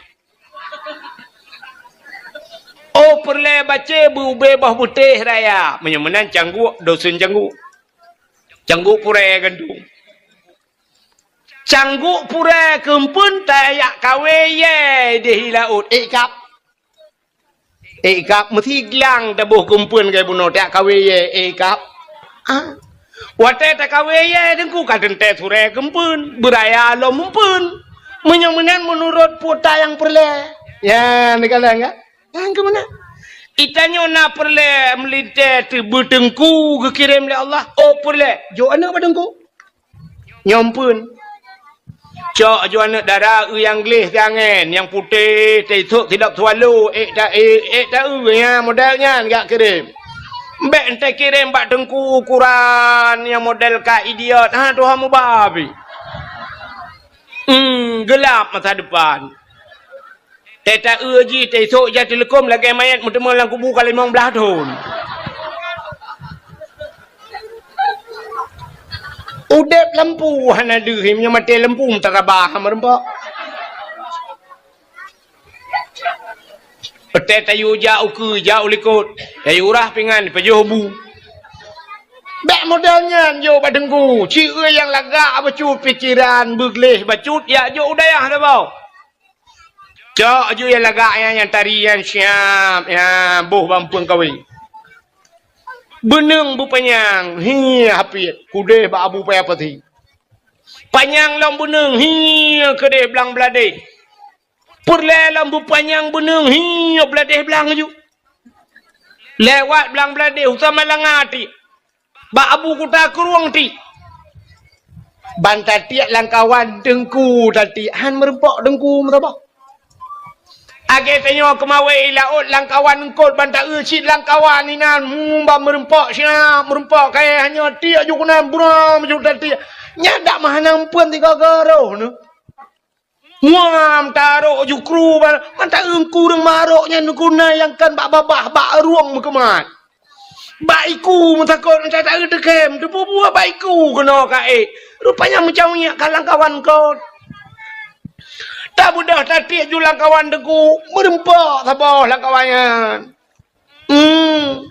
Oh, peureulée bacé beu-, ubé boh beutéh raya. Meunyoe meunan cangguk, dosen cangguk. Cangguk purée gandong. Cangguk purée keu umpeuen tajak kawé yée di laôt. Ék kab. Ék kab meusi glang taboh keu umpeuen keu bunoe tajak kawé yée ék kab. Ah. Watée takawé yée Teungku ka teuntée surée keu umpeuen, beuraya lom umpeuen. Meunyoe meunan meunurot peue nyang peureulée. Ya, neukalon ka? Nyang keu meunan. Itanyoe na peureulée meulintée teubeu Teungku geukirém lé Allah. Oh, peureulée. Jok aneuk bak Teungku. Nyoe umpeuen. Cok aju aneuk dara, eu nyang gleh siangén, nyang putéh, teusok sidop swallow, ék ta-, ék, ék ta-eu, ya, model nyan jak kirém. Bék entée kirém bak Teungku ukuran nyang model ka idiot, ha, tuha mubabi. Hmm, gelap masa depan. Teuta-eu jih, teusok jak teuleukom lagée manyét meuteumé lam kubu ka limong blaih thon. Udeb lampu hana deuh, meunyoe maté lampu meutarabah meureumpok. Peutée tayue jak ukeue, jak u likot, tayue rah pingan, pajoh bu. Bék model nyan jok bak Teungku, ci-, eu nyang lagak bacut pikeran, beugleh bacut, jak jok u dayah saboh. Cok aju nyang lagak nyan, nyang tari nyan siap, nyan boh bak umpeuen kawé. Beuneueng beupanyang, hi hapiet, keudeh bak Abu Paya Pasi. Panyang lom beuneueng, hi keudeh blang bladeh. Peureulée lom beupanyang beuneueng, hi bladeh blang aju. Lewat blang bladeh, u Samalanga tiek. Bak Abu Kuta Krueng tiek. Ban tatiek lam kawan Teungku tatiek, han meureumpok Teungku meusaboh. Lagée tanyoe keumawé i laôt lam kawan eungkot ban ta-eu cit lam kawan inan, hmm, ban meureumpok siat, meureumpok kayée hanyoe tiek ju keunan buram ju tatiek. Nyan dak meuhana umpeuen sigoe-goe roh neuh. Muam tarok jukru ba-, mantong ureuëng marok nyan guna nyang kan bak babah, bak rueng meukeumat. Bak iku meutakot, mantong taeu teukem, teupeue-peue bak iku keunoe ka ék. Rupanya meucaweueng ka lam kawan kon. Tabeudôh tatiek ju lam kawan Teungku, meureumpok saboh lam kawan nyan. Hmm.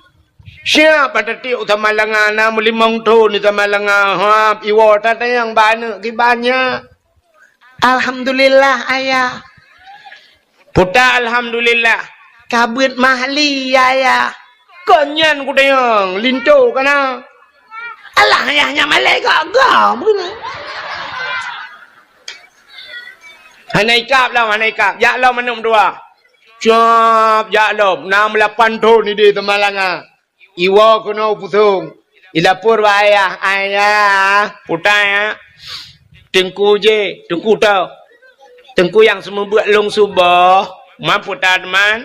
Siap bak tatiek u Samalanga, na meulimong thon di Samalanga. Hab, iwoe tatanyong bak aneuëk kiban nyan. Alhamdulillah, Ayah. Peue ta alhamdulillah? Ka beuet mahli, Ayah. Kon nyan kutanyong, linto kana. Alah, Ayah, nyan malée gak-gak, beuneuk. Hana ikab lom, hana ikab. Jak lom aneuëk meutuah. Cab jak lom, na meulapan thon idéh Samalanga. Iwoe keunoe u Pusong. Ilapor bak ayah, "Ayah, peue ta, ya? Teungku jih, Teungku toh. Teungku nyang seumeubeuet lôn suboh, man peue ta teuma?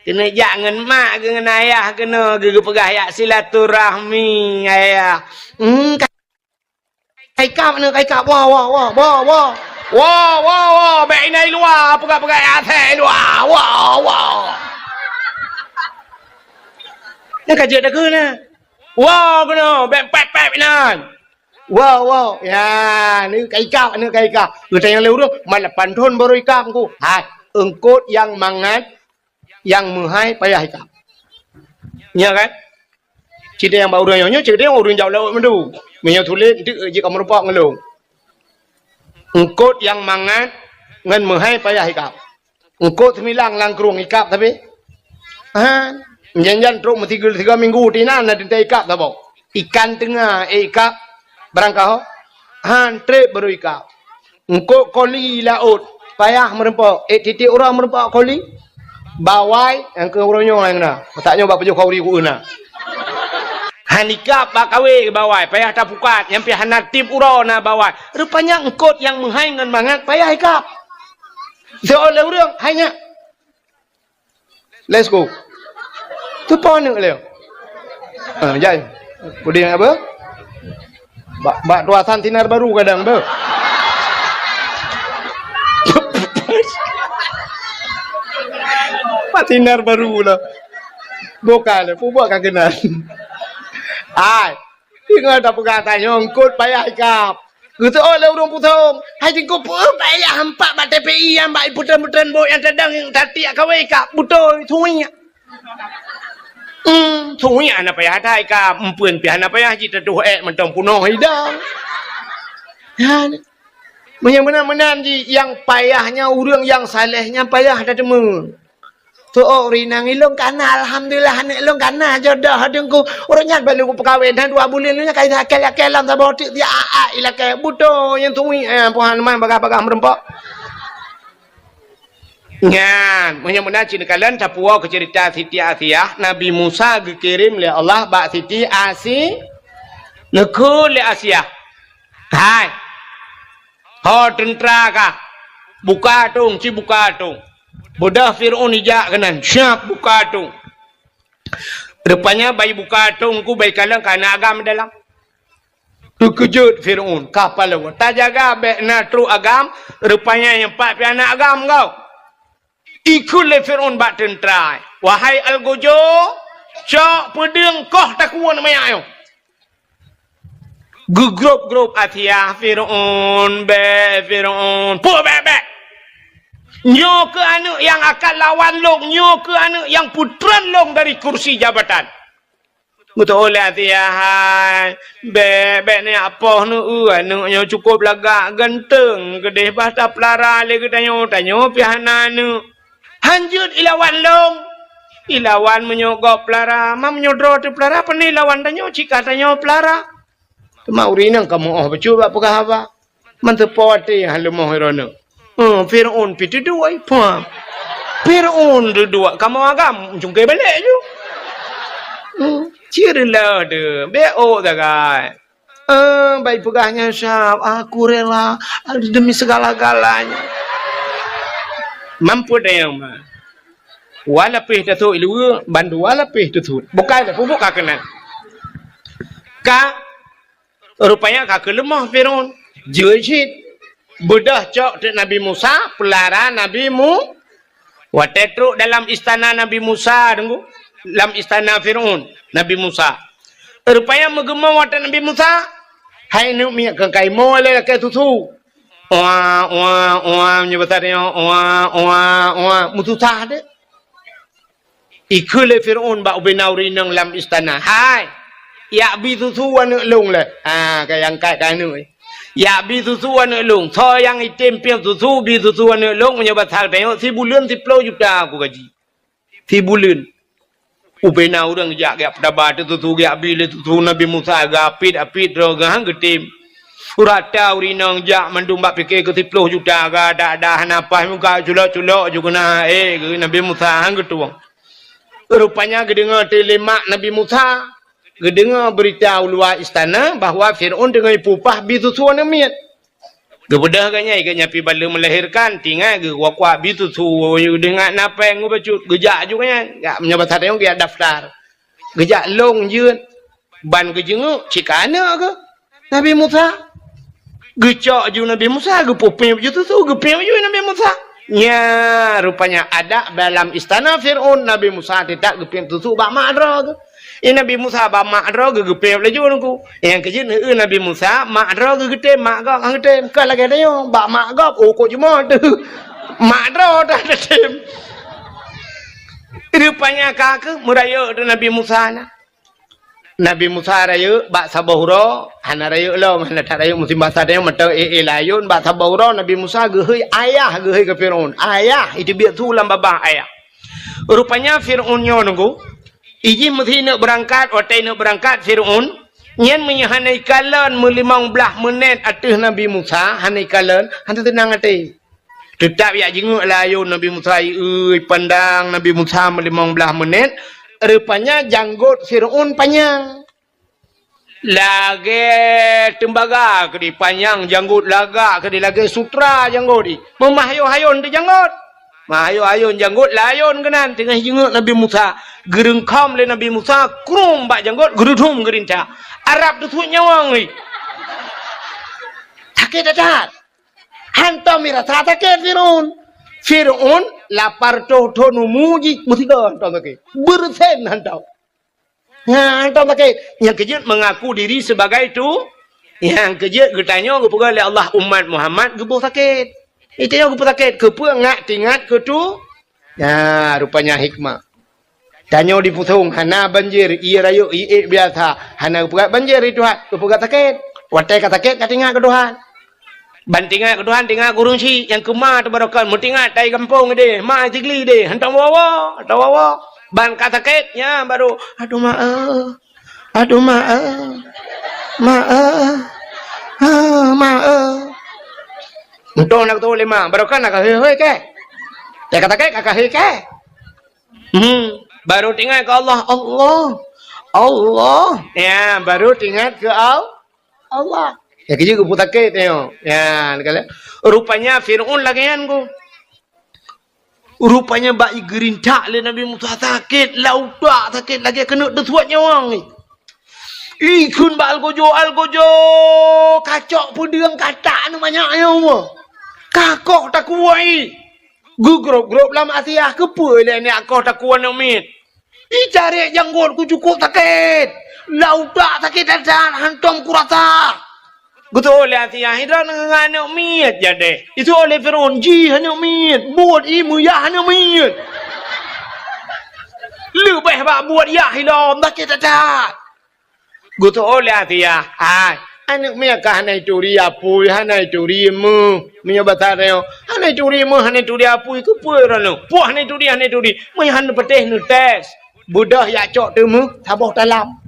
Keuneuk jak ngon mak geuh ngon ayah keunoe geuh geupeugah jak silaturahmi, ayah." Hmm, Ka ikab, aneuk ka ikab. Woe, woe, woe, woe, woe. Woe, woe, woe. Bék inan i luwa, peugah-peugah asai i luwa. Woe, woe. Nyan ka jeuet takheun na. Woe keunoe, bék pép-pép inan. Woe, woe. Ya, aneuk ka ikab, aneuk ka ikab. Geutanyong lé ureuëng, "Man lapan thon baru ikab, Teungku?" Hai, eungkot nyang mangat nyang meuhai payah ikab. Nya kan? Cit nyang bak ureuëng nyoe, cit nyang ureuëng jak laôt meundu. Meunyoe sulet, eunteuk jeuet ka meurumpok ngon lôn. Eungkot nyang mangat ngon meuhai payah ikab. Eungkot seumilang lam krueng ikab tapi. Ha, jan-jan trok meusigoe-sigoe minggu tinan na teuntée ikab saboh. Ikan teunga, eh, ikab barangkaho. Han treb baru ikab. Eungkot koli laôt, payah meurumpok. Eh, tieb-tieb uroe meurumpok koli. Bawai, nyang keu uroe nyoe nyang na. Meutak nyoe bak pajoh khauri ku na. Han ikab bak kawé bawai, payah tapukat. Nyang pih hana tieb uroe na bawai. Rupanya eungkot nyang meuhai ngon mangat payah ikab. Seuôt lé ureuëng, hai nyak. Let's go. Teupo aneuk lé. Ha, jai. Puding apa? Bak, bak tuasan sinar baru kadang tu. Bak sinar baru lah. Bukan, pubak ka kenal. Hai. Ingat dah peugah tanyong, kot payah ikap. Geuseuôt lé ureuëng pusong. Hai Teungku, peue payah empat bak T P I nyang bak ipeutrön-peutrön bot nyang tadang nyang tatiek kawé ikap. Beutôi, suiek. Hmm, suiek hana payah that ikap. Empeuen pih hana payah jitatuh ék mantong punoh idang. Ya, ni. Meunyoe meunan-meunan jih, nyang payah nyan ureuëng nyang saleh nyan payah that teuma. Tu'ok rinang ilong kana, alhamdulillah, aneuk ilong kana jodoh Teungku. Ureuëng nyan baru peukawen, dah dua buleuen nyan kai akel-akel lam saboh teuk dia a-a ilakée. Beutôi nyang tui, eh, Tuhan man bagah-bagah meureumpok. Nyan, meunyoe meunan cit neukalon tapuwoe keu ceurita Siti Asiah, Nabi Musa geukirém lé Allah bak Siti Asi-, neukheun lé Asiah. Hai, ho teuntra kah, buka atong, ci buka atong. Beudôh Fir'aun ijak keunan, siap buka atong. Rupanya bai buka atong ku bai kalon ka na agam dalam. Teukeujot Fir'aun, ka palau. Tajaga bék na trok agam, rupanya nyang pat pih na agam kau. Ikheun lé Fir'aun bak teuntra, "Wahai algojo, cok peudeueng koh takue manyak nyoe." Geugrôp-grôp Asiah, "Fir'aun, bék, Fir'aun, peue bék-bék? Nyoe keuh aneuk nyang akan lawan lôn, nyoe keuh aneuk nyang peutrön lôn dari kursi jabatan." Meutu'oh lé Asiah, "Hai, bék, bék neuyak poh neueu, aneuk nyoe cukôp lagak, ganteng, keudeh bah tapeulara lé geutanyoe, tanyoe pih hana aneuk." "Han jeuet ilawan lôn." "Ilawan meunyoe gob peulara, ma meunyoe droe teupeulara, pane lawan tanyoe, cit ka tanyoe peulara." Teuma ureuëng nyan ka meu'oh bacut bak peugah haba. Manteupo até han leumoh droeneuh. Hmm, Fir'aun pih teuduek, pah. Fir'aun teuduek kamoe agam, cungke balek ju. Hmm, cit reuloh deuh, bék ôk sagai. Eh, bai peugah nyan sab, "Aku rela demi segala-galanya." Mampu dayang ma. Walapeh tasut iluwa, bandua lapeh tasut. Bukai dah pupuk ka keunan. Ka Rupanya ka keuleumoh Fir'aun. Jeuet cit. Beudôh cok teuk Nabi Musa, peulara Nabi Mu-, watée trok dalam istana Nabi Musa, deungoe, lam istana Fir'aun, Nabi Musa. Rupanya meugeumong watée Nabi Musa, hai neuk miet keu kaimoe lé lakée susu. Wa, wa, wa, meunyoe basa tanyoe, wa, wa, wa, meususah deh. Ikheun lé Fir'aun bak ubena ureuëng inong lam istana, "Hai, yak bi susu aneuk lôn lé." Ha, ka nyang kat ka aneuk. "Yak bi susu aneuk lôn. Soe nyang item piep susu, bi susu aneuk lôn, meunyoe basa tanyoe, sibuleuen siploh juta aku gaji." Sibuleuen. Ubena ureuëng jak, jak peutaba teuh susu, jak bi lé susu Nabi Musa, geuapit-apit droe geuh han geutem. Rata ureuëng inong jak mandum bak pike keu siploh juta, gada-da hana paih muka culok-culok ju keuna, eh, geu Nabi Musa han geutueng. Rupanya geudeungoe teuh lé mak Nabi Musa, geudeungoe beurita u luwa istana bahwa Fir'aun teungoh ipeupah bi susu aneuk miet. Geubeudôh geuh nyan, geuh nyan pih ban lheueh meulahirkan, tinggai geuh kuak-kuak bi susu, geudeungoe na péng geuh bacut, geujak ju geuh nyan. Ya, meunyoe basa tanyoe geujak daftar. Geujak lôn jeuet. Ban geujeungeuk, cit ka aneuk geuh. Nabi Musa. Geucok ju Nabi Musa, geupeupiep ju susu, geupiep ju Nabi Musa. Nya, rupanya adat dalam istana Fir'aun, Nabi Musa teutab geupiep susu bak mak droe geuh. I Nabi Musa bak mak droe geuh, geupiep laju nungku. Nyang keujeuet, heu, Nabi Musa, mak droe geuh geutem, mak gob han geutem. Kon lagée tanyoe, bak mak gob, oh, kok jumoe teuh. Mak droe dah geutem. Rupanya ka keuh meurayeuk teuh Nabi Musa na. Nabi Musa rayeuk bak saboh uroe, hana rayeuk lom, hana that rayeuk musim basa tanyoe mantong éh-éh layôn, bak saboh uroe Nabi Musa geuhôi ayah, geuhôi keu Fir'aun. Ayah, iteubiet su lam babah ayah. Rupanya Fir'aun nyoe nunggu, ijih meusi neuk beurangkat, watée neuk beurangkat Fir'aun, nyan meunyoe hana ikalon meulimong blaih meunét ateueh Nabi Musa, hana ikalon, hana teunang até. Teutab jak jingeuk layôn Nabi Musa, ieu, ipandang Nabi Musa meulimong blaih meunét, rupanya janggot Fir'aun panyang. Lagée teumbaga keudeh, panyang janggot lagak keudeh, lagée sutra janggot jih. Meumah hayôn-hayôn teuh janggot. Mah hayôn-hayôn janggot layon keunan teungoh jingeuk Nabi Musa. Geureungkhom lé Nabi Musa, krueng bak janggot, geududum geurintak. Arab teusuet nyawöng jih. Sakét that-that. Hantom mirasa sakét Fir'aun. Fir'aun lapar toh thon umu jih, meusigoe hantom sakét. Beureusen hantom. Nyan hantom sakét. Nyang keujeuet mengaku diri sebagai tu. Nyang keujeuet geutanyoe geupeugah lé Allah umat Muhammad geuboh sakét. Geutanyoe geuboh sakét. Keupeue ngat tingat keu tu? Nah, rupanya hikmah. Tanyoe dipusong, hana banjir, ié rayeuk, ié biasa. Hana geupeugah banjir di Tuhan, geupeugah sakét. Watée ka sakét, ka tingat keu Tuhan. Ban tingat keu Tuhan, tingat keu ureueng syiek nyang keu ma teubarokan, meutingat tai gampông deh, ma sigli deh, hantom woe-woe, hantom woe-woe. Ban ka sakét, nyan baru, "Aduh ma eh, aduh ma eh, ma eh, ah, ma eh." Entong nak tu lima, barokan nak kahé-hé keh. Ya ka sakét, ka kahé keh. Hmm, baru tingat keu Allah, Allah, Allah. Ya, baru tingat keu Al-, Allah. Ya, keujeuet geupeutakét nyoe. Ya, kala-, rupanya Fir'aun lagée nyan ku. Rupanya bak geurintak lé Nabi Musa sakét, lam utak sakét lagée keuneuk teusuet nyawöng. Ikheun bak algojo, algojo, kacok peudeueng katak nyoe manyak nyoe. Kakoh takuwai. Geugrop-grop lam asiah, keupeue lé nyak koh takuwai aneuk miet. Icarek janggot ku cukôp sakét. Lam utak sakét that-that, hantom kurasa. Geutoh lé asiah, "Droeneuh ngon aneuk miet jadeh." Itoh lé Fir'aun, "Jih aneuk miet, buet ié meuyah aneuk miet. Leubeh bak buet yah ilom, sakét that-that." Geutoh lé asiah, "Hai, aneuk miet ka hana ituri apui, hana ituri meuh." Meunyoe basa tanyoe, "Hana ituri meuh, hana ituri apui, keupeue droeneuh? Poh hana ituri, hana ituri. Meunyoe hana patéh neutés." Beudôh jak cok teumeuh, saboh talam.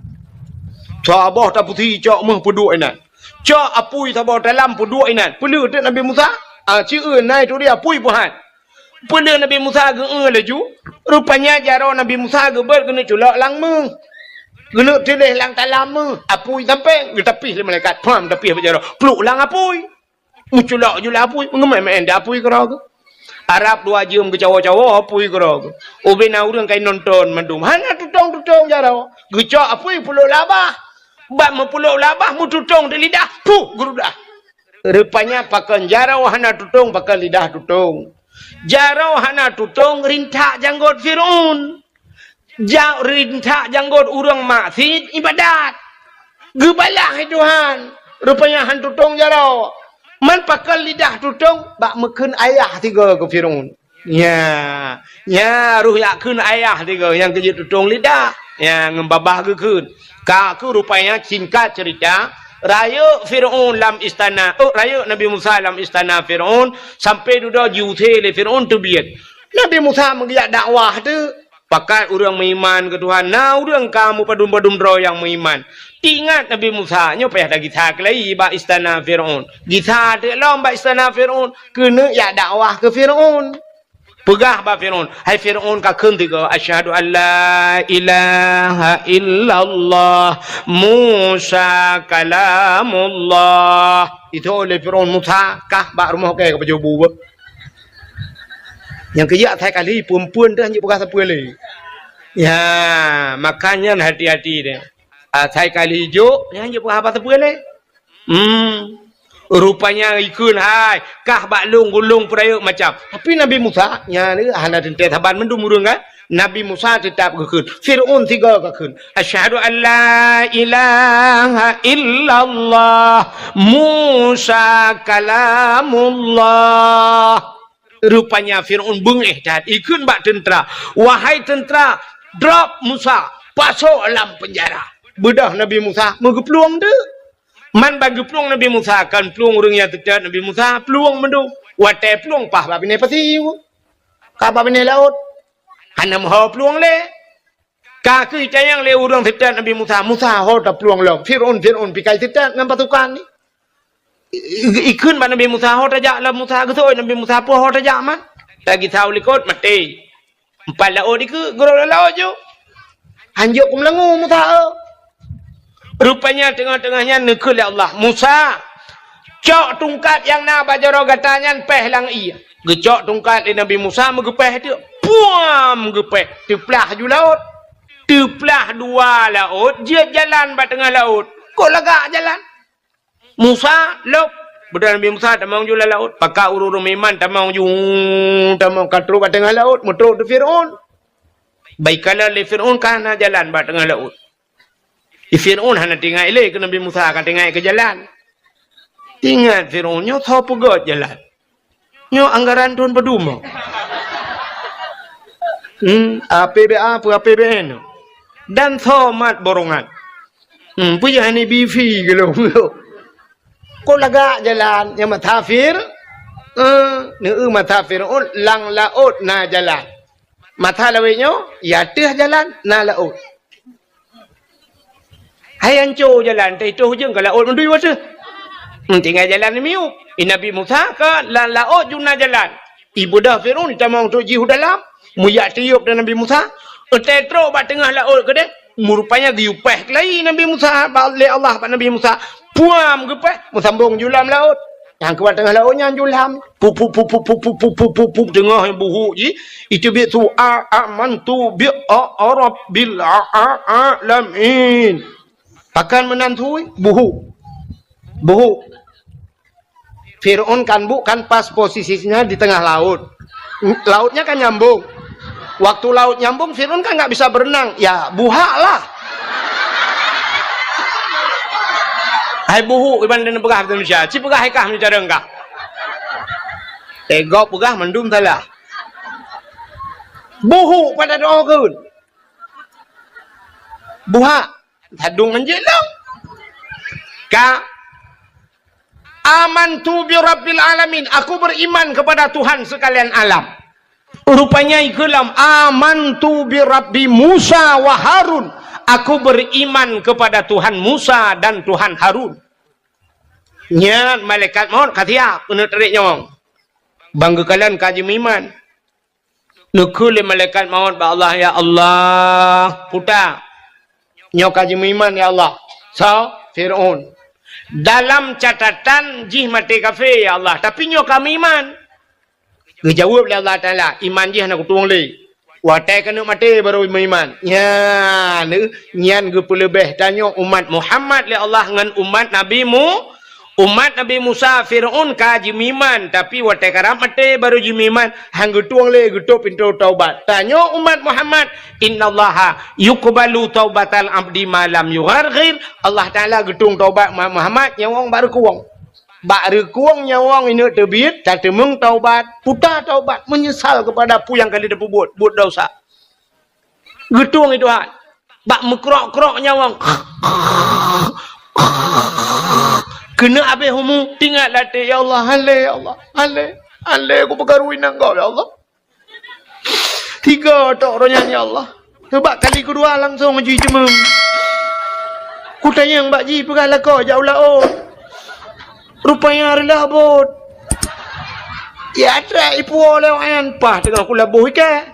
Saboh tapeusi cok meuh peuduek inan. Cok apui saboh talam peuduek inan. Peuleueh teuk Nabi Musa, ah, ci eu na ituri apui peuhan. Peuleueh Nabi Musa geu-eu laju, rupanya jaroe Nabi Musa geubeuet keuneuk culok lam meuh. Keuneuk tuléh lam talam meuh, apui sampéng, geutapih lé malaikat. Pham, tapih bak jaroe. Pluek lam apui. Meuculok ju lam apui, meungeumé-mé di apui keudroe geuh. Arab dua jeuem geucawoe-cawoe apui keudroe geuh. Ubé na ureueng ka inonton mandum. Hana tutong-tutong jaroe. Geucok apui peuleuk lam babah. Bak meupeuleuk lam babah, meututong di lidah. Puh, geurudah. Rupanya pakon jaroe hana tutong, pakon lidah tutong. Jaroe hana tutong, rintak janggot Fir'aun. Ja-, rintak janggot ureueng maksiet ibadat. Geubalah lé Tuhan. Rupanya han tutong jaroe. Man pakon lidah tutong, bak meukheun ayah sigoe keu Fir'aun. Nya, nya roh jak kheun ayah tiga nyang keujeuet tutong lidah. Nya ngon babah geukheun. Ka keuh rupanya singkat cerita, rayeuk Fir'aun lam istana, oh, rayeuk Nabi Musa lam istana Fir'aun, sampai dudoe jiusé lé Fir'aun teubiet. Nabi Musa meugeujak dakwah teuh, pakat ureueng meuiman keu Tuhan, na ureueng ka meupadum-padum droe nyang meuiman. Ingat Nabi Musa, nyoe payah tagisa keulai bak istana Fir'aun. Gisa teuk lom bak istana Fir'aun, keuneuk jak dakwah keu Fir'aun. Peugah bak Fir'aun, "Hai Fir'aun, ka kheun tiga, 'Asyhadu an la ilaha illallah, Musa kalamullah.'" Itu oleh Fir'aun, "Musa, kah bak rumoh kèe ka pajoh bu." Nyang keujak asai kali, peue-peue dah nyang peugah sapeue lé. Ya, makanya hati-hati deh. Asai kali jok, nyang jok peugah haba sapeue lé. Hmm. Rupanya ikheun hai, kah bak lôn gulong peurayeuk macam. Tapi Nabi Musa, nya ni hana teuntèe saban mandum ureueng kan? Nabi Musa teutap geukheun. Fir'aun sigoe geukheun. "Asyhadu an la ilaha illallah, Musa kalamullah." Rupanya Fir'aun beungéh that, ikheun bak teuntra, "Wahai teuntra, drop Musa, pasoe lam peunjara." Beudôh Nabi Musa meugeuplueng teuk. Man ban geuplueng Nabi Musa, kon plueng ureueng nyang teutot Nabi Musa, plueng mandum. Watèe plueng paih bak binéh pasi, ka bak binéh laôt. Hana meuho plueng lé. Ka keuh itanyong lé ureueng teutot Nabi Musa, "Musa, ho taplueng lom? Fir'aun, Fir'aun pikai teutot ngon pasukan ni." I-, i-, ikheun bak Nabi Musa, "Ho tajak lom Musa." Geuseuôt Nabi Musa, "Peue ho tajak man?" Lagèe saboh likot maté. Empat laôt dikeue, geurôk lam laôt ju. Hanjeuet kumeulangu Musa, eh. Rupanya teungoh-teungoh nyan neukheun lé Allah, "Musa, cok tungkat nyang na bak jaroe gata nyan péh lam ié." Geucok tungkat lé Nabi Musa, meugeupéh teuk. Puam! Geupéh, teuplah ju laôt. Teuplah dua laôt, jeuet jalan bak teungoh laôt. Kok lagak jalan? Musa, lôb. Beudôh Nabi Musa, tamong ju lam laôt. Pakat ureuëng-ureuëng meuiman, tamong ju, tamong ka trôk bak teungoh laôt, meutrôk di Fir'aun. Bak ikalon lé Fir'aun ka hana jalan bak teungoh laôt. Di Fir'aun hana teuingat lé keu Nabi Musa, ka teuingat keu jalan. Ingat Fir'aun, nyoe soe peugöt jalan? Nyoe anggaran thôn padum? Hmm, A P B A peue A P B N? Dan soe mat borongan? Hmm, peue hana bi fi geulong? Kok lagak jalan nyang mata Fir-, eh, neu mata Fir'aun lam laôt na jalan. Mata lawét nyoe, ya teuh jalan, na laôt. Hai anco jalan, teuh-teuh jeueng ka laôt meudui wateuh. Hmm, tinggai jalan miyueb. I Nabi Musa ka lam laôt ju na jalan. Ibeudôh Fir'aun tamong trôk jih u dalam, meuyak tiyueb di Nabi Musa. Eunteuk trôk bak teungoh laôt keudeh, meurupanya geuyue péh keulayi Nabi Musa, ba-, lé Allah bak Nabi Musa. Puam geupéh, meusambong ju lam laôt. Nyang keubat teungoh laôt nyan ju lam. Pup, pup, pup, teungoh buhuk jih. Iteubiet su a, amantu bi a, a rabbil a, a, alamin. Pakon meunan thui? Buhuk. Buhuk. Fir'aun kan bu-, kan pas posisinya di tengah laut. Lautnya kan nyambung. Waktu laut nyambung, Fir'aun kan nggak bisa berenang. Ya, buhak lah. Hai buhuk, iban dan peugah bahasa Indonesia. Ci peugah hai kah meucareng kah. Tegok peugah mandum salah. Buhuk pada doa keun. Buhak. Sadung anjing dong. Ka. Amantu bi rabbil alamin. Aku beriman kepada Tuhan sekalian alam. Rupanya ikeulam, "Amantu bi Rabbi Musa wa Harun." Aku beriman kepada Tuhan Musa dan Tuhan Harun. Nyan malaikat maut ka siap keuneuk tarék nyawöng. Bang geukalon ka jimeuiman. Neukheun lé malaikat maut bak Allah, "Ya Allah, puta, nyoe ka jimeuiman, ya Allah." Soe? Fir'aun. "Dalam catatan jih maté kafé, ya Allah, tapi nyoe ka meuiman." Geujaweueb lé Allah Taala, "Iman jih hana kutueng lé. Watée keuneuk maté barô meuiman." Nyan, nyan geupeuleubeh tanyoe umat Muhammad lé Allah ngon umat Nabi Mu-, umat Nabi Musa. Fir'aun ka jimeuiman, tapi watée karab maté barô jimeuiman, han geutueng lé geutôp pintoe taubat. Tanyoe umat Muhammad, "Innallaha yuqbalu taubatal abdi ma lam yugharghir." Allah Taala geutueng taubat umat Muhammad nyang wong bak reukueng. Bak reukueng nyawöng ineuk teubiet, tateumeung taubat, puta taubat, meunyeusal keupada peue nyang ka lheueh tapeubuet, buet desya. Geutueng i Tuhan. Bak meukrok-krok nyawöng. Keuneuk abéh umu, tingat latée, "Ya Allah, hale, ya Allah, hale, hale, kupeukaru inong gob, ya Allah." Tiga tok roh nyan, ya Allah. Teubak kali keudua langsong jiteumeung. Kutanyong bak jih peugah lakoe jak u laôt. Rupanya reulah bot. Ya, trek ipuwoe lé awaknyan, paih teungoh kulaboh iké.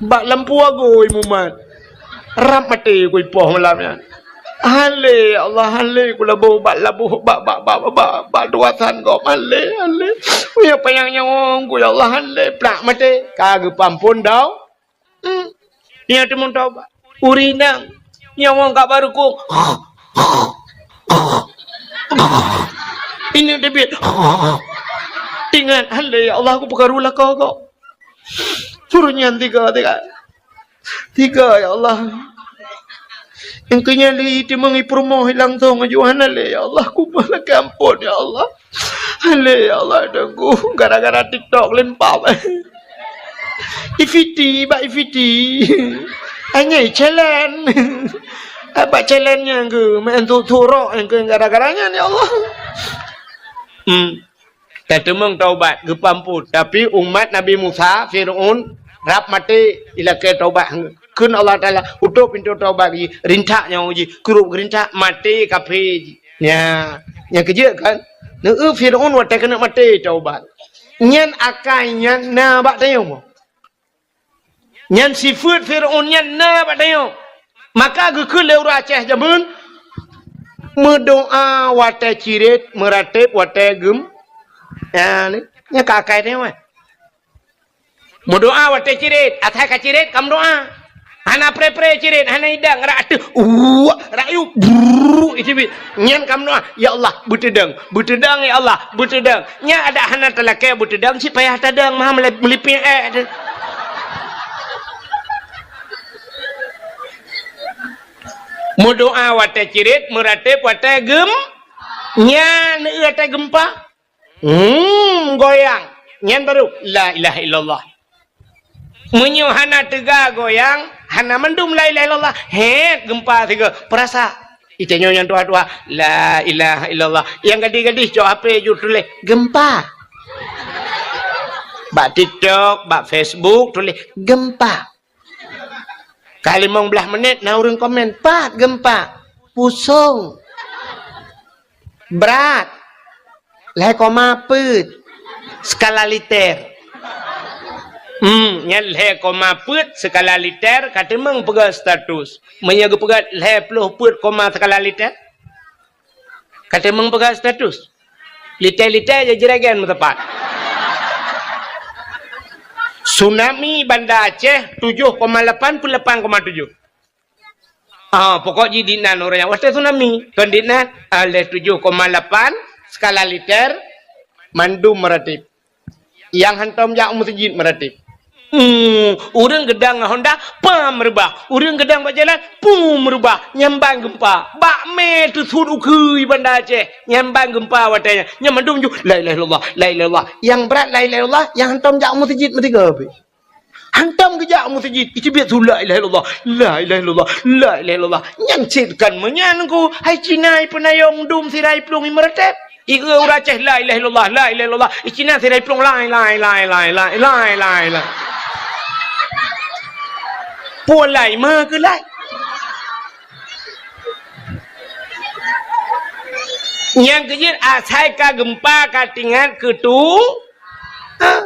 Bak lampu agui mumat. Rab maté kuipoh malam nyan. Hale, ya Allah, hale, kulaboh bak laboh, bak, bak, bak, bak, bak, bak duasan gob, hale, hale. Meunyoe panyang nyawöng ku, ya Allah, hale, plak maté. Ka geupeuamphon dau. Hmm. Nyan teumeung taubat. Ureueng inong, nyawöng ka bak reukueng. Ineuk teubiet. Ingat, hale, ya Allah, kupeukaru lakoe gob. Suruh nyan tiga, tiga. Tiga, ya Allah. Nyang keu nyan lé teumeung i peurumoh i langsong aju hana lé, ya Allah. Kumoh lakée amphon, ya Allah. Hale, ya Allah, Teungku. Gara-gara TikTok lempap. Ifiti, bak ifiti. Anyai challenge. Bak challenge nyang keu, main tu turok nyang keu gara-gara nyan, ya Allah. Hmm. Tateumeung taubat, geupeuamphon. Tapi umat Nabi Musa, Fir'aun, rab maté, ilakée taubat. Kheun Allah Taala, "Utôp pintoe taubat jih, rintak nyawöng jih, krup geurintak, maté kafé jih." Nya, nyang keujeuet kan? Neu Fir'aun watée keuneuk maté taubat. Nyan akai nyan na bak tanyoe. Nyan sifeuet Fir'aun nyan na bak tanyoe. Maka geukheun lé ureuëng Aceh jameun, meudoá watée cirét, meuratéb watée geum-, ya, ni, nyan ka akai nyoe. Meudoá watée cirét, asai ka cirét ka meudoá. Hana pré-pré cirét, hana idang, rak ateueh, uwak, rak yub, brrrr, iteubiet. Nyan ka meudoá, "Ya Allah, beuteudong, beuteudong, ya Allah, beuteudong." Nyan adak hana talakée beuteudong, cit payah tadong, meuha meulip-, meulipék ék teuh. Meudoá watée cirét, meuratéb watée geum-, nyan, watée geumpa. Hmm, goyang. Nyan baru, "La ilaha illallah." Meunyoe hana teuga goyang, hana mandum la ilaha illallah. Hét, geumpa sigoe. Peurasa. Itanyoe nyang tuha-tuha, "La ilaha illallah." Nyang gadih-gadih cok H P ju tuléh, "Geumpa." Bak TikTok, bak Facebook tuléh, "Geumpa." Ka limong blaih menit na ureuëng komen, "Pat geumpa?" "Pusong." "Brat?" "Lhée koma peuet skala liter." Hmm, nyan lhée koma peuet skala liter ka teumeung peugah status. Meunyoe geupeugah lhée ploh peuet koma skala liter, ka teumeung peugah status. Liter-liter jijregen meuteumpat. Tsunami Banda Aceh tujoh koma lapan peuet lapan koma tujoh. Ah, pokok jih dinan ureuëng nyang watée tsunami. Kon dinan, ah, lhée tujoh koma lapan skala liter mandum meuratéb. Nyang hantom jak u meuseujid meuratéb. Hmm, ureuëng geudong ngon honda, pam reubah. Ureuëng geudong bak jalan, pum reubah. Nyan ban geumpa. Bak mé teusut ukeue Banda Aceh. Nyan ban geumpa watée nyan. Nyan mandum ju, "La ilaha illallah, la ilaha illallah." Nyang brat la ilaha illallah, nyang hantom jak u meuseujid meusigoe pih. Hantom geujak u meuseujid, iteubiet su la ilaha illallah, la ilaha illallah, la ilaha illallah. Nyan cit kon meunyan ku, hai Cina ipeunayong dum sira iplueng imeuratéb. Ieu ureuëng Aceh la ilaha illallah, la ilaha illallah. I Cina sira iplueng lai, lai, lai, lai, lai, lai, lai, lai. Puan lai, ma keu lai. Nyang keujeuet asai ka geumpa ka tingat keu tu. Ha?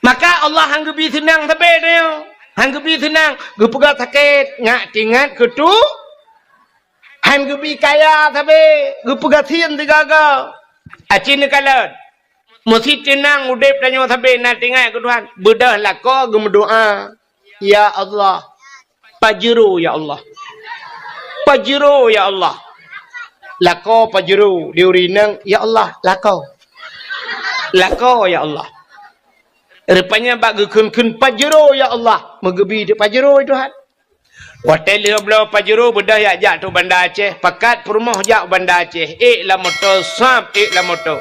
Maka Allah han geubi seunang sabe tanyoe. Han geubi seunang, geupeugah sakét, ngat tingat keu tu. Han geubi kaya sabe, geupeugah sien sigaga. Aci neukalon. Meusi teunang udeb tanyoe sabe na tingat keu Tuhan. Beudôh lakoe geumeudoá, "Ya Allah, Pajero, ya Allah. Pajero, ya Allah." Lakoe pajero, di ureuëng inong, "Ya Allah, lakoe. Lakoe, ya Allah." Rupanya bak geukheun-kheun pajero, "Ya Allah," meugeubi teuk pajero, "Ya Tuhan." Watée lheueh bloe pajero beudôh jak, jak tu Banda Aceh, pakat peurumoh jak Banda Aceh, ék lam moto, sab ék lam moto.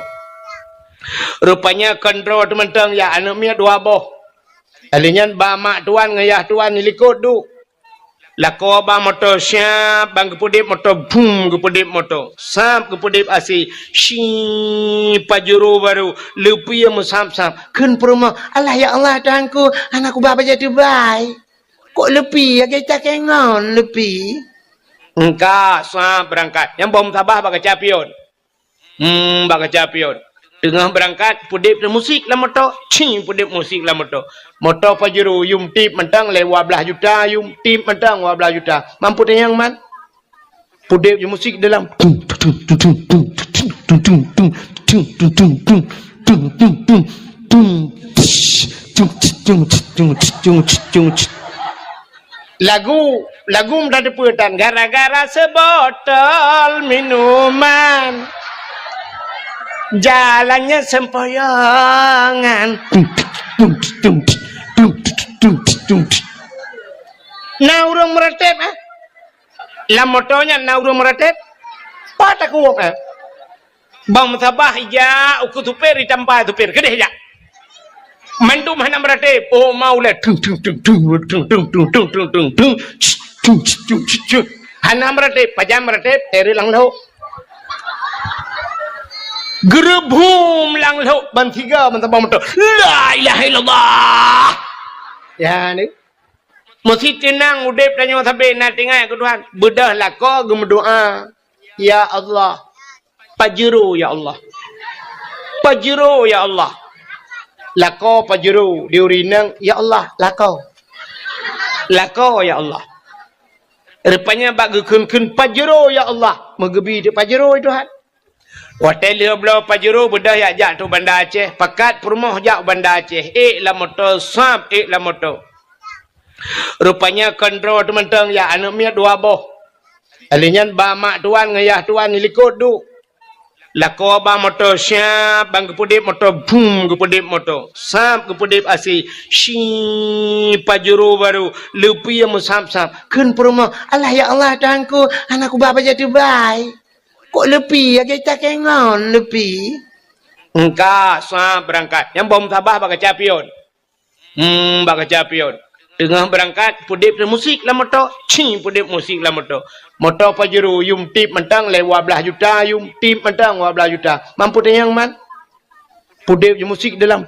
Rupanya kon droe teumantong jak, aneuëk miet dua boh. Lheueh nyan ba mak tuan ngon yah tuan dilikot duek. Lakoe ba moto siab, ban geupeudeb moto, bum, geupeudeb moto. Sab geupeudeb asi, si pajero baru, leupie meusab-sab. Kheun peurumoh, "Alah ya Allah Tuhanku, hana kuba bajée teubai. Kok leupie lagée cakée ngon leupie?" Engka sab beurangkat. Nyang boh meutabah bak kaca pion. Hmm, bak kaca pion. Teungoh beurangkat, peudeb musik lam moto. Cing, peudeb musik lam moto. Moto Pajero, yum tip mantong lé dua blaih juta, yum tip mantong dua blaih juta. Mampu tanyong man? Peudeb musik dalam. Lagu, lagu meutateupeue tan, gara-gara seubotol minuman, jalannya sempoyongan. Na ureuëng meuratéb, eh? Lam moto nyan na ureuëng meuratéb? Pat takot, eh? Bang meusabah ija uku supir, itampa supir. Keudeh jak. Mandum hana meuratéb. Oh, mau lé. Tung, tung, tung. Hana meuratéb. Pajan meuratéb, teri lam lhok. Geureuhum lam lhok ban tiga ban sabang moto. La ilaha illallah. Ya, ni. Meusi teunang udeb tanyoe sabe na teuingat keu Tuhan. Beudôh lakoe geumeudoá, "Ya Allah, Pajero, ya Allah. Pajero, ya Allah." Lakoe Pajero, di ureuëng inong, "Ya Allah, lakoe. Lakoe, ya Allah." Rupanya bak geukheun-kheun pajero, ya Allah, meugeubi teuk pajero, ya Tuhan. Watèe lheueh bloe pajero beudôh jak, jak tu Banda Aceh, pakat peurumoh jak u Banda Aceh, ék lam moto, sab ék lam moto. Rupanya kon droe teuh mantong, ya, aneuk miet dua boh. Alèh nyan ba mak tuan ngon yah tuan di likot duek. Lakoe ba moto, siap ban geupeudép moto, bum, geupeudép moto. Sab geupeudép asai, si pajero barô, leupie meusab-sab. Kheun peurumoh, "Alah ya Allah, Tuhanku, hana kuba bajèe teubai. Kok leupie lagèe takèe ngon leupie?" Engka, sab beurangkat. Nyang boh musabah bak kaca pion. Hmm, bak kaca pion. Teungoh beurangkat, peudép musik lam moto. Ci, peudép musik lam moto. Moto pajero, yum tip mantong lé dua blaih juta, yum tip mantong dua blaih juta. Mampu teunyang man? Peudép musik dalam.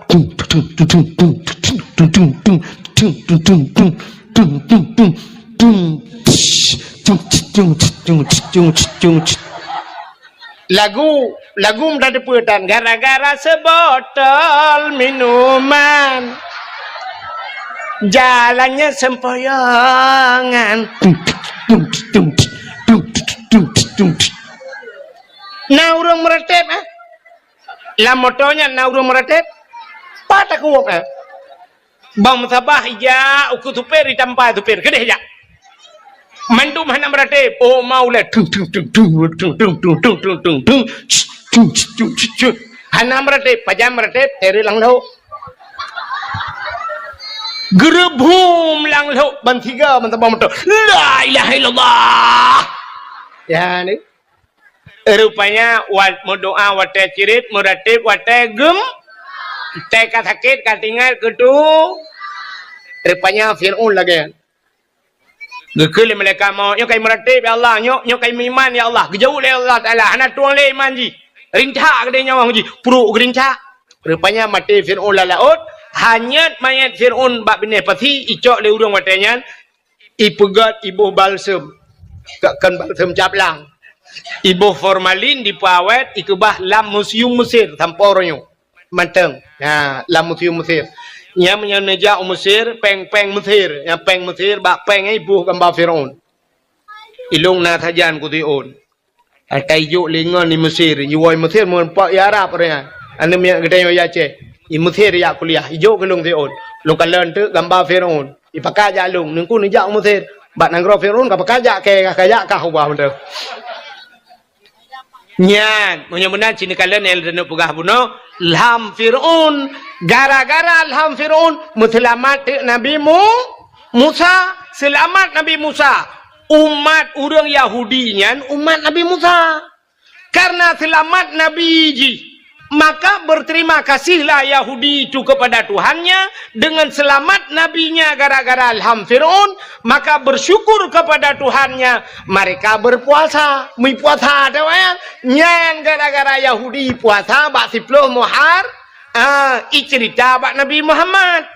Lagu, lagu meutateupeue tan, gara-gara seubotol minuman, jalannya sempoyongan. Na ureueng meuratéb, eh? Lam moto nyan na ureueng meuratéb? Pat takot, eh? Bang meusabah ijak ukeue supir, itampa supir, keudeh jak. Mandum hana meuratéb. Oh, maulai. Tung, tung, tung, tung. Hana meuratéb, pajan meuratéb, teureuk lam lhok. Geureubum lam lhok, ban tiga, ban tabang moto. La ilaha illallah. Ya, ni. Rupanya, wat meudoa watèe cirit, meuratéb watèe gem, watèe ka sakét, ka tinggai keu tu. Rupanya Fir'aun lagèe nyan. Geukheun lé malaikat maut, "Nyoe ka imeuratéb, ya Allah, nyoe, nyoe ka imeuiman, ya Allah." Geujaweueb lé Allah Taala, "Hana tueng lé iman jih. Rintak keudéh nyawöng jih, pruek geurincak." Rupanya maté Fir'aun lam laôt, hanyut manyét Fir'aun bak binéh pasi, icok lé ureueng watèe nyan, ipeugöt iboh balsem, kon balsem caplang. Iboh formalin dipeuawét, ikeubah lam museum Mesir sampoe uroe nyoe. Mantong. Ha, lam museum Mesir. Nyan meunyoe neujak u Mesir, péng-péng Mesir. Nyan péng Mesir, bak péng nyan iboh gamba Fir'aun. Ilôn na sajan keu Fir'aun. Ata ijok lé ngon i Mesir, iwoe i Mesir meureumpok i Arab ureueng nyan. Aneuk miet geutanyoe i Aceh. I Mesir ijak kuliah, ijok keu lôn Fir'aun. Lôn kalon teuk gamba Fir'aun. Ipakat jak lôn, neungku neujak u Mesir. Bak nanggroe Fir'aun ka pakat jak kèe, ka jak kah ubah mantong. Nyan, meunyoe meunan cit neukalon nyang lôn peugah bunoe, lham Fir'aun. Gara-gara lham Fir'aun, meuseulamat teuk Nabi Mu-, Musa. Seulamat Nabi Musa. Umat ureueng Yahudi nyan umat Nabi Musa. Karena seulamat Nabi jih, maka berterima kasihlah Yahudi itu kepada Tuhannya dengan selamat nabinya gara-gara lham Fir'aun, maka bersyukur kepada Tuhannya, mereka berpuasa. Meupuasa, tahu ya? Nyan gara-gara Yahudi puasa bak siploh Muhar-, ah, icerita bak Nabi Muhammad.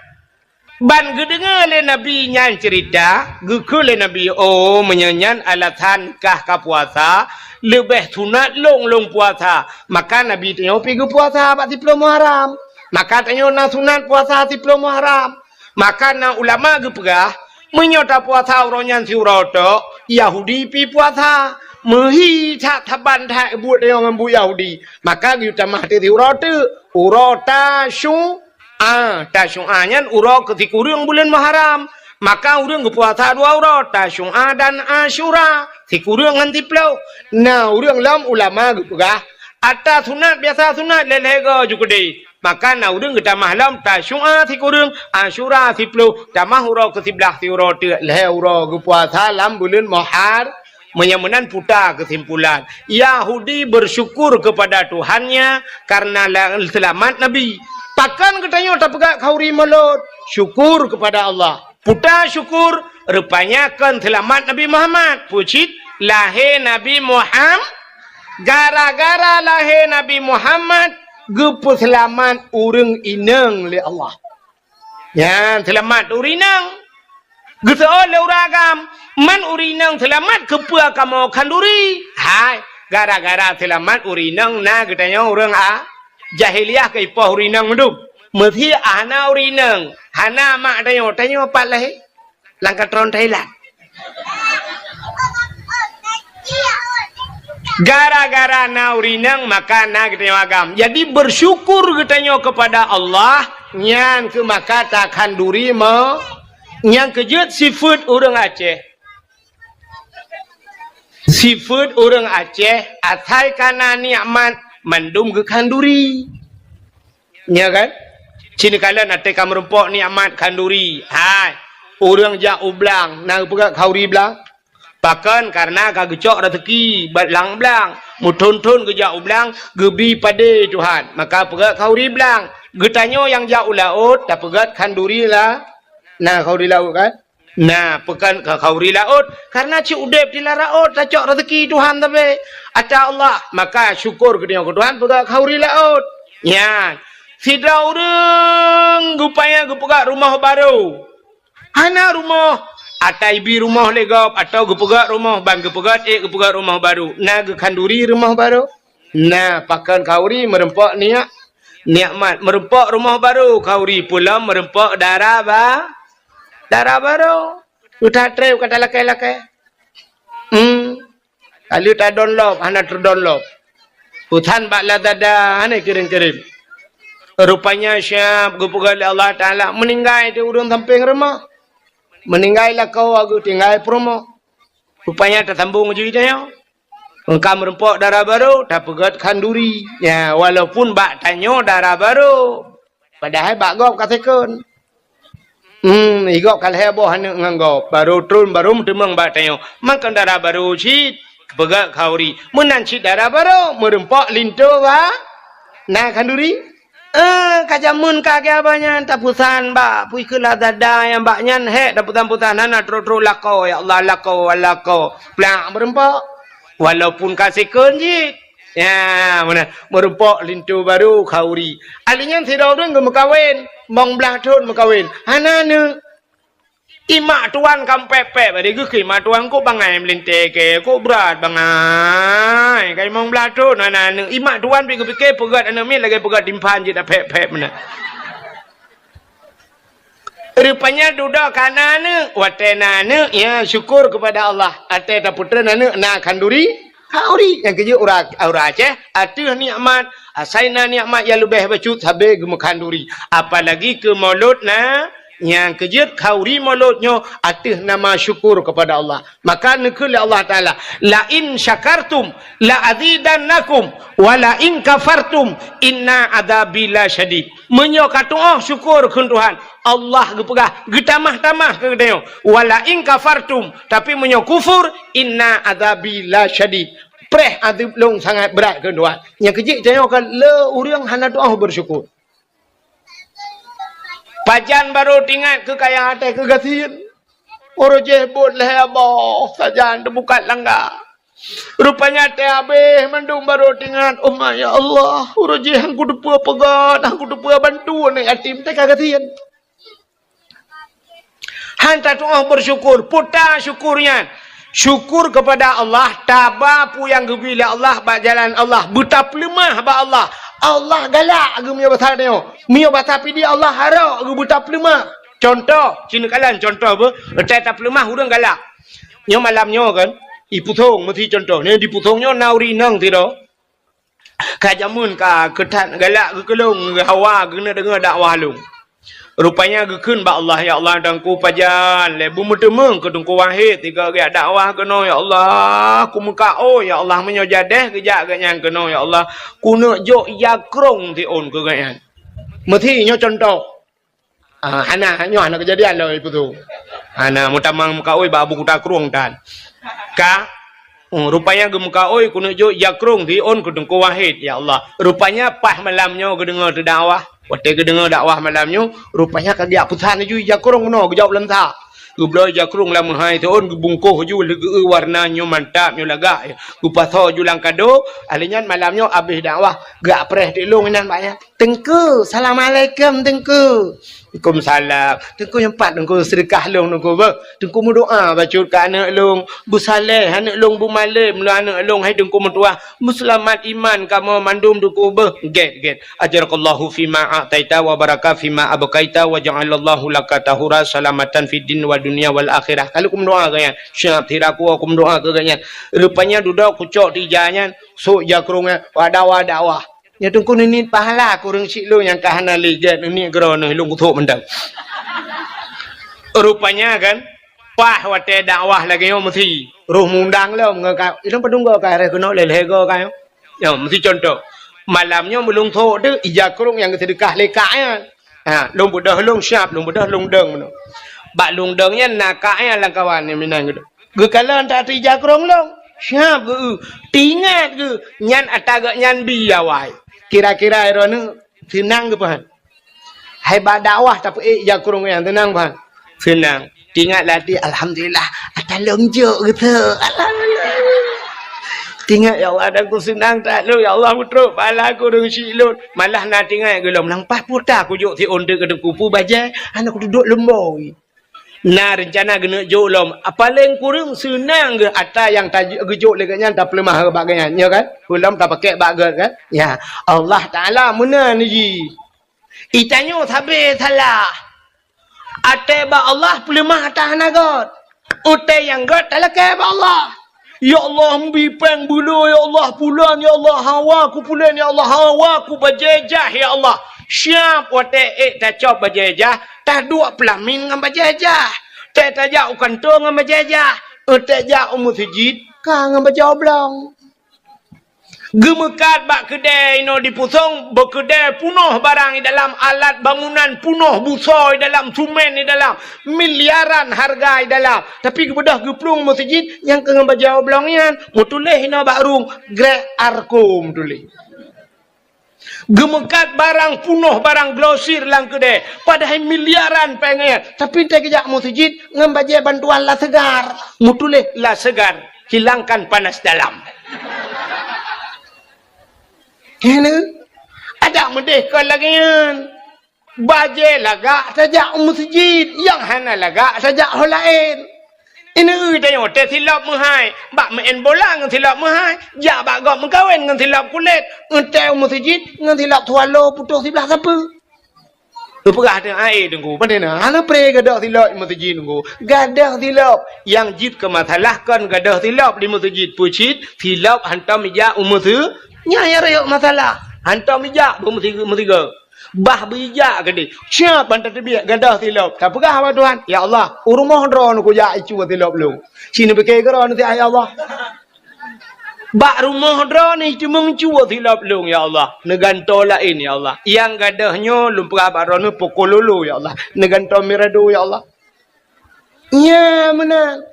Ban geudeungoe lé Nabi nyan ceurita, geukheun lé Nabi, "Oh, meunyoe nyan alasan kah ka puasa, leubeh sunat lôn lôn puasa." Maka Nabi tanyoe pi geupuasa bak siploh Muharram. Maka tanyoe na sunat puasa siploh Muharram. Maka na ulama geupeugah, meunyoe tapuasa uroe nyan siuroe tok, Yahudi pi puasa. Meuhi that saban that buet tanyoe ngon buet Yahudi. Maka geuyue tamah teuk siuroe teuk, uroe Tasyu-, a, Tasyu'a nyan uroe keu sikureueng buleuen Muharram. Maka ureueng geupuasa dua uroe, Tasyu'a dan Asyura, sikureueng ngon siploh. Na ureueng lom ulama geupeugah, ata sunat biasa sunat lhèe-lhèe go ju keudeh. Maka na ureueng geutamah lom Tasyu'a sikureueng, Asyura siploh, tamah uroe keu siblaih siuroe teuk, lhèe uroe geupuasa lam buleuen Muhar-, Meunyoe meunan puta keusimpulan, Yahudi bersyukur kepada Tuhannya karena la-, seulamat Nabi. Pakon geutanyoe tapeugah khauri mulod? Syukur kepada Allah. Puta syukur, rupanya kon seulamat Nabi Muhammad. Peue cit? Lahé Nabi Muham-, gara-gara lahé Nabi Muhammad, geupeuseulamat ureueng inong lé Allah. Nyan seulamat ureueng inong. Geuseuôt lé ureueng agam, man ureueng inong seulamat keupeue kamoe khanduri? Hai, gara-gara seulamat ureueng inong na geutanyoe ureueng a-, jahiliah keu ipoh ureueng inong mandum. Meusé hana ureueng inong, hana mak tanyoe, tanyoe pat lahé? Lam katron Thailand. Gara-gara na ureueng inong maka na geutanyoe agam. Jadi, bersyukur geutanyoe kepada Allah, nyan keuh maka takhanduri me-, nyang keujeuet sifeuet ureueng Aceh. Sifeuet ureueng Aceh, asai ka na nikmat, mandum geukhanduri. Nya kan? Cit neukalon até ka meurumpok nikmat khanduri. Hai, ureueng jak u blang, na geupeugah khanduri blang? Pakon? Kareuna ka geucok raseuki bak lam blang. Meuthon-thon geujak u blang, geubi padé Tuhan. Maka peugah khanduri blang. Geutanyoe nyang jak u laôt, tapeugah khanduri la-, na khanduri laôt kan? Na, pakon ka khanduri laôt? Kareuna cit udeb di lam laôt tacok raseuki Tuhan sabe. Ata Allah, maka syukur geutanyoe keu Tuhan peugah khanduri laôt. Nyan, sidroe ureueng geupaya geupeugah rumoh barô. Hana rumoh, ata ibi rumoh lé gob, atawa geupeugah rumoh, ban geupeugah ék geupeugah rumoh barô. Na geukhanduri rumoh barô? Na, pakon khanduri? Meurumpok niat, nikmat. Meurumpok rumoh barô khanduri, peulom meurumpok dara ba-, dara barô. Uta treb ka talakée-lakée. Hmm. Ka lheueh tadonlop, hana teudonlop. Peusan bak Lazada, hana kirém-kirém. Rupanya siab geupeugah lé Allah Taala, meuninggai di ureueng sampéng rumoh. Meuninggai lakoe geutinggai peurumoh. Rupanya tasambong ju tanyoe. Ka meurumpok dara barô, tapeugah khanduri. Ya, walaupun bak tanyoe dara barô. Padahai bak gob ka second. Hmm, i gob ka lhée boh aneuk ngon gob. Barô tron, barô meuteumeung bak tanyoe. Maka dara barô cit, peugah khanduri. Meunan cit dara barô, meurumpok linto ba-, na khanduri. Eh, ka jameun ka geuba nyan, tapeusan bak, pui keu Lazada nyang bak nyan, hék, tapeusan-peusan, hana trok-trok lakoe, ya Allah, lakoe, lakoe. Plak meurumpok. Walaupun ka second cit. Ya, meunan. Meurumpok linto barô khanduri. Ahli nyan sidroe ureueng geumeukawen, limong blaih thon meukawen. Hana aneuk. Imak tuan ka pép-pép, bari geuh keu imak tuan kok bangai meulintée keu, kok brat bangai. Ka limong blaih thon hana aneuk. Imak tuan pi geupike peugét aneuk miet lagée peugét timphan jeuet pép-pép meunan. Rupanya dudoe ka na aneuk. Watée na aneuk, ya, syukur kepada Allah. Watée tapeutreun aneuk na khanduri, khanduri. Nyang keujeuet ureueng, ureueng Aceh, ateueh nikmat, asai na nikmat nyang leubeh bacut sabe geumeukhanduri. Apalagi keu mulod na, nyang keujeuet khanduri mulod nyoe ateueh nama syukur kepada Allah. Maka neukheun lé Allah Taala, "La in syakartum la azidannakum, wa la in kafartum inna adzabi lasyadid." Meunyoe ka tuoh syukur kheun Tuhan, Allah geupeugah, geutamah-tamah keu geutanyoe, "Wa la in kafartum," tapi meunyoe kufur, "Inna adzabi lasyadid." Preh azeub lôn sangat brat kheun Tuhan. Nyang keujeuet tanyoe ka le ureueng hana tuoh beusyukur. Pajan barô teuingat keukayaan teuh keugasien. Uroe jih buet lhée boh sajan teubukat langga. Rupanya teuh habéh mandum barô teuingat, "Oh ma, ya Allah, uroe jih han kuteupeue peugét, han kuteupeue bantu aneuk yatim teuh ka gasien." Han tatuoh beusyukur, peue ta syukur nyan. Syukur kepada Allah, taba peue nyang geubri lé Allah bak jalan Allah, beutapeuleumah bak Allah. Allah galak geuh meunyoe basa tanyoe. Meunyoe basa Pidie Allah harok geuh beutapeuleumah. Cuntoh, cit neukalon cuntoh beuh, watée tapeuleumah ureueng galak. Nyoe malam nyoe kan, i Pusong meusi cuntoh. Nyoe di Pusong nyoe na ureueng inong sidroe. Ka jameun ka keuthat galak geukeulong, geuhawa geuneuk deungoe dakwah lôn. Rupanya geukheun bak Allah, "Ya Allah, Teungku pajan lé beumeuteumeung keu Teungku Wahid sigoe geujak dakwah keunoe, ya Allah. Kumeukaôi, ya Allah, meunyoe jadeh geujak gobnyan keunoe, ya Allah, kuneuk jok ija krong siôn keu gobnyan." Meusi nyoe cuntoh. Ah, hana, nyoe hana keujadian lom ipeue tu. Hana meutamong meukaôi bak Abu Kuta Krueng tan. Ka, hmm, rupanya geumeukaôi kuneuk jok ija krong siôn keu Teungku Wahid, ya Allah. Rupanya paih malam nyoe geudeungoe teudakwah. Watée geudeungoe dakwah malam nyoe, rupanya ka geujak peusan laju ija krong bunoe geujok lam sa. Geubloe ija krong lam meuhai siôn geubungkoh laju lé geu-eu warna nyoe mantap nyoe lagak. Geupasoe laju lam kado, ahli nyan malam nyoe abéh dakwah geupreh teuk lôn inan bak nyan. "Teungku, assalamualaikum Teungku." Teungku meusalam. Teungku nyang pat Teungku seudeukah lôn Teungku beuh. Teungku meudoa bacut keu aneuk lôn. Beusaleh aneuk lôn, beumalém lôn aneuk lôn, hai Teungku meutuah. Beuseulamat iman kamoe mandum Teungku beuh. Gét, gét. Ajarakallahu fima a'taita wa baraka fima abqaita wa ja'alallahu laka tahura salamatan fid din wa dunya wal akhirah. Ka lheueh kumeudoa keu nyan. Siap, sira kuwoe kumeudoa keu nyan. Rupanya dudoe kucok tija nyan, sôk jakrong nyan, wak dakwah-dakwah. Nyan Teungku neuniet pahala kureueng syiek lôn nyang ka hana lé gét neuniet keudroe neuh lôn kuthok mantong. Rupanya kan, paih watée dakwah lagée nyoe meusi roh mundang lom ngon ka, ilôn padum goe ka rheh keunoe lé lhée goe ka nyoe. Nyoe meusi contoh. Malam nyoe meulôn thok teuh ija krong nyang geuseudeukah lé kak nyan. Ha, lôn beudôh lôn siab, lôn beudôh lôn dong meunoe. Bak lôn dong nyan na kak nyan lam kawan nyang meunan geuh. Geukalon that ija krong lôn. Siab geu, teuingat geu, nyan ata geuh nyan bi awai. Kira-kira droeneuh seunang geupeugah. Hai bak dakwah tapeuék ija krong nyan seunang bah. Seunang. Teuingat lam até, alhamdulillah, ata lôn jok geuh. Alhamdulillah. Teuingat, ya Allah, dan ku seunang that lôn, ya Allah, meutrok pahala kureueng syiek lôn. Malah na teuingat geuh lom, nang paih puta kujok siôn teuk keu Teungku peue bajée, hana kuduek lom boi. Na reuncana geuneuk jok lom. Paléng kureueng seunang geuh ata nyang ta-, geujok lé geuh nyan tapeuleumah bak geuh nyan, nyo kan? Peulom tapakèk bak geuh kan? Ya, Allah Taala meunan jih. Itanyoe sabe salah. Até bak Allah peuleumah ata hana gét. Até nyang gét talakée bak Allah. Ya Allah, meubi péng beuloe, ya Allah, pulan, ya Allah, hawa ku pulan, ya Allah, hawa ku bajée jah, ya Allah. Siab watée ék tacok bajée jah, taduek peulamin ngon bajée jah. Tée tajak u kantô ngon bajée jah. Tée jak u meuseujid, ka ngon bajée oblong. Geumeukat bak keudée inoe di Pusong, beukeudée punoh barang di dalam, alat bangunan punoh, busoe di dalam, sumen di dalam, miliaran hareuga di dalam. Tapi geubeudôh geuplueng meuseujid nyang keu ngon bajée oblong nyan, meutuléh inoe bak rueng, Grek Arko meutuléh. Geumeukat barang punoh, barang glosir lam keudée, padahai miliaran péng nyan. Tapi tée geujak meuseujid ngon bajée bantuan La Segar, meutuléh La Segar. Hilangkan panas dalam. Kena. Adak meudeh kon lagée nyan. Bajée lagak tajak u meuseujid, nyang hana lagak tajak ho laén. Ineuk tanyoe teuh silop meuhai, bak meu'en bola ngon silop meuhai, jak bak gob meukawen ngon silop kulét, eunteuk u meuseujid ngon silop swallow putôh siblah sapeue. Geupeugah teuh, "Ai, Teungku, pandai na, hana pré gadôh silop meuseujid, Teungku." Gadôh silop, nyang jeuet keu masalah kon gadôh silop di meuseujid, peue cit silop hantom ijak u meuseu-, nyan nyang rayeuk masalah. Hantom ijak bak meusi-, meusigoe. Bah beujak keudeh. Siab ban tateubiet gadôh silop. Tapeugah bak Tuhan, "Ya Allah, u rumoh droeneuh kujak icu silop lôn." Sineupike keudroe neusiat, "Ya Allah." Bak rumoh droeneuh teumeung cue silop lôn, ya Allah. Neugantoe laén, ya Allah. Nyang gadôh nyoe lôn peugah bak droeneuh poko lolo, ya Allah. Neugantoe mirado, ya Allah. Nya meunan.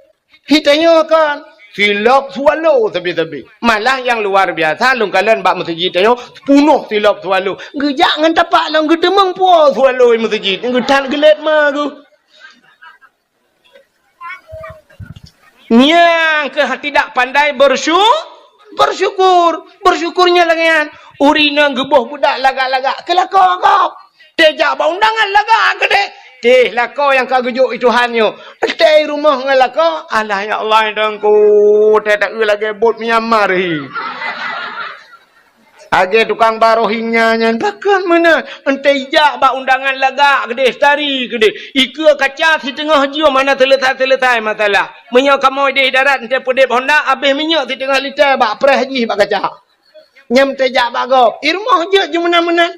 Hitanyoe kan silop swallow sabe-sabe. Malah nyang luar biasa, lôn kalon bak meuseujid tanyoe punoh silop swallow. Geujak ngon tapak lom geuteumeung puwoe swallow meuseujid. Geuthan geulet ma geuh. Nyang keuh tidak pandai bersyu-, bersyukur. Bersyukur nyan lagée nyan. Ureueng inong geuboh budak lagak-lagak keu lakoe gob. Tée jak bak undangan lagak keudeh. Teh lakoe nyang ka geujok i Tuhan nyoe. Tée i rumoh ngon lakoe, alah ya Allah, Teungku, tée taeu lagée bot Myanmar hi. Lagée tukang ba Rohingya nyan, pakon meunan. Eunteuk jak bak undangan lagak keudeh, tari keudeh. Ikeue kaca siteungoh jeuem hana seuleusoe-seuleusoe masalah. Meunyoe kamoe deh darat eunteuk peudeb honda, abéh minyeuk siteungoh lita bak preh jih bak kaca. Nyan eunteuk jak bak gob. I rumoh jeuet jeuem meunan-meunan.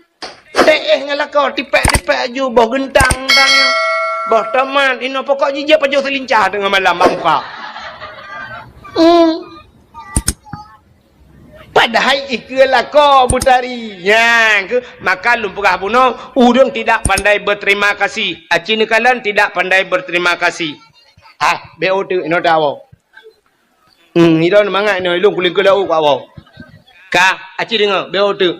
Teuéh ngon lakoe, tipék-tipék aju, boh geuntang-geuntang. Boh tomat, inoe pokok jih jeuet pajoh seulincah teungoh malam bak muka. Hmm. Padahai ikeue lakoe beutari. Nyan keuh, maka lôn peugah bunoe, ureueng tidak pandai berterima kasih. Aci neukalon tidak pandai berterima kasih. Ah, bék uteuk inoe tawoe. Hmm, idong mangat inoe, ilong kuling keu laôt keu awak. Ka, aci deungoe, bék uteuk.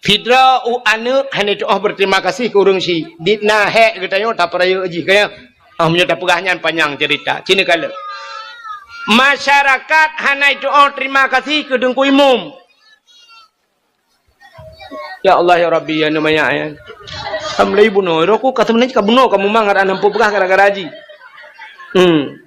Sidroe u aneuk hana tuoh berterima kasih keu ureueng syiek. Dit na hék geutanyoe tapeurayeuk jih, ka nyan. Ah, meunyoe tapeugah nyan panyang cerita. Ci neukalon. Masyarakat hana tuoh terima kasih keu Teungku Imum. Ya Allah, ya Rabbi, ya Numa, ya, ya. Ka mulai bunoe, roh ku ka sebenarnya ka bunoe ka mumang, hana peugah gara-gara jih. Hmm.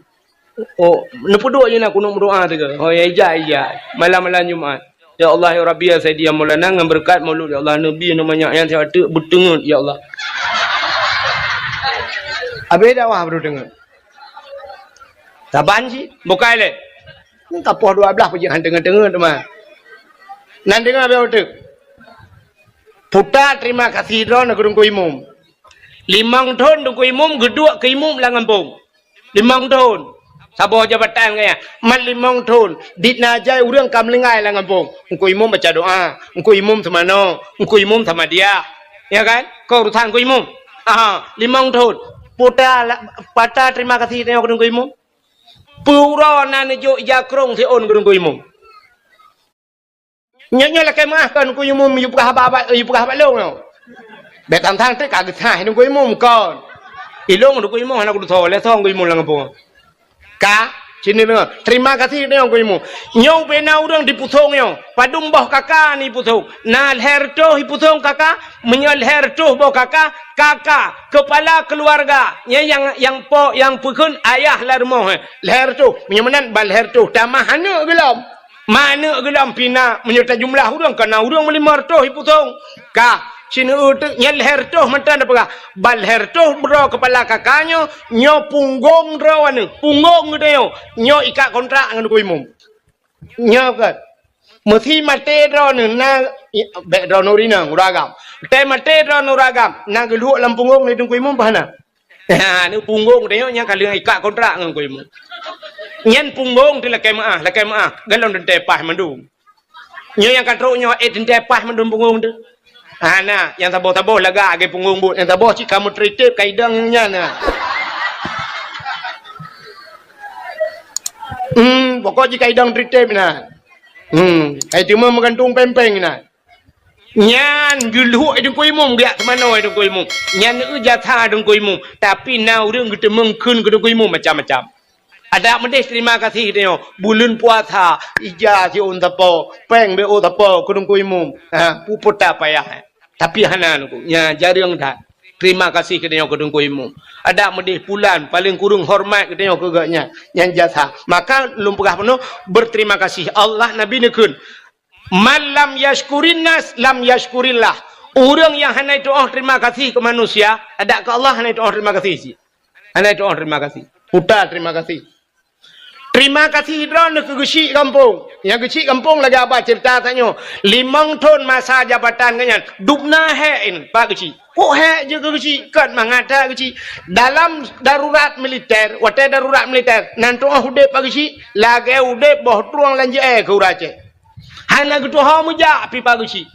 Oh, neupeuduek jih na kunut meudoa teuka. Oh, ya, ija, ija. Malam-malam Jumat. Ya Allah, ya Rabbi, ya Sayyidi, ya Maulana, ngon beureukat Maulud, ya Allah, Nabi, nama nyak nyan siat teuk beuteungeut, ya Allah. Habéh dakwah beuteungeut. Saban cit, bukai lé. Ka poh dua belas peujeuet han teungeut-teungeut teuma. Nan deungoe habéh uteuk. Puta terima kasih droe ngon Teungku Imum. Limong thon Teungku Imum geuduek keu imum lam gampông. Limong thon. Saboh jabatan gaya. Man limong thon. Dit na jai ureuëng ka meuninggai lam gampông. Teungku Imum baca doa. Teungku Imum seumanoe. Teungku Imum sama dia. Ya kan? Keu urusan Teungku Imum. Aha, limong thon. Puta la-, pata terima kasih tanyoe keu Teungku Imum. Peue uroe na neujok ija krong siôn keu Teungku Imum. Nyoe, nyoe lakée meuáh kon Teungku Imum yue peugah bak, bak, yue peugah bak lôn nyoe. Bék tang-tang teuk ka geusaih Teungku Imum kon. Ilôn Teungku Imum hana kutusoe, lé soe Teungku Imum lam gampông. Ka, sini deungoe. Terima kasih deungoe Teungku Imum. Nyoe ubena ureuëng di Pusong nyoe. Padum boh kaka ni Pusong. Na lhée reutôh i Pusong kaka, meunyoe lhée reutôh boh kaka, kaka, kepala keluarga. Nyan nyang, nyang po, nyang peukheun ayah lam rumoh, eh. Lhée reutôh. Meunyoe meunan ban lhée reutôh tamah aneuëk geulom. Ma aneuëk geulom pih na, meunyoe tajumlah ureuëng, ka na ureuëng meulimong reutôh i Pusong. Ka, sineuk teuk nyan lhée reutôh mantong tapeugah. Ban lhée reutôh droe kepala kaka nyoe, nyoe punggong droe aneuëk, punggong geutanyoe, nyoe ikat kontrak ngon Teungku Imum. Nyoe kan. Meusi maté droeneueh na, i-, bék droeneueh rinang, ureuëng agam. Teumaté droeneueh ureuëng agam, na geulhok lam punggong lé Teungku Imum bah na. Ha, ni punggong tanyoe nyang ka lheueh ikat kontrak ngon Teungku Imum. Nyan punggong teuh lakée meuáh, lakée meuáh, golom teuntée paih mandum. Nyoe nyang ka trok nyoe, eh, teuntée paih mandum punggong teuh. Hana, nyang saboh-saboh lagak lagée punggong buet, nyang saboh cit ka meutritép ka idong nyan na. Hmm, pokok jih ka idong tritép na. Hmm, ka iteumé meugantung péng-péng na. Nyan geulhok Teungku Imum, geujak teumanoe Teungku Imum. Nyan eu jasa Teungku Imum. Tapi na ureuëng geuteumeung kheun keu Teungku Imum macam-macam. Adak meudeh terima kasih tanyoe. Buleuen puasa, ija siôn sapo, péng B O sapo keu Teungku Imum. Ha, peue-peue payah. Tapi hana Teungku. Nya jareueng that. Terima kasih keu tanyoe keu Teungku Imum. Adak meudeh pulan, paléng kureueng hormat keu tanyoe keu gobnyan. Nyan jasa. Maka lôn peugah bunoe, berterima kasih. Allah Nabi neukheun, "Man lam yashkurin nas, lam yashkurillah." Ureuëng nyang hana itu'oh terima kasih keu manusia, adak keu Allah hana itu'oh terima kasih cit. Hana itu'oh terima kasih. Puta terima kasih. Terima kasih droeneueh keu geuchik gampông. Nyang geuchik gampông lagée haba ceurita tanyoe. Limong thon masa jabatan geuhnyan, dubna hék in bak geuchik. Kok hék jeuet keu geuchik? Kon mangat that geuchik. Dalam darurat militer, watée darurat militer, nan tu'oh udeb bak geuchik, lagée udeb boh trueng lam jeuée keu ureuëng Aceh. Hana geutuho meujak pih bak geuchik.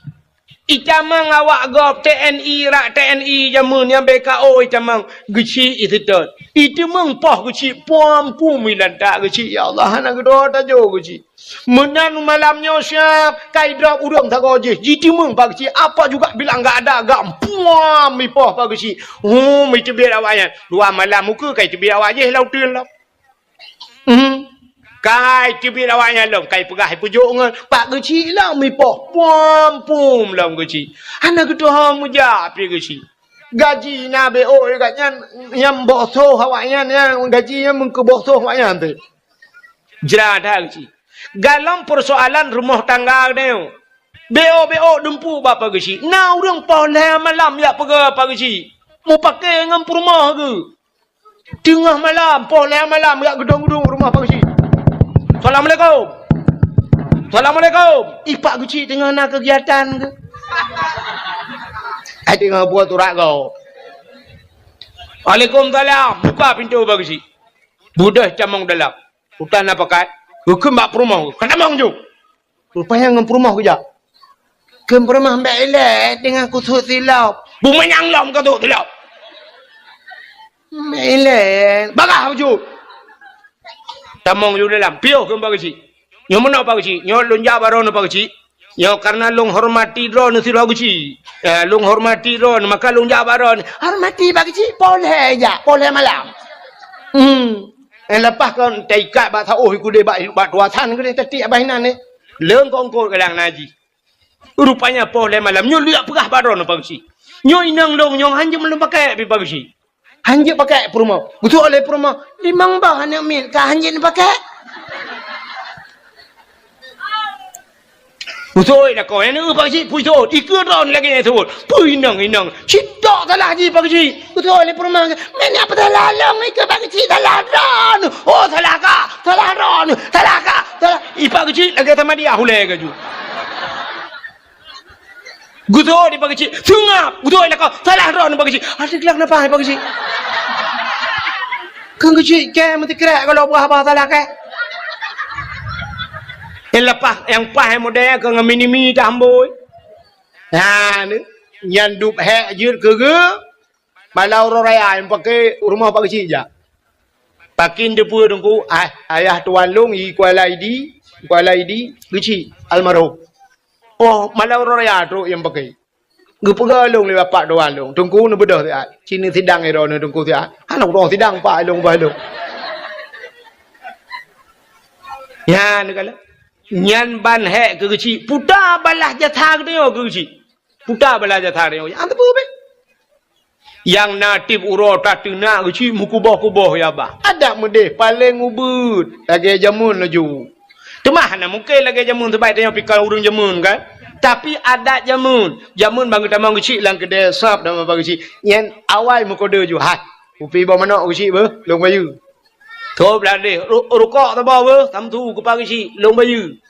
Itamong awak gob T N I, rak T N I jameun nyang B K O itamong geuchik iseutôt. Iteumeung poh geuchik puam-puam ilantak geuchik, ya Allah, hana geutuho tajo geuchik. Meunan malam nyoe siab ka idrob ureuëng sagoe jih, jiteumeung bak geuchik, apa juga bilang gak ada gak puam ipoh bak geuchik. Hum, iteubiet awaknyan. Dua malam ukeue ka iteubiet awak jih lam uteuen lom. Hmm. Kai teubiet awaknyan lom, kai peugah ipeujok ngon pak geuchik lom ipoh, puam-puam lom geuchik. Hana geutuho meujak pih geuchik. Gaji na B O gobnyan, nyang boh soh awaknyan, nyang gaji nyan meukeuboh soh awaknyan teuh. Jra that geuchik. Galom peusoalan rumoh tangga geutanyoe. B O B O dumpeue bak pak geuchik. Na ureuëng poh lhée malam jak peugah pak geuchik. Mupake ngon peurumoh geuh. Teungoh malam, poh lhée malam, jak geudong-geudong rumoh pak geuchik. "Assalamualaikum. Assalamualaikum." Ih, pak geuchik teungoh na keugiatan keuh. Ai teungoh buet urat gob. "Waalaikumsalam." Buka pintoe pak geuchik. Beudôh tamong dalam. Utan na pakat. Geukheun bak peurumoh. "Ka tamong ju." Rupanya ngon peurumoh geujak. Keu peurumoh, "Mbak ilée teungoh kusut silop." "Beu manyang lom ka sut silop." "Mbak ilée." "Bagah baju." Tamong ju dalam. "Piôh keu pak geuchik. Nyoe meunoe pak geuchik. Nyoe lôn jak baroe nyoe pak geuchik. Nyoe karena lôn hormati droeneuh sidroe geuchik. Ya, lôn hormati droeneuh, maka lôn jak baroe nyoe." "Hormati pak geuchik, poh lhée jak, poh lhée malam." Hmm. Eh, leupah kon taikat bak saôh kudeh bak, bak tuasan kudeh tatiek bak inan ni. Leungkot-ngkot kadang na jih. Rupanya poh lhée malam nyoe lheueh peugah baroe nyoe pak geuchik. Nyoe inong lôn nyoe hanjeuet lôn pakai pih Pak Geuchik. Hanjeuet pakai peurumoh. Geutu'oh lé peurumoh, "Limong boh aneuk miet ka hanjeuet pakai." Geutu'oh lakoe, "Aneuk Pak Geuchik, peue jiteu'ôt? Ikeue droeneuh lagèe nyan jiteu'ôt. Peue inong-inong? Cit tok salah jih Pak Geuchik." Geutu'oh lé peurumoh, "Meunyoe peue salah lôn, ikeue Pak Geuchik, salah droeneuh." "Oh, salah kah? Salah droeneuh. Salah kah? Salah." Ih, Pak Geuchik lagèe sama dia hulèe gaju. Geutu'oh di Pak Geuchik, seungab. Geutu'oh lakoe, salah droeneuh Pak Geuchik. Adak lôn napa Pak Geuchik? Keu Geuchik kèe meusikrek kalau buah-buah salah kèe. Nyang leupah, nyang paih model keu ngon mini-mi tambôi. Nah, ni, nyan dub hék jeuet keu geu. Malam uroe raya nyang paké rumoh Pak Geuchik jak. Pakin teupeue Teungku, ah, ayah tuan lôn i Kuala Idi, Kuala Idi, Geuchik, almarhum. Oh, malam uroe raya trok nyang paké. Geupeugah lôn lé bapak tuan lôn, "Teungku neubeudôh siat. Ci neusidang droeneuh Teungku siat." Hana udong sidang pak lôn bah lôn. Nyan kala. Nyan ban hék keu Geuchik. Puta balah jasa geutanyoe keu Geuchik. Puta balah jasa geutanyoe. Nyan teupeue beh. Nyang na tiep uroe tateunak Geuchik meukuboh-kuboh ya bah. Adat meudeh paleng ubeuet lagèe jameun laju. Teuma hana mungken lagèe jameun, sabab tanyoe pih kon ureueng jameun kan. Tapi adat jameun, jameun ban geutamong Geuchik lam keudè sab dan Pak Geuchik. Nyan awai meukodeu ju, "Hai, kupi boh manok Geuchik beuh, lôn bayeue." Tôb ladeh, ru-, rukok saboh beuh, tamtu keu Pak Geuchik, lôn bayeue.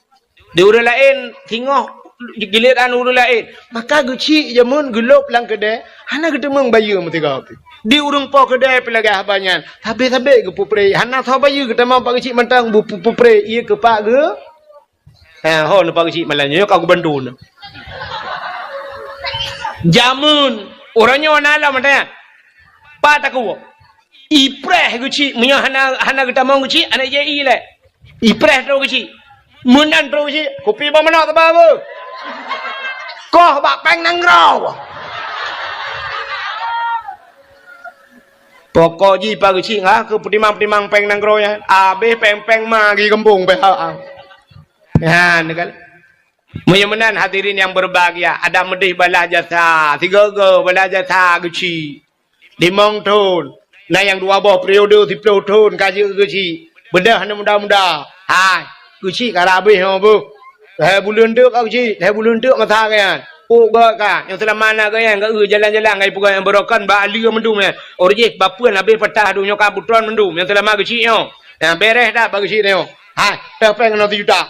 Di ureueng laén singoh giliran ureueng laén. Maka Geuchik jameun geulôb lam keudè, hana geuteumeung bayeue meusigoe pih. Di ureueng po keudè pih lagèe haba nyan, sabé-sabé geupeupreh. Hana soe bayeue geutamong Pak Geuchik mantong bu-, pu-, peupreh, ié keu Pak Geu-, ha, ho neu Pak Geuchik malam nyoe ka geubantu neu. Jameun, uroe nyoe na lom mantong nyan. Pat takue. Ipreh Geuchik, meunyoe hana, hana geutamong Geuchik, hana jai lé. Ipreh trok Geuchik. Meunan trok Geuchik, kupi boh manok teuba beuh. Koh bak péng nanggroe. Pokok jih Pak Geuchik ngah keu peutimang-timang péng nanggroe nyan. Abéh péng-péng ma geugampông pih ha. Nyan kan. Meunyoe meunan hadirin nyang berbahagia, adak meudeh balah jasa, sigoe-goe balah jasa Geuchik. Limong thon, na nyang dua boh periode siploh thon ka jeuet Geuchik. Beudôh aneuk muda-muda. Hai, Geuchik ka rab abéh nyoe beuh. Lhèe buleuen teuk ka Geuchik, lhèe buleuen teuk masa geuh nyan. Pok geuh ka, nyang seulama na geuh nyan, geuh jalan-jalan, geuh peugah nyang beurokon bak aleue mandum nyan. Uroe jih bapeuen abéh patah dum nyoe ka beutron mandum, nyang seulama Geuchik nyoe. Nyan bereh that bak Geuchik nyoe. Hai, pèng-pèng keunoe sijuta.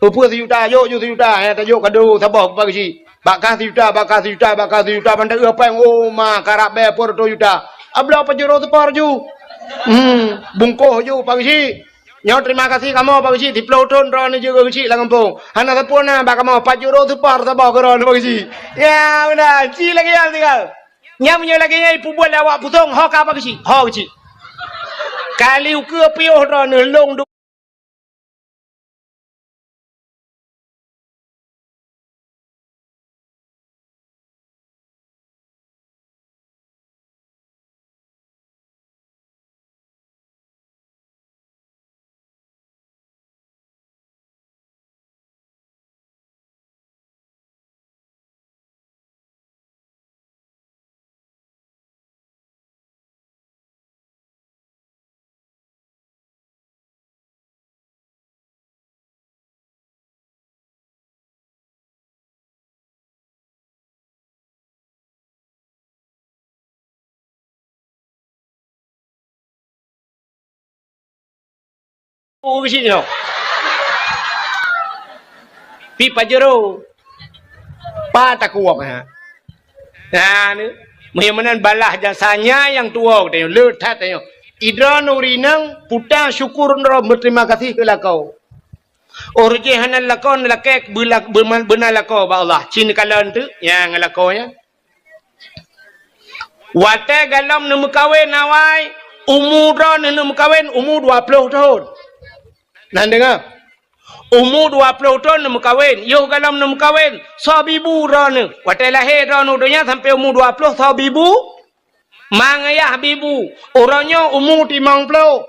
Peue-peue sijuta, jok ju sijuta, eh, tajok kado saboh bak Geuchik. Bak kah sijuta, bak kah sijuta, bak kah sijuta, ban taeu péng, oh, ma, karab bèe peuet reutôh juta. Abloe Pajero seupar ju. Hmm, bungkôh ju Pak Geuchik. Nyoe terima kasih kamoe Pak Geuchik, siploh thon droeneuh jeuet keu Geuchik lam gampông. Hana sapeue na bak kamoe, Pajero seupar saboh keu droeneuh Pak Geuchik. Ya, meunan, ci lagèe nyan tinggai. Nyan meunyoe lagèe nyan ipeubuet lé awak Pusong, ho ka Pak Geuchik, ho Geuchik. Kali ukeue piôh droeneuh lôn du- Oh, Geuchik nyoe. Pih Pajero. Pat takue, ha. Nah, ni. Meunyoe meunan balah jasa nyan nyang tuwoe geutanyoe, le that tanyoe. Droeneuh ureueng inong, puta syukur droe, beuterima kasih keu lakoe. Uroe jih hana lakoe, lakèe beula-, beuma-, beuna lakoe bak Allah. Ci neukalon teuk nyang lakoe nyan. Watèe galom neumeukawen awai, umu droeneuh neumeukawen umu dua ploh thon. Na deungö? Umu dua ploh thon neumeukawen, yoh galom neumeukawen, soe bibu droeneuh. Watèe lahé droeneuh donya sampoe umu dua ploh, soe bibu? Ma ngayah bibu. Uroe nyoe umu limong ploh.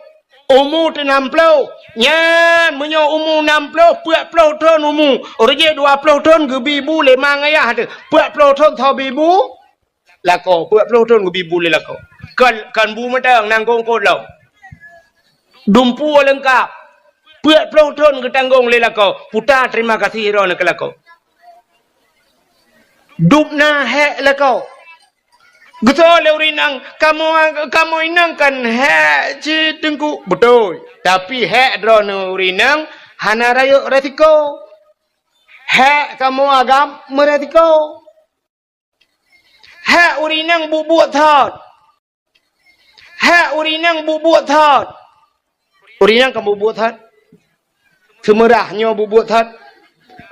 Umu teuh nam ploh. Nyan, meunyoe umu nam ploh, peuet ploh thon umu. Uroe jih dua ploh thon geubi bu lé ma ngayah teuh. Peuet ploh thon soe bibu? Lakoe, peuet ploh thon geubi bu lé lakoe. Kon, kon bu mantong, nangkong kot lom. Dumpeue leungkap. Peuet ploh thon geutanggong lé lakoe. Puta terima kasih droeneuh keu lakoe. Dub na hék lakoe. Geusoe lé ureueng inong, "Kamoe, kamoe inong kan hék cit Teungku." Beutôi. Tapi hék droeneuh ureueng inong hana rayeuk resiko. Hék kamoe agam meuresiko. Hék ureueng inong buet-buet thot. Hék ureueng inong buet-buet thot. Ureueng inong kan buet-buet thot. Seumeurah nyoe buet-buet thot.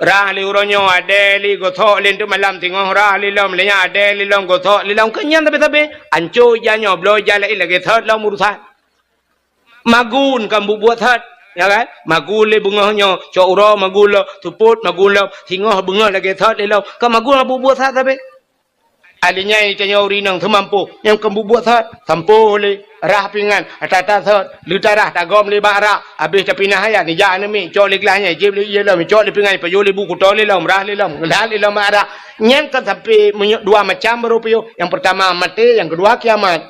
Rah lé uroe nyoe, adèe lé gosok lé, teuk malam singoh rah lé lom, lé nyan adèe lé lom, gosok lé lom. Keu nyan sabe-sabe, anco ija nyoe, bloe ija laén lagèe thot lom urusan. Magun kan buet-buet thot, ya kan? Magun lé beungoh nyoe, cok uroe magun lom, seupôt magun lom, singoh beungoh lagèe thot lé lom. Kan magun buet-buet thot sabe. Alinyan tanyoe ureueng inong seumampoh, nyang keu bubuet thot, sampoh lé, rah pingan, ata-ata thot, leutarah tagom lé bak rak, abéh tapinah ayat, nijak aneuk miet, cok lé glah nyan, jieb lé ié lom, cok lé pingan, pajoh lé bu, kuto lé lom, rah lé lom, ngeulat lé lom bak rak. Nyan kan sampoe meunyoe dua macam baru piôh. Nyang peurtama maté, nyang keudua kiamat.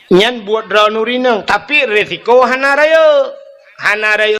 Nyan buet droeneuh ureueng inong, tapi resiko hana rayeuk. Hana rayeuk.